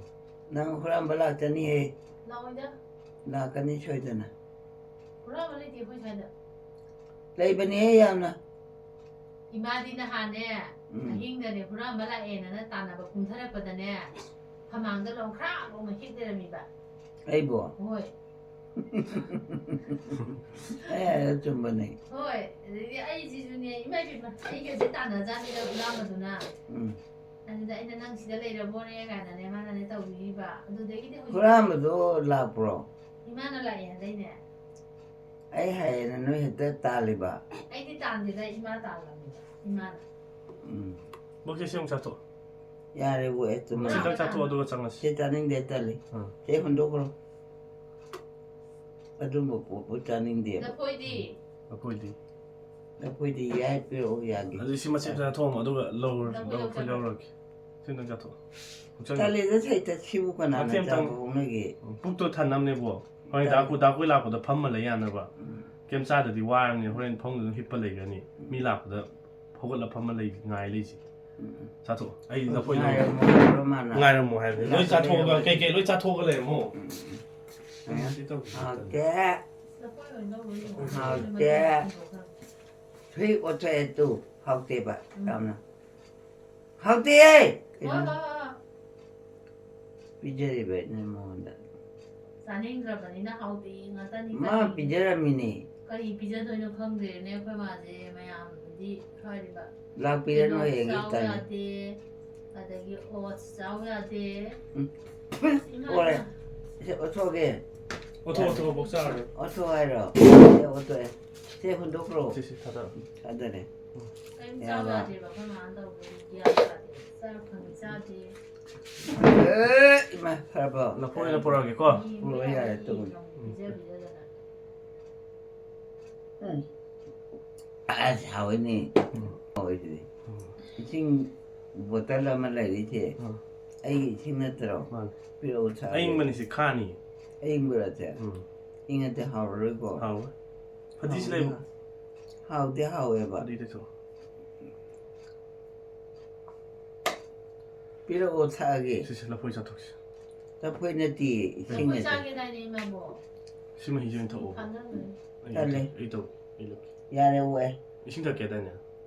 ꯅꯪ ꯍꯨꯔꯥꯟꯕ ꯂꯥꯛꯆꯅꯤꯍꯦ꯫ ꯂꯥꯛꯑꯣꯏꯗ꯫ ꯂꯥꯛꯀꯅꯤ ꯁꯣꯏꯗꯅ꯫ ꯍꯨꯔꯥꯟꯕ ꯂꯩꯇꯦ ꯑꯩꯈꯣꯏ ꯁ꯭ꯋꯥꯏꯗ꯫ ꯂꯩꯕꯅꯦꯍꯦ ꯌꯥꯝꯅ꯫ ꯏꯃꯥꯗꯤ ꯅꯍꯥꯟꯅꯦ, ꯎꯝ꯫ ꯑꯍꯤꯡꯗꯅꯦ ꯍꯨꯔꯥꯟꯕ ꯂꯥꯛꯑꯦꯅꯅ ꯇꯥꯟꯅꯕ ꯀꯨꯝꯊꯔꯛꯄꯗꯅꯦ, ꯐꯃꯥꯡꯗ ꯂꯣꯡꯈ꯭ꯔꯥꯛ ꯂꯣꯡꯅ ꯍꯤꯞ ꯂꯩꯔꯝꯃꯤꯕ꯫ ꯑꯩꯕꯣ? ꯍꯣꯏ꯫ ꯑꯩ ꯍꯥꯏꯔ ꯆꯨꯝꯕꯅꯦ꯫ ꯍꯣꯏ, ꯑꯗꯩꯗꯤ ꯑꯩꯁꯤꯁꯨꯅꯦ, ꯏꯃꯥ ꯏꯕꯦꯝꯃ, ꯑꯩꯒꯁꯦ ꯇꯥꯟꯅꯖꯥꯠꯅꯤꯗ ꯍꯨꯔꯥꯟꯕꯗꯨꯅ꯫ ꯎꯝ꯫ ꯑꯗꯨꯗ ꯑꯩꯅ, "ꯅꯪ ꯁꯤꯗ ꯂꯩꯔꯕꯣꯔꯦ?" ꯀꯥꯏꯅꯅꯦ ꯃꯥꯅꯅꯦ ꯇꯧꯕꯤꯔꯤꯕ꯫ ꯑꯗꯨꯗꯒꯤꯗꯤ ꯍꯧꯖꯤꯛ ꯍꯨꯔꯥꯟꯕꯗꯣ ꯂꯥꯛꯄ꯭ꯔꯣ? ꯏꯃꯥꯅ ꯂꯥꯛꯑꯦ ꯍꯥꯏꯗꯥꯏꯅꯦ? ꯑꯩ ꯍꯥꯏꯌꯦꯅ ꯅꯣꯏ ꯍꯦꯛꯇ ꯇꯥꯜꯂꯤꯕ? ꯑꯩꯗꯤ ꯇꯥꯟꯗꯦꯗ, ꯏꯃꯥ ꯇꯥꯜꯂꯝꯃꯤꯕ, ꯏꯃꯥꯅ꯫ ꯎꯝ꯫ ꯕꯣꯛꯁꯦ ꯁꯤ ꯑꯃꯨꯛ ꯆꯥꯊꯣꯛꯑꯣ꯫ ꯌꯥꯔꯦ, ꯕꯣꯛ, ꯑꯩ ꯇꯨꯝꯃꯒꯦ꯫ ꯁꯤꯗꯪ ꯆꯥꯊꯣꯛꯑꯣ, ꯑꯗꯨꯒ ꯆꯪꯉꯁꯤ꯫ ꯁꯤ ꯆꯥꯅꯤꯡꯗꯦ, ꯇꯜꯂꯤ꯫ ꯑꯥ꯫ ꯁꯤ ꯍꯨꯟꯗꯣꯛꯈ꯭ꯔꯣ꯫ ꯑꯗꯨꯝꯕ ꯄꯣꯠꯄꯨ ꯆꯥꯅꯤꯡꯗꯦꯕ꯫ ꯂꯐꯣꯏꯗꯤ? ꯂꯐꯣꯏꯗꯤ? ꯂꯐꯣꯏꯗꯤ ꯌꯥꯏ, ꯄꯤꯔꯛꯑꯣ, ꯌꯥꯒꯦ꯫ ꯑꯗꯨ ꯁꯤ ꯃꯆꯦꯠ ꯆꯥꯊꯣꯛꯑꯝꯃꯣ, ꯑꯗꯨꯒ ꯂꯧꯔꯣ, ꯂꯐꯣꯏ ꯂꯧ-, ꯂꯐꯣꯏ ꯆꯥꯊꯣꯛ꯫ ꯂꯧꯔꯒꯦ꯫ ꯁꯤ ꯑꯝꯇꯪ ꯆꯥꯊꯣꯛꯑꯣ꯫ ꯑꯃꯨꯛ ꯆꯪꯉꯣ꯫ ꯇꯜꯂꯦꯗ, ꯁꯩꯇ, ꯁꯤꯕꯨ ꯀꯅꯥꯅ ꯃꯆꯦꯠ ꯑꯝꯇꯪ꯫ ꯆꯥꯕ ꯍꯧꯅꯒꯦ? ꯄꯨꯛꯇꯣ ꯊꯟꯅꯕꯅꯦꯕꯣ꯫ ꯍꯣꯔꯦꯟ ꯇꯜꯂꯦ꯫ ꯗꯥ ꯀꯨ-, ꯗꯥ ꯀꯨꯏ ꯂꯥꯛꯄꯗ ꯐꯝꯃ ꯂꯩ ꯌꯥꯅꯕ꯫ ꯎꯝ꯫ ꯀꯩꯝ ꯆꯥꯗ꯭ꯔꯗꯤ ꯋꯥꯔꯅꯤ, ꯍꯣꯔꯦꯟ ꯐꯃꯨꯡꯗ ꯑꯗꯨꯝ ꯍꯤꯞꯄ ꯂꯩꯒꯅꯤ꯫ ꯎꯝ꯫ ꯃꯤ ꯂꯥꯛꯄꯗ ꯍꯧꯒꯠꯂ ꯐꯝꯃ ꯂꯩ, ꯉꯥꯏ ꯂꯩꯁꯤ꯫ ꯎꯝ꯫ ꯆꯥꯊꯣꯛꯑꯣ꯫ ꯑꯩ ꯂꯐꯣꯏ ꯂꯧ-, ꯉꯥꯏꯔꯝꯃꯣ ꯍꯥꯏꯕ꯭ꯔꯣ ꯃꯥꯅ? ꯉꯥꯏꯔꯝꯃꯣ ꯍꯥꯏꯕꯅꯤ꯫ ꯂꯣꯏ ꯆꯥꯊꯣꯛꯑꯒ, ꯀꯩꯀꯩ ꯂꯣꯏ ꯆꯥꯊꯣꯛꯑꯒ ꯂꯩꯔꯝꯃꯣ꯫ ꯎꯝ꯫ ꯎꯝ꯫ ꯁꯤ ꯇꯧꯁꯤ꯫ ꯍꯥꯎꯇꯦ꯫ ꯍꯥꯎꯇꯦ꯫ ꯁꯨꯏ ꯑꯣꯠꯊꯣꯛꯑꯦ ꯇꯨ꯫ ꯍꯥꯎꯇꯦꯕ ꯎꯝ꯫ ꯌꯥꯝꯅ꯫ ꯍꯥꯎꯇꯦ! ꯍꯣꯏ, ꯍꯣꯏ, ꯍꯣꯏ꯫ ꯄꯤꯖꯔꯤꯕ ꯑꯩꯅ ꯃꯉꯣꯟꯗ꯫ ꯆꯥꯅꯤꯡꯗ꯭ꯔꯕꯅꯤꯅ ꯍꯥꯎꯇꯦ ꯉꯥꯛꯇꯅꯤ ꯃꯥ ꯆꯥꯅꯤꯡꯉꯤ꯫ ꯄꯤꯖꯔꯝꯃꯤꯅꯦ꯫ ꯀꯔꯤ ꯄꯤꯖꯗꯣꯏꯅꯣ ꯈꯪꯗ꯭ꯔꯦꯅꯦ ꯑꯩꯈꯣꯏ ꯃꯥꯁꯦ ꯃꯌꯥꯝꯗꯤ ꯍꯥꯏꯔꯤꯕ꯫ ꯂꯥꯛꯄꯤꯔꯅꯨ ꯀꯩꯅꯣ ꯍꯌꯦꯡ ꯆꯥꯎ ꯇꯜꯂꯤ꯫ ꯌꯥꯗꯦ, ꯑꯗꯒꯤ oats ꯆꯥꯎ ꯌꯥꯗꯦ꯫ ꯎꯝ꯫ ꯏꯃꯥ, ꯑꯣꯔꯦ꯫ ꯏꯃꯥ꯫ ꯁꯤ ꯑꯣꯠꯊꯣꯛꯑꯒꯦ꯫ ꯑꯣꯠꯊꯣꯛ, ꯑꯣꯠꯊꯣꯛꯑꯣ, ꯕꯣꯛ ꯆꯥꯔꯔꯣꯏ꯫ ꯑꯣꯠꯊꯣꯛꯑꯣ ꯍꯥꯏꯔꯣ? ꯁꯤ ꯑꯣꯠꯊꯣꯛꯑꯦ꯫ ꯁꯤ ꯍꯨꯟꯗꯣꯛꯈ꯭ꯔꯣ꯫ ꯁꯤ, ꯁꯤ ꯊꯥꯗꯔꯣ꯫ ꯊꯥꯗꯔꯦ꯫ ꯀꯔꯤꯝ ꯆꯥꯎ ꯌꯥꯔꯕ? ꯌꯥꯗꯦꯕ ꯑꯩꯈꯣꯏ ꯃꯥꯅ ꯇꯧꯕꯗꯤ ꯒ꯭ꯌꯥꯟ ꯇꯥꯗꯦ꯫ ꯆꯥꯛ ꯐꯪꯉꯤ ꯆꯥꯗꯦ꯫ ꯑꯦ, ꯏꯃꯥ, ꯐꯔꯕꯣ? ꯂꯐꯣꯏ ꯑꯣꯏꯅ ꯄꯨꯔꯛꯑꯒꯦꯀꯣ꯫ ꯄꯨꯔꯛꯑꯣ, ꯌꯥꯔꯦ, ꯇꯨꯝꯃꯨ꯫ ꯎꯝ꯫ ꯑꯁ, ꯍꯥꯎꯋꯤꯅꯦ꯫ ꯎꯝ꯫ ꯍꯥꯎꯋꯤꯗꯨꯗꯤ꯫ ꯎꯝ꯫ ꯏꯁꯤꯡ ꯕꯣꯇꯜ ꯑꯃ ꯂꯩꯔꯤꯁꯦ꯫ ꯎꯝ꯫ ꯑꯩꯒꯤ ꯏꯁꯤꯡ ꯅꯠꯇ꯭ꯔꯣ? ꯃꯥꯅꯤ꯫ ꯄꯤꯔꯛꯑꯣ, ꯊꯛꯑꯒꯦ꯫ ꯑꯌꯤꯡꯕꯅꯤ ꯁꯤ, ꯈꯥꯅꯤ꯫ ꯑꯌꯤꯡꯕꯔꯣ ꯁꯦ? ꯎꯝ꯫ ꯏꯪꯉꯗꯤ ꯍꯥꯎꯔꯔꯣꯏꯀꯣ? ꯍꯥꯎꯔꯣꯏ꯫ ꯐꯗꯤꯁꯤ ꯍꯥꯎꯗꯤ ꯂꯩꯕ꯭ꯔꯣ? ꯍꯥꯎ-, ꯍꯥꯎꯗꯤ ꯍꯥꯎꯋꯦꯕ꯫ ꯐꯗꯤꯗ ꯊꯣꯛ꯫ ꯄꯤꯔꯛꯑꯣ, ꯊꯛꯑꯒꯦ꯫ ꯁꯤꯁꯦ ꯂꯐꯣꯏ ꯆꯥꯊꯣꯛꯁꯤ꯫ ꯂꯐꯣꯏ ꯅꯠꯇꯦ, ꯏꯁꯤꯡ ꯂꯐꯣꯏ ꯅꯠꯇꯦ꯫ ꯆꯥꯒꯦꯗꯥꯏꯅꯦ, ꯏꯃꯥꯕꯣꯛ? ꯁꯤ ꯃꯍꯤꯁꯦ ꯑꯣꯏꯅ ꯊꯛꯑꯣ꯫ ꯀꯥꯟꯅꯕꯅꯦ꯫ ꯑꯩ ꯇꯜꯂꯦ꯫ ꯑꯩ ꯇꯧ-, ꯑꯩ ꯂꯧ-, ꯌꯥꯔꯦ, ꯑꯣꯛꯑꯦ꯫ ꯏꯁꯤꯡ ꯊꯛꯀꯦꯗꯥꯏꯅꯦ?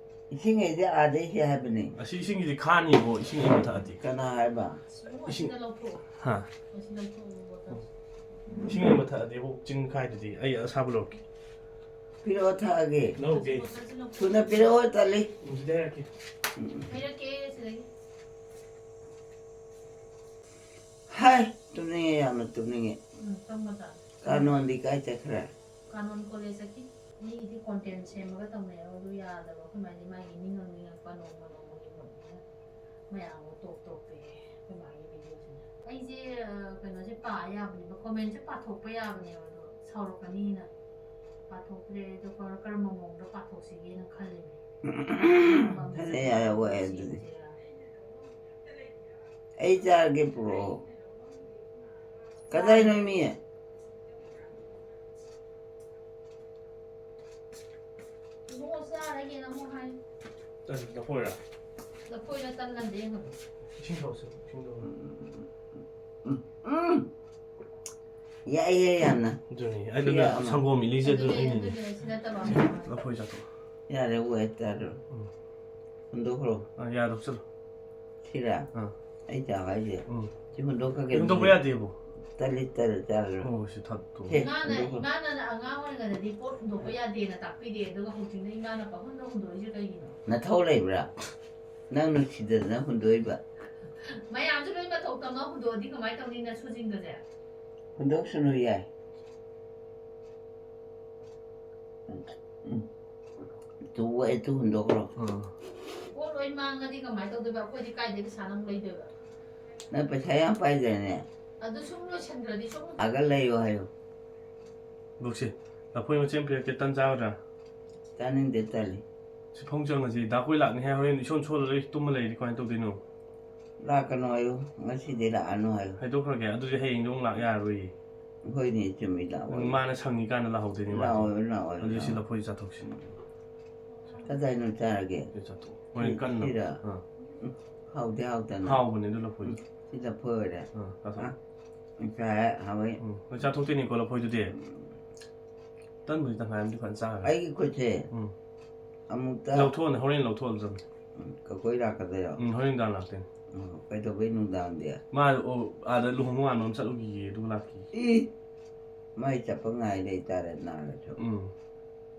ꯏꯁꯤꯡ ꯑꯩꯗꯤ ꯑꯥꯗꯩ ꯍꯦꯛ ꯍꯥꯏꯕꯅꯦ꯫ ꯑꯁꯤ ꯏꯁꯤꯡꯁꯤꯗꯤ ꯈꯥꯅꯤꯕꯣ, ꯏꯁꯤꯡ ꯑꯏꯪꯕ ꯊꯛꯑꯗꯤ꯫ ꯀꯅꯥ ꯍꯥꯏꯕ? ꯏꯁꯤꯡ-, ꯑꯁꯤꯗ ꯂꯧꯊꯣꯛꯑꯣ꯫ ꯍꯥ? ꯑꯁꯤ ꯂꯧꯊꯣꯛꯑꯣ, ꯕꯣꯇꯜ꯫ ꯏꯁꯤꯡ ꯑꯏꯪꯕ ꯊꯛꯑꯗꯤ ꯑꯃꯨꯛ ꯆꯤꯡ ꯈꯥꯏꯗꯨꯗꯤ꯫ ꯑꯩ ꯑꯁꯥꯕ ꯂꯧꯔꯛꯀꯦ꯫ ꯄꯤꯔꯛꯑꯣ, ꯊꯛꯑꯒꯦ꯫ ꯂꯧꯒꯦ꯫ ꯕꯣꯇꯜꯁꯤ ꯂꯧꯊꯣꯛꯑꯣ꯫ ꯊꯨꯅ ꯄꯤꯔꯛꯑꯣ, ꯇꯜꯂꯤ꯫ ꯎꯝ, ꯁꯤꯗ ꯍꯥꯏꯔꯛꯀꯦ꯫ ꯍꯩꯔꯛꯀꯦ ꯁꯤꯗꯒꯤ꯫ ꯍꯥꯏ, ꯇꯨꯝꯅꯤꯡꯉꯦ, ꯌꯥꯝꯅ ꯇꯨꯝꯅꯤꯡꯉꯦ꯫ ꯎꯝ, ꯇꯨꯝꯕ ꯇꯥꯔꯦ꯫ ꯀꯥꯅꯣꯟꯗꯤ ꯀꯥꯏ ꯆꯠꯈ꯭ꯔꯦ? ꯀꯥꯅꯣꯟ ꯀꯣꯂꯦꯖ ꯆꯠꯈꯤ꯫ ꯃꯤꯒꯤꯗꯤ ꯀꯣꯟꯇꯦꯟ ꯁꯦꯝꯃꯒ ꯇꯧꯅꯩ, ꯑꯗꯨ ꯌꯥꯗꯕ꯫ ꯑꯩꯈꯣꯏ ꯃꯥꯗꯤ ꯃꯥꯒꯤ ꯅꯤꯡꯉꯛ ꯅꯤꯡꯉꯛꯄ ꯅꯣꯡꯃ ꯅꯣꯡꯃꯒꯤ ꯃꯣꯠꯅꯤꯅ ꯃꯌꯥꯝ ꯑꯃ ꯇꯣꯞ ꯇꯣꯞꯄꯦ ꯑꯩꯈꯣꯏ ꯃꯥꯒꯤ ꯚꯤꯗꯤꯑꯣꯁꯤꯅ꯫ ꯑꯩꯁꯦ, ꯑ, ꯀꯩꯅꯣꯁꯦ ꯄꯥ ꯌꯥꯕꯅꯦꯕ, ꯀꯣꯃꯦꯟꯁꯦ ꯄꯥꯊꯣꯛꯄ ꯌꯥꯕꯅꯦꯕ, ꯑꯗꯣ ꯁꯥꯎꯔꯛꯀꯅꯤꯅ ꯄꯥꯊꯣꯛꯇ꯭ꯔꯦ꯫ ꯑꯗꯣ ꯀꯔ-, ꯀꯔꯝꯕ ꯃꯑꯣꯡꯗ ꯄꯥꯊꯣꯛꯁꯤꯒꯦꯅ ꯈꯜꯂꯤꯅꯦ꯫ ꯐꯔꯦ, ꯌꯥꯔꯦ, ꯑꯣꯛꯑꯦ ꯑꯗꯨꯗꯤ꯫ ꯑꯩ ꯆꯥꯔꯒꯦ, ꯄꯨꯔꯛꯑꯣ꯫ ꯀꯗꯥꯏꯅꯣ ꯃꯤ? ꯏꯕꯨꯡꯉꯣ, ꯆꯥꯔꯒꯦꯅ ꯑꯃꯨꯛ ꯍꯥꯏ꯫ ꯇꯟ ꯂꯐꯣꯏꯔꯥ? ꯂꯐꯣꯏꯔ ꯇꯟꯂ ꯑꯝꯇ ꯌꯦꯡꯍꯜꯂꯣ꯫ ꯏꯁꯤꯡ ꯊꯛꯑꯣꯁꯦ, ꯏꯁꯤꯡꯗꯣ꯫ ꯎꯝ, ꯎꯝ, ꯎꯝ꯫ ꯌꯥꯏꯌꯦ, ꯌꯥꯝꯅ꯫ ꯑꯗꯨꯅꯤ, ꯑꯗꯨꯅ ꯁꯤꯒ ꯑꯃ꯫ ꯁꯪꯒꯣꯝ ꯏꯂꯤꯁꯦ ꯑꯗꯨ ꯑꯗꯨꯅꯦ, ꯑꯩꯅꯅꯦ꯫ ꯑꯗꯨꯅꯦ, ꯁꯤ ꯅꯠꯇꯕ ꯑꯃ ꯌꯥꯎꯔꯦ꯫ ꯂꯐꯣꯏ ꯆꯥꯊꯣꯛ꯫ ꯌꯥꯔꯦ, ꯑꯣꯛꯑꯦ, ꯆꯥꯔꯣ꯫ ꯎꯝ꯫ ꯍꯨꯟꯗꯣꯛꯈ꯭ꯔꯣ꯫ ꯑꯥ, ꯌꯥꯔꯦ, ꯂꯧꯁꯜꯂꯣ꯫ ꯁꯤꯔꯥ? ꯑꯥ꯫ ꯑꯩ ꯆꯥꯕ ꯍꯥꯏꯁꯦ? ꯎꯝ꯫ ꯁꯤ ꯍꯨꯟꯗꯣꯛꯈ꯭ꯔꯒꯦ ꯍꯨꯟꯗꯣꯛꯄ ꯑꯗꯨꯗꯤ꯫ ꯌꯥꯗꯦꯕꯣ꯫ ꯇꯜꯂꯤ, ꯇꯜꯂꯤ, ꯆꯥꯔꯔꯣꯏ꯫ ꯑꯣ, ꯁꯤ ꯊꯛꯇꯣ꯫ ꯁꯦ, ꯏꯃꯥꯅ, ꯍꯨꯟꯗꯣꯛꯈ꯭ꯔꯣ꯫ ꯏꯃꯥꯅ ꯑꯉꯥꯡ ꯑꯣꯏꯔꯤꯉꯩꯗꯗꯤ ꯄꯣꯠ ꯍꯨꯟꯗꯣꯛꯄ ꯌꯥꯗꯦꯅ ꯇꯥꯛꯄꯤꯔꯦ, ꯑꯗꯨꯒ ꯍꯧꯖꯤꯛꯅ ꯏꯃꯥꯅ ꯄꯪꯍꯨꯟꯗ ꯍꯨꯟꯗꯣꯛꯏꯁꯦ ꯀꯩꯒꯤꯅꯣ? ꯅꯊꯧ ꯂꯩꯕ꯭ꯔꯥ? ꯅꯪ ꯅꯨꯡꯁꯤꯗꯗꯅ ꯍꯨꯟꯗꯣꯛꯏꯕ꯫ ꯃꯌꯥꯝꯁꯨ ꯂꯣꯏ ꯃꯊꯧ ꯇꯧꯅ ꯍꯨꯟꯗꯣꯛꯑꯗꯤ ꯀꯃꯥꯏꯅ ꯇꯧꯅꯤ, ꯅꯁꯨꯖꯤꯡꯒꯁꯦ? ꯍꯨꯟꯗꯣꯛꯁꯅꯨ ꯌꯥꯏ꯫ ꯎꯝ, ꯎꯝ꯫ ꯇꯨ ꯑꯩ ꯇꯨ ꯍꯨꯟꯗꯣꯛꯈ꯭ꯔꯣ꯫ ꯎꯝ꯫ ꯄꯣꯠ ꯂꯣꯏ ꯃꯥꯡꯉꯗꯤ ꯀꯃꯥꯏꯅ ꯇꯧꯗꯣꯏꯕ? ꯑꯩꯈꯣꯏꯗꯤ ꯀꯥꯏꯗꯩ ꯄꯩꯁꯥꯅ ꯑꯃꯨꯛ ꯂꯩꯗꯣꯏꯕ? ꯅꯪ ꯄꯩꯁꯥ ꯌꯥꯝ ꯄꯥꯏꯗ꯭ꯔꯦꯅꯦ꯫ ꯑꯗꯨ ꯁꯨꯝ ꯂꯣꯏꯁꯟꯈ꯭ꯔꯗꯤ ꯁꯨꯝ ꯑꯥꯒ ꯂꯩꯌꯣ ꯍꯥꯏꯌꯣ꯫ ꯕꯨꯛꯁꯤ, ꯂꯐꯣꯏ ꯃꯆꯦꯠ ꯑꯃ ꯄꯤꯔꯛꯀꯦ, ꯇꯟ ꯆꯥꯒꯗ꯭ꯔꯥ? ꯆꯥꯅꯤꯡꯗꯦ, ꯇꯜꯂꯤ꯫ ꯁꯤ ꯐꯃꯨꯡ ꯆꯪꯉꯁꯤ, ꯗꯥ ꯀꯣꯏ ꯂꯥꯛꯅꯤ ꯍꯥꯏ, ꯍꯣꯔꯦꯟ ꯏꯁꯣꯟ ꯁꯣꯜꯂꯒ ꯇꯨꯝꯃ ꯂꯩꯔꯗꯤ ꯀꯃꯥꯏꯅ ꯇꯧꯗꯣꯏꯅꯣ? ꯂꯥꯛꯀꯅꯣ ꯍꯥꯏꯌꯨ, ꯉꯁꯤꯗꯤ ꯂꯥꯛꯑꯅꯨ ꯍꯥꯏꯌꯨ꯫ ꯍꯥꯏꯗꯣꯛꯈ꯭ꯔꯒꯦ, ꯑꯗꯨꯗꯤ ꯍꯌꯦꯡꯗꯤ ꯑꯃꯨꯛ ꯂꯥꯛ ꯌꯥꯔꯔꯣꯏꯌꯦ꯫ ꯍꯣꯏꯅꯦ, ꯆꯨꯝꯃꯤ, ꯂꯥꯛꯑꯣ꯫ ꯃꯥꯅ ꯁꯪꯉꯤꯀꯥꯟꯗ ꯂꯥꯛꯍꯧꯗꯣꯏꯅꯤ ꯃꯥꯗꯤ꯫ ꯂꯥꯛꯑꯣ, ꯂꯥꯛꯑꯣ, ꯑꯗꯨꯗꯤ ꯁꯤ ꯂꯥꯛꯑꯣ꯫ ꯂꯐꯣꯏ ꯆꯥꯊꯣꯛꯁꯤ꯫ ꯀꯗꯥꯏꯅꯣ ꯆꯥꯔꯒꯦ? ꯁꯤ ꯆꯥꯊꯣꯛ꯫ ꯍꯣꯔꯦꯟ ꯀꯟꯅ꯫ ꯁꯤꯔ? ꯑꯥ꯫ ꯎꯝ, ꯍꯥꯎꯗꯤ ꯍꯥꯎꯇꯅ꯫ ꯍꯥꯎꯕꯅꯦ ꯑꯗꯨ ꯂꯐꯣꯏꯗꯣ꯫ ꯎꯝ, ꯁꯤ ꯂꯐꯣꯏ ꯑꯣꯏꯔꯦ꯫ ꯑꯥ, ꯆꯥꯊꯣꯛ꯫ ꯑꯥ, ꯆꯥꯔꯦ, ꯍꯥꯎꯋꯤ꯫ ꯎꯝ, ꯅꯣꯏ ꯆꯥꯊꯣꯛꯇꯣꯏꯅꯤꯀꯣ ꯂꯐꯣꯏꯗꯨꯗꯤ? ꯎꯝ꯫ ꯇꯟꯕꯨꯗꯤ ꯇꯪꯈꯥꯏ ꯑꯃꯗꯤ ꯐꯖꯅ ꯆꯥꯈ꯭ꯔꯦ꯫ ꯑꯩꯒꯤ ꯈꯨꯠꯁꯦ ꯎꯝ꯫ ꯑꯃꯨꯛꯇ ꯂꯧꯊꯣꯛꯑꯣꯅꯦ, ꯍꯣꯔꯦꯟ ꯂꯧꯊꯣꯛꯑꯣ ꯆꯪꯉꯦ꯫ ꯎꯝ, ꯀꯀꯣꯏ ꯂꯥꯛꯀꯗꯣꯏꯔꯣ? ꯎꯝ, ꯍꯣꯔꯦꯟ ꯅꯨꯡꯗꯥꯡ ꯂꯥꯛꯇꯣꯏꯅꯦ꯫ ꯎꯝ, ꯀꯩꯗꯧꯕꯩ ꯅꯨꯡꯗꯥꯡꯗꯤ? ꯃꯥ, ꯑꯣ, ꯑꯥꯗ ꯂꯨꯍꯣꯡꯕ ꯃꯥꯟꯕ ꯑꯃ ꯆꯠꯂꯨꯈꯤꯒꯦ, ꯑꯗꯨꯒ ꯂꯥꯛꯈꯤꯒꯦ꯫ ꯏ! ꯃꯥꯏ ꯆꯠꯄ ꯉꯥꯏ ꯂꯩꯇꯥꯔꯦ, ꯅꯥꯔꯁꯨ꯫ ꯎꯝ꯫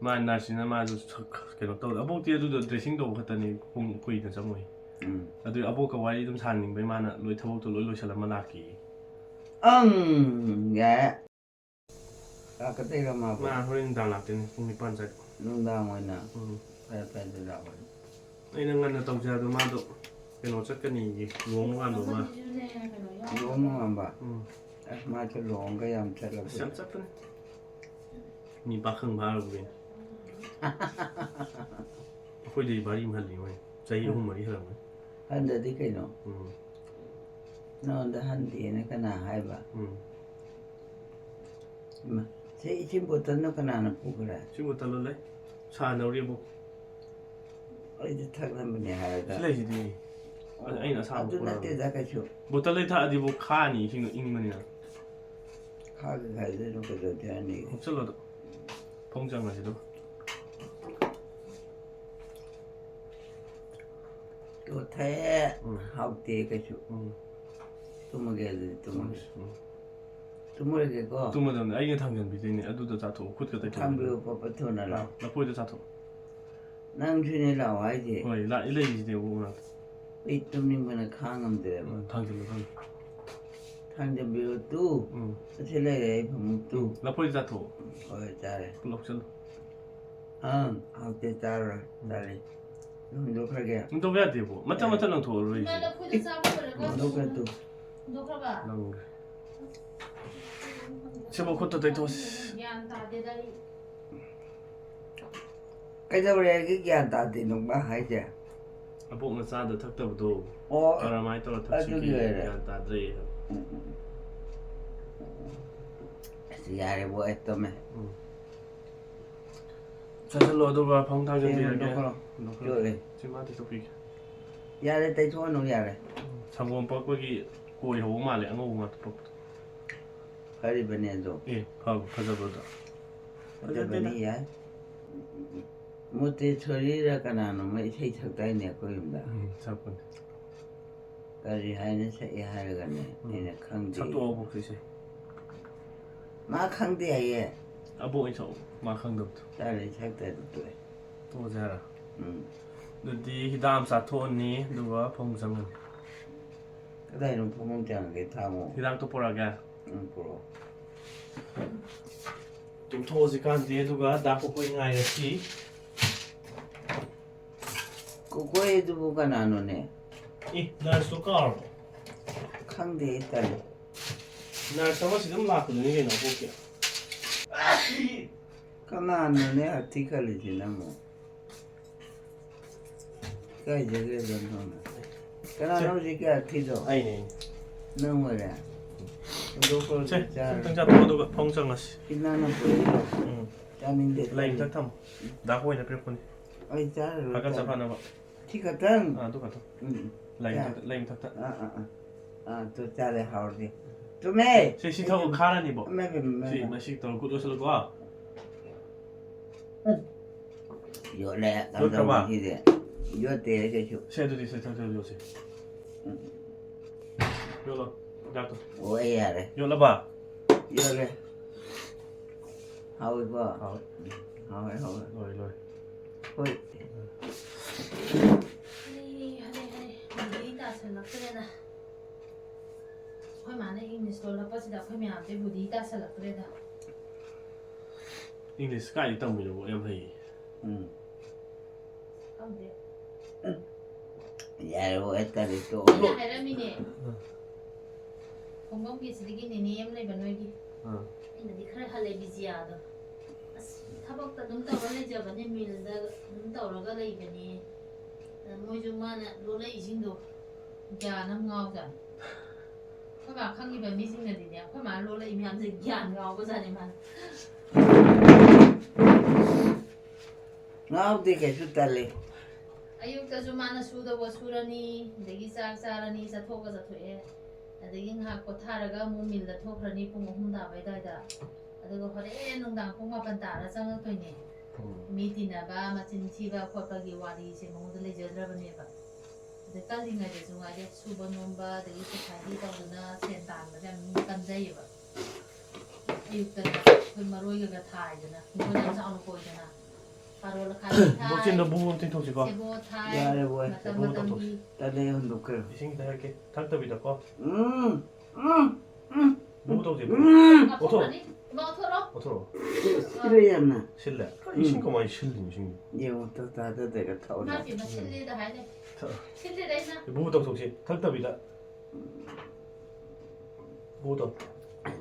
ꯃꯥ ꯅꯔꯁꯅꯤꯅ ꯃꯥꯁꯨ ꯁꯛ-, ꯀꯩꯅꯣ ꯇꯧꯗꯦ꯫ ꯑꯕꯣꯛꯇꯤ ꯑꯗꯨꯗꯣ dressing ꯇꯧꯕ ꯈꯛꯇꯅꯤ, ꯄꯨꯡ ꯀꯨꯏꯅ ꯆꯪꯉꯣꯏ꯫ ꯎꯝ꯫ ꯑꯗꯨ ꯑꯕꯣꯛꯀ ꯋꯥꯔꯤ ꯑꯗꯨꯝ ꯁꯥꯅꯤꯡꯕꯩ ꯃꯥꯅ ꯂꯣꯏ ꯊꯕꯛꯇꯣ ꯂꯣꯏ ꯂꯣꯏꯁꯤꯜꯂꯝꯃ ꯂꯥꯛꯈꯤꯒꯦ꯫ ꯑꯪ! ꯌꯥꯏ꯫ ꯂꯥꯛꯀꯗꯣꯏꯔꯣ ꯃꯥꯕꯨ? ꯃꯥ ꯍꯣꯔꯦꯟ ꯅꯨꯡꯗꯥꯡ ꯂꯥꯛꯇꯣꯏꯅꯤ, ꯄꯨꯡ ꯅꯤꯄꯥꯟ ꯁ꯭ꯋꯥꯏꯗ꯫ ꯅꯨꯡꯗꯥꯡ ꯑꯣꯏꯅ? ꯎꯝ꯫ ꯐꯔꯦ, ꯐꯔꯦ, ꯑꯗꯨ ꯂꯥꯛꯑꯣ꯫ ꯑꯩꯅ ꯉꯟꯅ ꯇꯧꯁꯦ ꯍꯥꯏꯕꯗꯣ ꯃꯥꯗꯣ ꯀꯩꯅꯣ ꯆꯠꯀꯅꯤꯌꯦ, ꯂꯨꯍꯣꯡꯕ ꯃꯥꯟꯕ ꯑꯃ꯫ ꯑꯃꯗꯨꯁꯨꯅꯦ, ꯀꯩꯅꯣ ꯌꯥꯎ- ꯂꯨꯍꯣꯡꯕ ꯃꯥꯟꯕ? ꯎꯝ꯫ ꯑꯁ, ꯃꯥꯁꯨ ꯂꯨꯍꯣꯡꯒ ꯌꯥꯝ ꯆꯠꯂꯕ꯫ ꯑꯁ, ꯌꯥꯝ ꯆꯠꯄꯅꯦ꯫ ꯃꯤ ꯄꯥꯈꯪ ꯐꯥꯔꯕꯅꯦ꯫ ꯑꯩꯈꯣꯏꯗꯩ ꯚꯥꯔꯤ ꯑꯃ ꯍꯜꯂꯤ ꯃꯣꯏ꯫ ꯆꯍꯤ ꯑꯍꯨꯝ ꯃꯔꯤ ꯍꯜꯂꯝꯒꯅꯤ꯫ ꯍꯟꯗꯗꯤ ꯀꯩꯅꯣ? ꯎꯝ꯫ ꯅꯉꯣꯟꯗ ꯍꯟꯗꯦꯅ ꯀꯅꯥ ꯍꯥꯏꯕ? ꯎꯝ꯫ ꯏꯃꯥ, ꯁꯤ ꯏꯁꯤꯡ ꯕꯣꯇꯜꯗꯣ ꯀꯅꯥꯅ ꯄꯨꯈ꯭ꯔꯦ? ꯏꯁꯤꯡ ꯕꯣꯇꯜꯗꯣ ꯂꯩ꯫ ꯁꯥꯅꯧꯔꯤꯕꯣ? ꯑꯩꯗꯤ ꯊꯛꯅꯕꯅꯦ ꯍꯥꯏꯔꯒ꯫ ꯁꯤ ꯂꯩꯁꯤꯗꯤ꯫ ꯑꯣ, ꯑꯩꯅ ꯑꯁꯥꯕ ꯑꯗꯨ ꯄꯨꯔꯛꯑꯕꯅꯤ꯫ ꯅꯠꯇꯦꯗ ꯀꯩꯁꯨ꯫ ꯕꯣꯇꯜꯗꯩ ꯊꯛꯑꯗꯤꯕꯨ ꯈꯥꯅꯤ, ꯏꯁꯤꯡꯗꯣ ꯏꯪꯕꯅꯤꯅ꯫ ꯈꯥꯒꯦ ꯈꯥꯏꯗꯣꯏꯅꯣ ꯀꯩꯗꯧꯗꯦ ꯍꯥꯏꯅꯤ? ꯍꯨꯞꯆꯜꯂꯣ ꯑꯗꯨ꯫ ꯐꯃꯨꯡ ꯆꯪꯉꯁꯤ ꯑꯗꯨ꯫ ꯇꯣ ꯊꯛꯑꯦ꯫ ꯎꯝ꯫ ꯍꯥꯎꯇꯦ ꯀꯩꯁꯨ꯫ ꯎꯝ꯫ ꯇꯨꯝꯃꯒꯦ ꯑꯗꯨꯗꯤ, ꯇꯨꯝꯃꯒꯦ꯫ ꯎꯝ꯫ ꯇꯨꯝꯃꯔꯣꯏꯒꯦꯀꯣ꯫ ꯇꯨꯝꯃꯗꯕꯅꯦ, ꯑꯩꯅ ꯊꯥꯡꯖꯟꯕꯤꯗꯣꯏꯅꯦ, ꯑꯗꯨꯗ ꯆꯥꯊꯣꯛꯑꯣ, ꯈꯨꯠꯀ ꯇꯩꯊꯣꯛꯑꯣ꯫ ꯊꯥꯡꯕꯤꯌꯨ, ꯄꯣꯄ, ꯊꯨꯅ ꯂꯥꯎ꯫ ꯂꯐꯣꯏꯗ ꯆꯥꯊꯣꯛꯑꯣ꯫ ꯅꯪꯁꯨꯅꯦ ꯂꯥꯛꯑꯣ ꯍꯥꯏꯁꯦ꯫ ꯍꯣꯏ, ꯂꯥꯛꯏ ꯂꯩꯔꯤꯁꯤꯗꯤ ꯑꯕꯣꯛ ꯃꯅꯥꯛꯇ꯫ ꯑꯩ ꯇꯨꯝꯅꯤꯡꯕꯅ ꯈꯥꯡ ꯉꯝꯗ꯭ꯔꯦꯕ꯫ ꯎꯝ, ꯊꯥꯡꯖꯜꯂꯣ, ꯊꯥꯡꯖꯜꯂꯣ꯫ ꯊꯥꯡꯖꯟꯕꯤꯔꯣ ꯇꯨ꯫ ꯎꯝ꯫ ꯑꯁꯤ ꯂꯩꯔꯦ ꯑꯩ ꯐꯃꯨꯡ ꯇꯨ꯫ ꯎꯝ, ꯂꯐꯣꯏꯗ ꯆꯥꯊꯣꯛꯑꯣ꯫ ꯍꯣꯏ, ꯆꯥꯔꯦ꯫ ꯂꯧꯁꯜꯂꯣ꯫ ꯑꯪ, ꯍꯥꯎꯇꯦ, ꯆꯥꯔꯣꯏ꯫ ꯎꯝ꯫ ꯆꯥꯔꯦ꯫ ꯍꯨꯟꯗꯣꯛꯈ꯭ꯔꯒꯦ꯫ ꯍꯨꯟꯗꯣꯛꯄ ꯌꯥꯗꯦꯕꯣ꯫ ꯃꯇꯝ ꯃꯇꯝ ꯂꯪꯊꯣꯛꯑꯔꯣꯏꯁꯦ꯫ ꯏꯃꯥ ꯂꯐꯣꯏꯗꯣ ꯆꯥꯕ ꯂꯣꯏꯔꯒ ꯍꯨꯟꯗꯣꯛꯈ꯭ꯔꯦ ꯇꯨ꯫ ꯍꯨꯟꯗꯣꯛꯈ꯭ꯔꯕ? ꯂꯪꯈ꯭ꯔꯦ꯫ ꯁꯤꯕꯨ ꯈꯨꯠꯇ ꯇꯩꯊꯣꯛꯁꯤ꯫ ꯒ꯭ꯌꯥꯟ ꯇꯥꯗꯦꯗ ꯑꯩ꯫ ꯀꯩꯗꯧꯔꯦ ꯑꯩꯒꯤ ꯒ꯭ꯌꯥꯟ ꯇꯥꯗꯦ ꯅꯣꯡꯃ ꯍꯥꯏꯁꯦ꯫ ꯑꯕꯣꯛꯅ ꯆꯥꯗ ꯊꯛꯇꯕꯗꯣ ꯑꯣ ꯀꯔꯝꯍꯥꯏꯅ ꯇꯧꯔ ꯊꯛꯁꯤꯒꯦ? ꯑꯗꯨꯒꯤ ꯑꯣꯏꯔꯦ꯫ ꯒ꯭ꯌꯥꯟ ꯇꯥꯗ꯭ꯔꯦ꯫ ꯎꯝ, ꯎꯝ, ꯎꯝ꯫ ꯑꯁ ꯌꯥꯔꯦꯕꯣ ꯑꯩ ꯇꯨꯝꯃꯦ꯫ ꯎꯝ꯫ ꯆꯥꯁꯤꯜꯂꯣ ꯑꯗꯨꯒ ꯐꯃꯨꯡ ꯊꯥꯡꯖꯟꯕꯤꯔꯒꯦ꯫ ꯁꯦꯝꯕꯗꯣ ꯈꯔ ꯍꯨꯟꯗꯣꯛꯈ꯭ꯔꯣ꯫ ꯆꯣꯠꯂꯦ꯫ ꯁꯤ ꯃꯥ ꯇꯩꯊꯣꯛꯄꯤꯒꯦ꯫ ꯌꯥꯔꯦ ꯇꯩꯊꯣꯛꯑꯅꯨ ꯌꯥꯔꯦ꯫ ꯁꯪꯒꯣꯝ ꯄꯛꯄꯒꯤ ꯀꯣꯏ ꯍꯧꯕ ꯃꯥꯜꯂꯦ ꯑꯉꯧꯕ ꯉꯥꯛꯇ ꯄꯛꯄꯗꯣ꯫ ꯐꯔꯤꯕꯅꯦ ꯑꯗꯣ꯫ ꯑꯦ ꯐꯕ ꯐꯖꯕꯗꯣ꯫ ꯐꯖꯕꯅꯤ ꯌꯥꯏ꯫ ꯃꯣꯇꯦꯁꯣꯔꯤꯔ ꯀꯅꯥꯅꯣꯃ ꯏꯁꯩ ꯁꯛꯇꯥꯏꯅꯦ ꯑꯩꯈꯣꯏ ꯌꯨꯝꯗ꯫ ꯎꯝ ꯁꯛꯄꯅꯦ꯫ ꯀꯔꯤ ꯍꯥꯏꯅ ꯁꯛꯑꯦ ꯍꯥꯏꯔꯒꯅꯦ ꯎꯝ꯫ ꯑꯩꯅ ꯈꯪꯗꯦ꯫ ꯁꯛꯇꯣꯛꯑꯣ ꯑꯕꯣꯛꯁꯦ ꯏꯁꯩ꯫ ꯃꯥ ꯈꯪꯗꯦ ꯍꯥꯏꯌꯦ꯫ ꯑꯕꯣꯛ ꯑꯣꯏꯅ ꯁꯛꯑꯣ ꯃꯥ ꯈꯪꯗꯕꯗꯣ꯫ ꯆꯥꯔꯦ ꯁꯛꯇꯗꯤ ꯇꯣꯛꯑꯦ꯫ ꯇꯣꯛꯑꯁꯦ ꯍꯥꯏꯔ꯫ ꯎꯝ꯫ ꯑꯗꯨꯗꯤ ꯍꯤꯗꯥꯛ ꯑꯃ ꯆꯥꯊꯣꯛꯑꯅꯤ ꯑꯗꯨꯒ ꯐꯃꯨꯡ ꯆꯪꯉꯅꯤ꯫ ꯀꯗꯥꯏꯅꯣ ꯐꯃꯨꯡ ꯆꯪꯉꯒꯦ ꯊꯥꯡꯉꯣ꯫ ꯍꯤꯗꯥꯛꯇꯣ ꯄꯨꯔꯛꯑꯒꯦ꯫ ꯎꯝ ꯄꯨꯔꯛꯑꯣ꯫ ꯇꯨꯝꯊꯣꯛꯑꯁꯤ ꯀꯥꯟꯗꯦ ꯑꯗꯨꯒ ꯗꯥ ꯄꯣꯄꯣꯏ ꯉꯥꯏꯔꯁꯤ꯫ ꯀꯣꯀꯣꯏ ꯑꯗꯨꯕꯨ ꯀꯅꯥꯅꯣꯅꯦ? ꯑꯦ ꯅꯔꯁꯇꯣ ꯀꯥꯎꯔꯕꯣ? ꯈꯪꯗꯦ ꯑꯩ ꯇꯜꯂꯦ꯫ ꯅꯔꯁ ꯑꯃ ꯁꯤ ꯑꯗꯨꯝ ꯂꯥꯛꯄꯗꯨꯅꯤ ꯀꯩꯅꯣ ꯑꯕꯣꯛꯀꯤ꯫ ꯀꯅꯥꯅꯣꯅꯦ ꯍꯥꯊꯤ ꯈꯜꯂꯤꯁꯤꯅ ꯑꯃꯨꯛ? ꯀꯥꯏ ꯆꯠꯈ꯭ꯔꯖꯥꯠꯅꯣ ꯈꯪꯗꯦ꯫ ꯀꯅꯥꯅꯣ ꯍꯧꯖꯤꯛꯀꯤ ꯍꯥꯊꯤꯗꯣ? ꯑꯩꯅꯦ ꯑꯩꯅꯦ꯫ ꯅꯪ ꯑꯣꯏꯔꯦ? ꯍꯨꯟꯗꯣꯛꯈ꯭ꯔꯣ ꯁꯦ ꯆꯥꯔꯣ꯫ ꯑꯝꯇꯪ ꯆꯥꯊꯣꯛꯑꯣ ꯑꯗꯨꯒ ꯐꯃꯨꯡ ꯆꯪꯉꯁꯤ꯫ ꯏꯅꯥꯅ ꯄꯨꯔꯛꯏꯗꯣ ꯎꯝ ꯆꯥꯅꯤꯡꯗꯦ ꯂꯩ ꯇꯜꯂꯦ꯫ ꯃꯊꯛ ꯊꯝꯃꯣ꯫ ꯗꯥ ꯄꯣꯄꯣꯏꯅ ꯄꯤꯔꯛꯄꯅꯤ꯫ ꯑꯩ ꯆꯥꯔꯔꯣꯏ ꯍꯥꯒꯠ ꯇꯜꯂꯦ꯫ ꯆꯠꯐꯅꯕ꯫ ꯁꯤ ꯈꯛꯇꯪ? ꯑꯥ ꯑꯗꯨ ꯈꯛꯇꯪ꯫ ꯎꯝ꯫ ꯂꯩ ꯌꯥ꯫ ꯃꯊꯛꯇ ꯂꯩ ꯃꯊꯛꯇ꯫ ꯑꯥ ꯑꯥ ꯑꯥ꯫ ꯑꯥ ꯇꯨ ꯆꯥꯔꯦ ꯍꯥꯎꯔꯗꯤ꯫ ꯆꯨꯝꯃꯦ꯫ ꯁꯤ ꯁꯤ ꯊꯛꯑꯣ ꯈꯥꯔꯅꯤꯕꯣ꯫ ꯏꯃꯥ ꯏꯕꯦꯝꯃ, ꯏꯃꯥ ꯁꯤ ꯏꯕꯦꯝꯃ꯫ ꯃꯁꯤ ꯇꯧꯔ ꯒꯨꯠ ꯑꯣꯏꯁꯜꯂꯨꯀꯣ꯫ ꯌꯣꯠꯂꯦ ꯌꯣꯠꯈ꯭ꯔꯕ? ꯀꯝꯗꯧꯅꯤ ꯁꯤꯗꯤ? ꯌꯣꯠꯇꯦ ꯀꯩꯁꯨ꯫ ꯁꯦ ꯑꯗꯨꯗꯤ ꯁꯦ ꯊꯛ ꯊꯛ ꯌꯣꯠꯁꯦ꯫ ꯎꯝ꯫ ꯌꯣꯠꯂꯣ꯫ ꯍꯤꯗꯥꯛꯇꯣ꯫ ꯑꯣ ꯑꯩ ꯌꯥꯔꯦ꯫ ꯌꯣꯠꯂꯕ? ꯌꯣꯠꯂꯦ꯫ ꯍꯥꯎꯏꯀꯣ? ꯍꯥꯎꯋꯦ꯫ ꯍꯥꯎꯋꯦ ꯍꯥꯎꯋꯦ꯫ ꯂꯣꯏꯔꯦ ꯂꯣꯏꯔꯦ꯫ ꯍꯣꯏ꯫ ꯍꯅꯤ ꯍꯅꯤ ꯍꯅꯤ ꯕꯨꯙꯤ ꯇꯥꯁꯜꯂꯛꯇ꯭ꯔꯦꯗ꯫ ꯑꯩꯈꯣꯏ ꯃꯥꯅ ꯏꯪꯂꯤꯁ ꯂꯣꯜꯂꯛꯄꯁꯤꯗ ꯑꯩꯈꯣꯏ ꯃꯌꯥꯝꯁꯦ ꯕꯨꯙꯤ ꯇꯥꯁꯜꯂꯛꯇ꯭ꯔꯦꯗ꯫ ꯏꯪꯂꯤꯁ ꯀꯥꯏꯗꯩ ꯇꯝꯃꯤꯅꯣ ꯌꯥꯝ ꯍꯩꯌꯦ꯫ ꯎꯝ꯫ ꯈꯪꯗꯦ꯫ ꯌꯥꯔꯦ, ꯍꯣꯏ, ꯇꯜꯂꯦ, ꯇꯣꯛꯑꯣ꯫ ꯑꯩꯅ ꯍꯥꯏꯔꯝꯃꯤꯅꯦ꯫ ꯈꯣꯡꯕꯝꯒꯤ ꯁꯤꯗꯒꯤ ꯅꯦꯅꯦ ꯑꯃ ꯂꯩꯕ ꯅꯣꯏꯒꯤ꯫ ꯑꯥ꯫ ꯑꯩꯅꯗꯤ ꯈꯔ ꯍꯜꯂꯦ ꯕꯤꯖꯤꯌꯥꯗꯣ꯫ ꯑꯁ, ꯊꯕꯛꯇ ꯑꯗꯨꯝ ꯇꯧꯔ ꯂꯩꯖꯕꯅꯦ, ꯃꯤꯜꯗ ꯑꯗꯨꯝ ꯇꯧꯔꯒ ꯂꯩꯕꯅꯦ꯫ ꯑꯗ ꯃꯣꯏꯁꯨ ꯃꯥꯅ ꯂꯣꯜꯂꯛꯏꯁꯤꯡꯗꯣ ꯒ꯭ꯌꯥꯟ ꯑꯃ ꯉꯥꯎꯖꯥꯠꯅꯤ꯫ ꯑꯩꯈꯣꯏ ꯃꯥ ꯈꯪꯉꯤꯕ ꯃꯤꯁꯤꯡꯅꯗꯤꯅꯦ, ꯑꯩꯈꯣꯏ ꯃꯥ ꯂꯣꯜꯂꯛꯏ ꯃꯌꯥꯝꯁꯦ ꯒ꯭ꯌꯥꯟ ꯉꯥꯎꯕꯖꯥꯠꯅꯤ ꯃꯥꯅ꯫ ꯉꯥꯎꯗꯦ, ꯀꯩꯁꯨ ꯇꯜꯂꯤ꯫ ꯑꯌꯨꯛꯇꯁꯨ ꯃꯥꯅ ꯁꯨꯗꯧꯕ ꯁꯨꯔꯅꯤ, ꯑꯗꯒꯤ ꯆꯥꯛ ꯆꯥꯔꯅꯤ, ꯆꯠꯊꯣꯛꯑꯒ ꯆꯠꯊꯣꯛꯑꯦ, ꯑꯗꯒꯤ ꯉꯥꯏꯍꯥꯛ ꯄꯣꯊꯥꯔꯒ ꯑꯃꯨꯛ ꯃꯤꯜꯗ ꯊꯣꯛꯈ꯭ꯔꯅꯤ ꯄꯨꯡ ꯑꯍꯨꯝ ꯇꯥꯕ ꯑꯗꯨꯋꯥꯏꯗ꯫ ꯑꯗꯨꯒ ꯍꯣꯔꯦꯟ ꯅꯨꯡꯗꯥꯡ ꯄꯨꯡ ꯃꯥꯄꯟ ꯇꯥꯔ ꯆꯪꯉꯛꯇꯣꯏꯅꯦ꯫ ꯎꯝ꯫ ꯃꯤ ꯇꯤꯟꯅꯕ, ꯃꯆꯤꯟ ꯊꯤꯕ ꯈꯣꯠꯄꯒꯤ ꯋꯥꯔꯤꯁꯦ ꯃꯉꯣꯟꯗ ꯂꯩꯖꯗ꯭ꯔꯕꯅꯦꯕ꯫ ꯑꯗꯩ ꯀꯜꯂꯤꯉꯩꯗꯁꯨ ꯉꯥꯏꯔꯦ, ꯁꯨꯕ ꯅꯣꯝꯕ, ꯑꯗꯒꯤ ꯁꯣꯁꯥꯏꯇꯤ ꯇꯧꯗꯅ ꯁꯦꯟ ꯇꯥꯟꯕꯁꯦ ꯌꯥꯝ ꯀꯟꯖꯩꯌꯦꯕ꯫ ꯑꯌꯨꯛꯇꯅ ꯑꯩꯈꯣꯏ ꯃꯔꯣꯏꯒꯒ ꯊꯥꯏꯗꯅ, ꯍꯤꯡꯒꯣꯜ ꯌꯥꯝ ꯆꯥꯎꯅ ꯀꯣꯏꯗꯅ, ꯀꯥꯔꯣꯠ ꯑꯈꯥꯕꯤ ꯊꯥꯏ, ꯕꯣꯠꯆꯤꯟꯗꯣ ꯕꯨ ꯑꯝꯇ ꯏꯟꯊꯣꯛꯁꯤꯀꯣ꯫ ꯁꯦꯕꯣꯠ ꯊꯥꯏ, ꯌꯥꯔꯦ, ꯕꯣꯏ꯫ ꯃꯇꯝ ꯕꯨ ꯃꯇꯝꯒꯤ꯫ ꯇꯧꯊꯣꯛꯁꯤ꯫ ꯇꯜꯂꯦ, ꯍꯨꯟꯗꯣꯛꯈ꯭ꯔꯦ꯫ ꯏꯁꯤꯡ ꯈꯤꯇ ꯍꯥꯏꯔꯛꯀꯦ꯫ ꯊꯛꯇꯕꯤꯗꯀꯣ꯫ ꯎꯝ, ꯎꯝ, ꯎꯝ꯫ ꯕꯨ ꯇꯧꯁꯦ, ꯕꯨ꯫ ꯎꯝ꯫ ꯑꯣꯊꯣꯔꯣ꯫ ꯂꯧꯊꯣꯛꯈ꯭ꯔꯅꯤ꯫ ꯏꯃꯥ, ꯑꯣꯊꯣꯔꯣ꯫ ꯑꯣꯊꯣꯔꯣ꯫ ꯁꯤꯜꯂꯦ ꯌꯥꯝꯅ꯫ ꯁꯤꯜꯂꯦ? ꯎꯝ꯫ ꯏꯁꯤꯡ ꯀꯃꯥꯏꯅ ꯁꯤꯜꯂꯤꯅꯣ ꯏꯁꯤꯡꯗꯣ? ꯌꯦꯡꯉꯣ, ꯇ-, ꯇꯥꯗꯗꯒ ꯊꯛꯑꯣ ꯏꯃꯥ ꯅꯪ꯫ ꯏꯕꯦꯝꯃ, ꯁꯤꯜꯂꯦꯗ ꯍꯥꯏ ꯂꯩ꯫ ꯊꯛꯑꯣ꯫ ꯁꯤꯜꯂꯦꯗ ꯑꯩꯅ꯫ ꯕꯨ ꯇꯧꯊꯣꯛꯁꯤ, ꯊꯛꯇꯕꯤꯗ꯫ ꯕꯨ ꯇꯧ꯫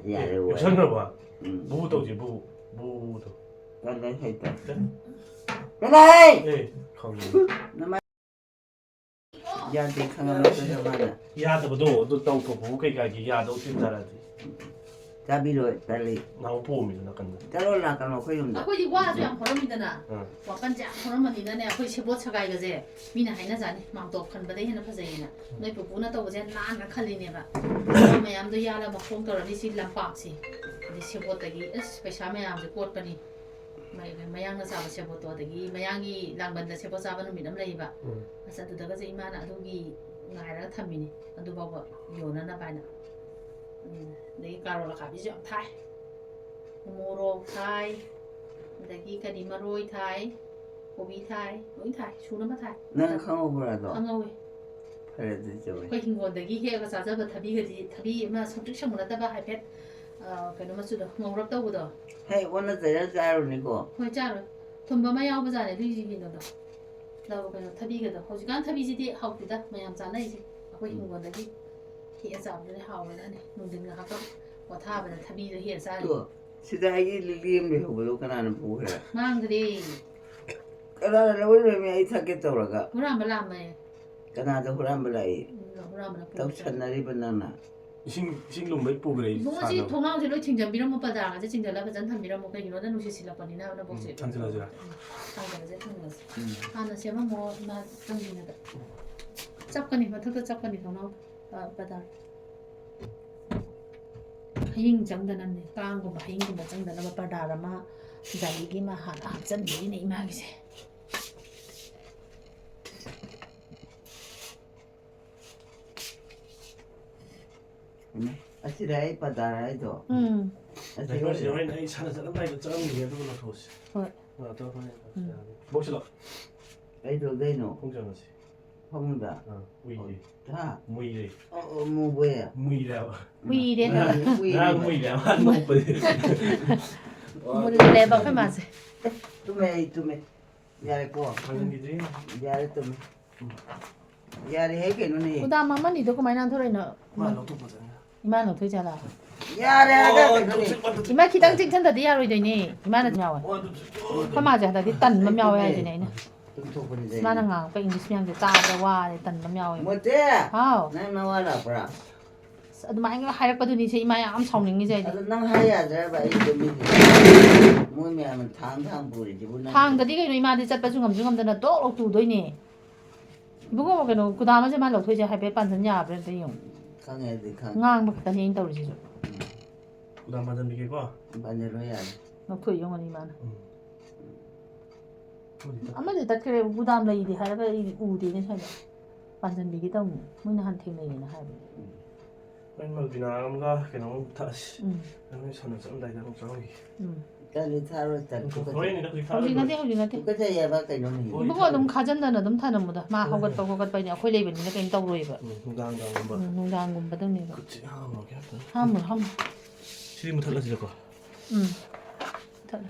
ꯌꯥꯔꯦ, ꯑꯦ, ꯋꯥꯔꯦ꯫ ꯌꯣꯠꯁꯟꯈ꯭ꯔꯕ? ꯎꯝ꯫ ꯕꯨ ꯇꯧꯁꯤ, ꯕꯨ꯫ ꯕꯨ ꯇꯧ꯫ ꯇꯜꯂꯦ, ꯍꯩꯇꯦ꯫ ꯇꯜꯂꯦ꯫ ꯇꯜꯂꯦ! ꯑꯦ, ꯈꯪꯉꯦ꯫ ꯅꯃꯥꯏ-, ꯌꯥꯗꯦ, ꯈꯪꯉꯕ ꯅꯠꯇ꯭ꯔꯣ ꯃꯥꯅ? ꯌꯥꯗꯕꯗꯣ, ꯑꯗꯨ ꯇꯧꯊꯣꯛꯄꯕꯨ ꯀꯩ ꯀꯥꯏꯒꯦ? ꯌꯥꯗꯧ ꯇꯤꯟ ꯇꯥꯔꯛꯑꯗꯤ꯫ ꯆꯥꯕꯤꯔꯣꯏ, ꯇꯜꯂꯤ꯫ ꯅꯍꯥꯟꯃꯨꯛ ꯄꯣꯝꯃꯤꯗꯣ ꯅꯥꯀꯟꯗ꯫ ꯆꯠꯂꯣ, ꯂꯥꯛꯀꯅꯣ ꯑꯩꯈꯣꯏ ꯌꯨꯝꯗ꯫ ꯑꯩꯈꯣꯏꯗꯤ ꯋꯥꯁꯨ ꯌꯥꯝ ꯍꯧꯔꯝꯃꯤꯗꯅ꯫ ꯑꯥ꯫ ꯋꯥꯄꯟꯁꯦ ꯌꯥꯝ ꯍꯧꯔꯝꯃꯅꯤꯅꯅꯦ, ꯑꯩꯈꯣꯏ ꯁꯦꯕꯣꯠ ꯁꯒꯥꯏꯒꯁꯦ ꯃꯤꯅ ꯍꯥꯏꯅꯖꯥꯠꯅꯤ, ꯃꯥꯝꯇꯣꯞ ꯈꯟꯕꯗꯩ ꯍꯦꯟꯅ ꯐꯖꯩꯌꯦꯅ꯫ ꯎꯝ꯫ ꯅꯣꯏ ꯄꯨꯄꯨꯅ ꯇꯧꯕꯁꯦ ꯅꯥꯟꯅ ꯈꯜꯂꯤꯅꯦꯕ꯫ ꯃꯌꯥꯝꯗꯣ ꯌꯥꯜꯂ ꯃꯈꯣꯡ ꯇꯧꯔꯅꯤ, ꯁꯤ ꯂꯝꯄꯥꯛꯁꯦ꯫ ꯑꯗꯩ ꯁꯦꯕꯣꯠꯇꯒꯤ ꯑꯁ ꯄꯩꯁꯥ ꯃꯌꯥꯝꯁꯦ ꯀꯣꯠꯄꯅꯤ꯫ ꯃꯩ-, ꯃꯌꯥꯡꯅ ꯆꯥꯕ ꯁꯦꯕꯣꯠꯇꯣ, ꯑꯗꯒꯤ ꯃꯌꯥꯡꯒꯤ ꯂꯥꯡꯕꯟꯗ ꯁꯦꯕꯣꯠ ꯆꯥꯕ ꯅꯨꯃꯤꯠ ꯑꯃ ꯂꯩꯌꯦꯕ꯫ ꯎꯝ꯫ ꯑꯁ, ꯑꯗꯨꯗꯒꯁꯦ ꯏꯃꯥꯅ ꯑꯗꯨꯒꯤ ꯉꯥꯏꯔꯒ ꯊꯝꯃꯤꯅꯤ, ꯑꯗꯨꯐꯥꯎꯕ ꯌꯣꯟꯅꯅꯕ ꯍꯥꯏꯅ꯫ ꯎꯝ, ꯑꯗꯒꯤ ꯀꯥꯔꯣꯠ ꯑꯈꯥꯕꯤꯁꯨ ꯌꯥꯝ ꯊꯥꯏ, ꯃꯣꯔꯣꯛ ꯊꯥꯏ, ꯑꯗꯒꯤ ꯀꯔꯤ, ꯃꯔꯣꯏ ꯊꯥꯏ, ꯀꯣꯕꯤ ꯊꯥꯏ, ꯂꯣꯏ ꯊꯥꯏ, ꯁꯨꯅꯕ ꯊꯥꯏ꯫ ꯅꯪ ꯈꯪꯍꯧꯕ꯭ꯔꯥ ꯑꯗꯣ? ꯈꯪꯍꯧꯋꯤ꯫ ꯐꯔꯦ, ꯑꯗꯨꯗꯤ ꯆꯨꯝꯃꯦ꯫ ꯑꯩꯈꯣꯏ ꯍꯤꯡꯒꯣꯜꯗꯒꯤ ꯍꯦꯛꯑꯒ ꯆꯥꯖꯕ ꯊꯕꯤꯒꯗꯤ, ꯊꯕꯤ ꯑꯃ ꯁꯪꯇ꯭ꯔꯤꯛ ꯁꯪꯕ ꯅꯠꯇꯕ ꯍꯥꯏꯐꯦꯠ, ꯑ, ꯀꯩꯅꯣ ꯃꯆꯨꯗꯣ, ꯉꯧꯔꯞ ꯇꯧꯕꯗꯣ꯫ ꯍꯦ, ꯑꯣꯟꯅ ꯇꯩꯅ ꯆꯥꯔꯨꯅꯤꯀꯣ꯫ ꯍꯣꯏ, ꯆꯥꯔꯣꯏ꯫ ꯊꯨꯝꯕ ꯑꯃ ꯌꯥꯎꯕꯖꯥꯠꯅꯦ ꯑꯗꯨꯒꯤ ꯀꯩꯅꯣꯗꯣ꯫ ꯂꯧ ꯀꯩꯅꯣ, ꯊꯕꯤꯒꯗꯣ꯫ ꯍꯧꯖꯤꯛꯀꯥꯟ ꯊꯕꯤꯁꯤꯗꯤ ꯍꯥꯎꯇꯦꯗ, ꯃꯌꯥꯝ ꯆꯥꯅꯩꯁꯦ꯫ ꯑꯩꯈꯣꯏ ꯎꯝ꯫ ꯍꯤꯡꯒꯣꯜꯗꯒꯤ ꯍꯦꯛꯑ ꯆꯥꯕꯗꯨꯅ ꯍꯥꯎꯕꯖꯥꯠꯅꯤ꯫ ꯅꯨꯡꯊꯤꯟ ꯉꯥꯏꯍꯥꯛꯇꯪ ꯄꯣꯊꯥꯕꯗ ꯊꯕꯤꯗꯣ ꯍꯦꯛꯑ ꯆꯥꯔꯤ꯫ ꯑꯗꯣ ꯁꯤꯗ ꯍꯩꯒꯤ ꯂꯤꯛꯂꯤ ꯑꯃ ꯂꯩꯍꯧꯕꯗꯣ ꯀꯅꯥꯅ ꯄꯨꯈ꯭ꯔꯦ? ꯃꯥꯡꯈ꯭ꯔꯦ꯫ ꯀꯅꯥꯅ ꯂꯧꯔꯝꯃꯤ? ꯑꯩ ꯊꯛꯀꯦ ꯇꯧꯔꯒ꯫ ꯍꯨꯔꯥꯟꯕ ꯂꯥꯛꯑꯝꯃꯦ꯫ ꯀꯅꯥꯗ ꯍꯨꯔꯥꯟꯕ ꯂꯥꯛꯏ? ꯎꯝ, ꯍꯨꯔꯥꯟꯕꯅ ꯄꯨꯈ꯭ꯔꯦ꯫ ꯇꯧꯁꯟꯅꯔꯤꯕ ꯅꯪꯅ꯫ ꯏꯁꯤꯡ, ꯏꯁꯤꯡ ꯂꯨꯝꯕꯩ ꯄꯨꯈ꯭ꯔꯦ, ꯏꯕꯨꯡꯉꯣ, ꯁꯤ ꯁꯥꯗꯣ꯫ ꯊꯣꯡꯅꯥꯎꯁꯦ ꯂꯣꯏ ꯊꯤꯡꯖꯤꯟꯕꯤꯔꯝꯃꯣ, ꯄꯔꯗꯥꯒꯁꯦ ꯆꯤꯡꯖꯜꯂ ꯐꯖꯅ ꯊꯝꯕꯤꯔꯝꯃꯣ, ꯀꯩꯒꯤꯅꯣꯗ ꯅꯨꯡꯁꯤꯠ ꯁꯤꯜꯂꯛꯄꯅꯤꯅ ꯅꯕꯣꯛꯁꯦ꯫ ꯎꯝ, ꯊꯥꯡꯖꯜꯂꯁꯤꯔꯥ? ꯎꯝ, ꯊꯥꯡꯖꯜꯂꯁꯦ, ꯊꯥꯡꯖꯜꯂꯁꯦ꯫ ꯎꯝ꯫ ꯍꯥꯟꯅ ꯁꯦꯝꯃꯝꯃꯣ, ꯏꯃꯥ ꯆꯪꯗ꯭ꯔꯤꯉꯩꯗ꯫ ꯆꯞꯀꯅꯤ, ꯃꯊꯛꯇ ꯆꯞꯀꯅꯤ ꯊꯣꯡꯅꯥꯎ, ꯑ, ꯄꯔꯗꯥ꯫ ꯍꯌꯤꯡ ꯆꯪꯗꯅꯕꯅꯦ, ꯀꯥꯡꯒꯨꯝꯕ ꯍꯌꯤꯡꯒꯨꯝꯕ ꯆꯪꯗꯅꯕ ꯄꯔꯗꯥ ꯑꯃ, ꯖꯥꯂꯤꯒꯤ ꯑꯃ ꯍꯥꯟꯅ ꯍꯥꯞꯆꯤꯟꯕꯤꯔꯤꯅꯦ ꯏꯃꯥꯒꯤꯁꯦ꯫ ꯎꯝ꯫ ꯑꯁꯤꯔ ꯑꯩ ꯄꯗꯥꯔ ꯍꯥꯏꯗꯣ? ꯎꯝ꯫ ꯑꯁꯤ ꯂꯩꯕꯁꯤꯗ ꯑꯣꯏꯔꯦ꯫ ꯍꯣꯔꯦꯟ ꯑꯩ ꯁꯥꯟꯅ ꯆꯠꯂꯝꯗꯥꯏꯗ ꯆꯠꯂꯝꯈꯤꯒꯦ, ꯑꯗꯨꯒ ꯂꯧꯊꯣꯛꯑꯁꯤ꯫ ꯍꯣꯏ꯫ ꯑ, ꯑꯗꯣ ꯍꯣꯔꯦꯟ ꯎꯝ꯫ ꯌꯥꯔꯅꯤ꯫ ꯕꯣꯛꯁꯤꯂꯣ? ꯀꯩ ꯇꯧꯗꯣꯏꯅꯣ? ꯈꯣꯡ ꯆꯪꯉꯁꯤ꯫ ꯐꯃꯨꯡꯗ? ꯑ, ꯎꯏꯔꯦ꯫ ꯍꯥ? ꯃꯨꯏꯔꯦ꯫ ꯑꯣ, ꯑꯣ, ꯃꯨꯕꯣꯏ꯫ ꯃꯨꯏꯔꯦ ꯍꯥꯏꯕ꯫ ꯎꯏꯔꯦ ꯉꯔꯥꯡ ꯍꯥꯏꯕ꯫ ꯃꯨꯏꯔꯦ ꯉꯔꯥꯡ ꯍꯥꯏꯕ꯫ ꯃꯨꯏꯔꯦ ꯍꯥꯏꯕ, ꯅꯣꯛꯄꯗꯤ꯫ ꯃꯨꯜꯂꯦꯕ ꯑꯩꯈꯣꯏ ꯃꯥꯁꯦ꯫ ꯑꯦ, ꯇꯨꯝꯃꯦ, ꯑꯩ ꯇꯨꯝꯃꯦ꯫ ꯌꯥꯔꯦꯀꯣ? ꯊꯥꯡꯖꯤꯟꯈꯤꯗ꯭ꯔꯤ꯫ ꯌꯥꯔꯦ, ꯇꯨꯝꯃꯦ꯫ ꯎꯝ꯫ ꯌꯥꯔꯦꯍꯦ, ꯀꯩꯅꯣꯅꯦ꯫ ꯀꯨꯗꯥꯝ ꯑꯃꯅꯤꯗꯣ ꯀꯃꯥꯏꯅ ꯅꯥꯟꯊꯣꯔꯛꯏꯅꯣ? ꯃꯥ ꯂꯧꯊꯣꯛꯄ ꯆꯪꯉꯦ꯫ ꯏꯃꯥꯅ ꯂꯧꯊꯣꯛꯏ ꯖꯥꯠꯂꯥ? ꯌꯥꯔꯦ ꯍꯥꯏꯔꯒ ꯑꯣ, ꯀꯩꯅꯣꯅꯦ꯫ ꯇꯨꯝꯁꯤꯠ ꯐꯥꯗꯕꯁꯦ꯫ ꯏꯃꯥ ꯈꯤꯇꯪ ꯆꯦꯛꯁꯤꯟꯗꯗꯤ ꯌꯥꯔꯣꯏꯗꯣꯏꯅꯦ꯫ ꯏꯃꯥꯅ ꯌꯥꯎꯋꯦ꯫ ꯑꯣ, ꯇꯨꯝꯁꯤꯠ ꯐꯥꯗꯕꯁꯦ꯫ ꯑꯩꯈꯣꯏ ꯃꯥꯁꯦ ꯍꯟꯗꯛꯇꯤ ꯇꯟꯕ ꯑꯃ ꯌꯥꯎꯋꯦ ꯍꯥꯏꯁꯤꯅꯦ ꯑꯩꯅ꯫ ꯇꯨꯝꯊꯣꯛꯄꯅꯤꯗ ꯃꯥꯅ ꯑꯩꯅ꯫ ꯉꯥꯡꯉꯛꯄ ꯏꯪꯂꯤꯁ ꯃꯌꯥꯝꯁꯦ ꯇꯥꯕꯗ ꯋꯥꯔꯦ, ꯇꯟꯕ ꯑꯃ ꯌꯥꯎꯋꯦ꯫ ꯃꯣꯇꯦ! ꯍꯥꯎ꯫ ꯅꯪ ꯅꯋꯥ ꯂꯥꯛꯄ꯭ꯔꯥ? ꯑꯁ, ꯑꯗꯨꯃꯥꯏꯅ ꯍꯥꯏꯔꯛꯄꯗꯨꯅꯤꯁꯦ ꯏꯃꯥ ꯌꯥꯝ ꯁꯥꯎꯅꯤꯡꯉꯤꯁꯦ ꯑꯩꯗꯤ꯫ ꯑꯗꯣ ꯅꯪ ꯍꯥꯏ ꯌꯥꯗ꯭ꯔꯕ ꯑꯩ ꯇꯨꯃꯤꯟꯅ? ꯃꯣꯏ ꯃꯌꯥꯝꯅ ꯊꯥꯡ ꯊꯥꯡ ꯄꯨꯔꯤꯁꯤꯕꯨ ꯅꯪ ꯊꯥꯡꯗꯗꯤ ꯀꯩꯅꯣ, ꯏꯃꯥꯗꯤ ꯆꯠꯄꯁꯨ ꯉꯝꯁꯨ ꯉꯝꯗꯅ ꯇꯣꯛ ꯂꯧ ꯇꯨꯗꯣꯏꯅꯦ꯫ ꯏꯕꯨꯡꯉꯣ, ꯀꯩꯅꯣ, ꯀꯨꯗꯥꯝ ꯑꯃꯁꯦ ꯃꯥ ꯂꯧꯊꯣꯛꯏꯁꯦ ꯍꯥꯏꯐꯦꯠ ꯄꯥꯟꯖꯟ ꯌꯥꯕ꯭ꯔꯥ ꯑꯝꯇ ꯌꯦꯡꯉꯨ꯫ ꯈꯪꯉꯦ, ꯑꯗꯨꯗꯤ ꯈꯪꯉꯦ꯫ ꯉꯥꯡꯕ ꯈꯛꯇꯅꯦ ꯑꯩꯅ ꯇꯧꯔꯤꯁꯤꯁꯨ꯫ ꯎꯝ꯫ ꯀꯨꯗꯥꯝ ꯄꯥꯟꯖꯟꯕꯤꯒꯦꯀꯣ? ꯄꯥꯟꯖꯜꯂꯣ ꯌꯥꯔꯦ꯫ ꯂꯧꯊꯣꯛꯏ ꯌꯦꯡꯉꯨꯅꯦ ꯏꯃꯥꯅ꯫ ꯎꯝ꯫ ꯑꯃꯗꯤ ꯇꯠ- ꯑꯃꯗꯤ ꯇꯠꯈ꯭ꯔꯦ, ꯀꯨꯗꯥꯝ ꯂꯩꯗꯤ ꯍꯥꯏꯔꯒ ꯑꯩ ꯎꯗꯦꯅꯦ ꯁ꯭ꯋꯥꯏꯗ꯫ ꯄꯥꯟꯖꯟꯕꯤꯒꯦ ꯇꯧꯅꯤ꯫ ꯃꯣꯏ ꯅꯍꯥꯟ ꯊꯦꯡꯅꯩꯌꯦꯅ ꯍꯥꯏꯕꯅꯦ꯫ ꯎꯝ꯫ ꯍꯣꯔꯦꯟ ꯃꯜꯕꯤꯅꯥ ꯑꯃꯒ ꯀꯩꯅꯣꯝ ꯊꯛꯑꯁꯤ꯫ ꯎꯝ꯫ ꯅꯣꯏ ꯁꯥꯟꯅ ꯆꯠꯂꯝꯗꯥꯏꯗ ꯑꯃꯨꯛ ꯆꯥꯍꯧꯈꯤꯒꯦ꯫ ꯎꯝ꯫ ꯇꯜꯂꯤ, ꯊꯥꯔꯣꯏ, ꯇꯜꯂꯤ, ꯇꯨꯀꯠꯆꯩ꯫ ꯍꯣꯔꯦꯟꯅꯤꯗ ꯍꯧꯖꯤꯛ ꯍꯧꯖꯤꯛ ꯅꯠꯇꯦ, ꯊꯥꯔꯣꯏ꯫ ꯍꯧꯖꯤꯛ ꯅꯠꯇꯦ꯫ ꯇꯨꯀꯠꯆꯩ ꯍꯥꯏꯕ ꯀꯩꯅꯣꯅꯦ꯫ ꯍꯣꯏ, ꯏꯕꯨꯡꯉꯣ, ꯊꯥꯔꯣꯏ꯫ ꯑꯗꯨꯝ ꯈꯥꯖꯟꯗꯅ ꯑꯗꯨꯝ ꯊꯅꯝꯃꯨꯗ꯫ ꯃꯥ ꯍꯣꯏ, ꯍꯣꯏ꯫ ꯍꯧꯒꯠꯄ ꯈꯣꯠꯀꯠꯄ ꯍꯥꯏꯗꯤ ꯑꯩꯈꯣꯏ ꯂꯩꯕꯅꯤꯅ ꯀꯩꯝ ꯇꯧꯔꯣꯏꯕ꯫ ꯎꯝ, ꯅꯨꯡꯗꯥꯡ, ꯅꯨꯡꯗꯥꯡꯒꯨꯝꯕ꯫ ꯎꯝ, ꯅꯨꯡꯗꯥꯡꯒꯨꯝꯕꯗꯪꯅꯦꯕ꯫ ꯈꯨꯠꯁꯦ ꯍꯥꯝꯃꯨꯔꯒꯦ ꯑꯝꯇ꯫ ꯍꯥꯝꯃꯨꯔꯣ, ꯍꯥꯝꯃꯨꯔꯣ꯫ ꯁꯤꯗꯤ ꯃꯨꯊꯠꯂꯁꯤꯔꯀꯣ? ꯎꯝ꯫ ꯃꯨꯊꯠꯂꯣ꯫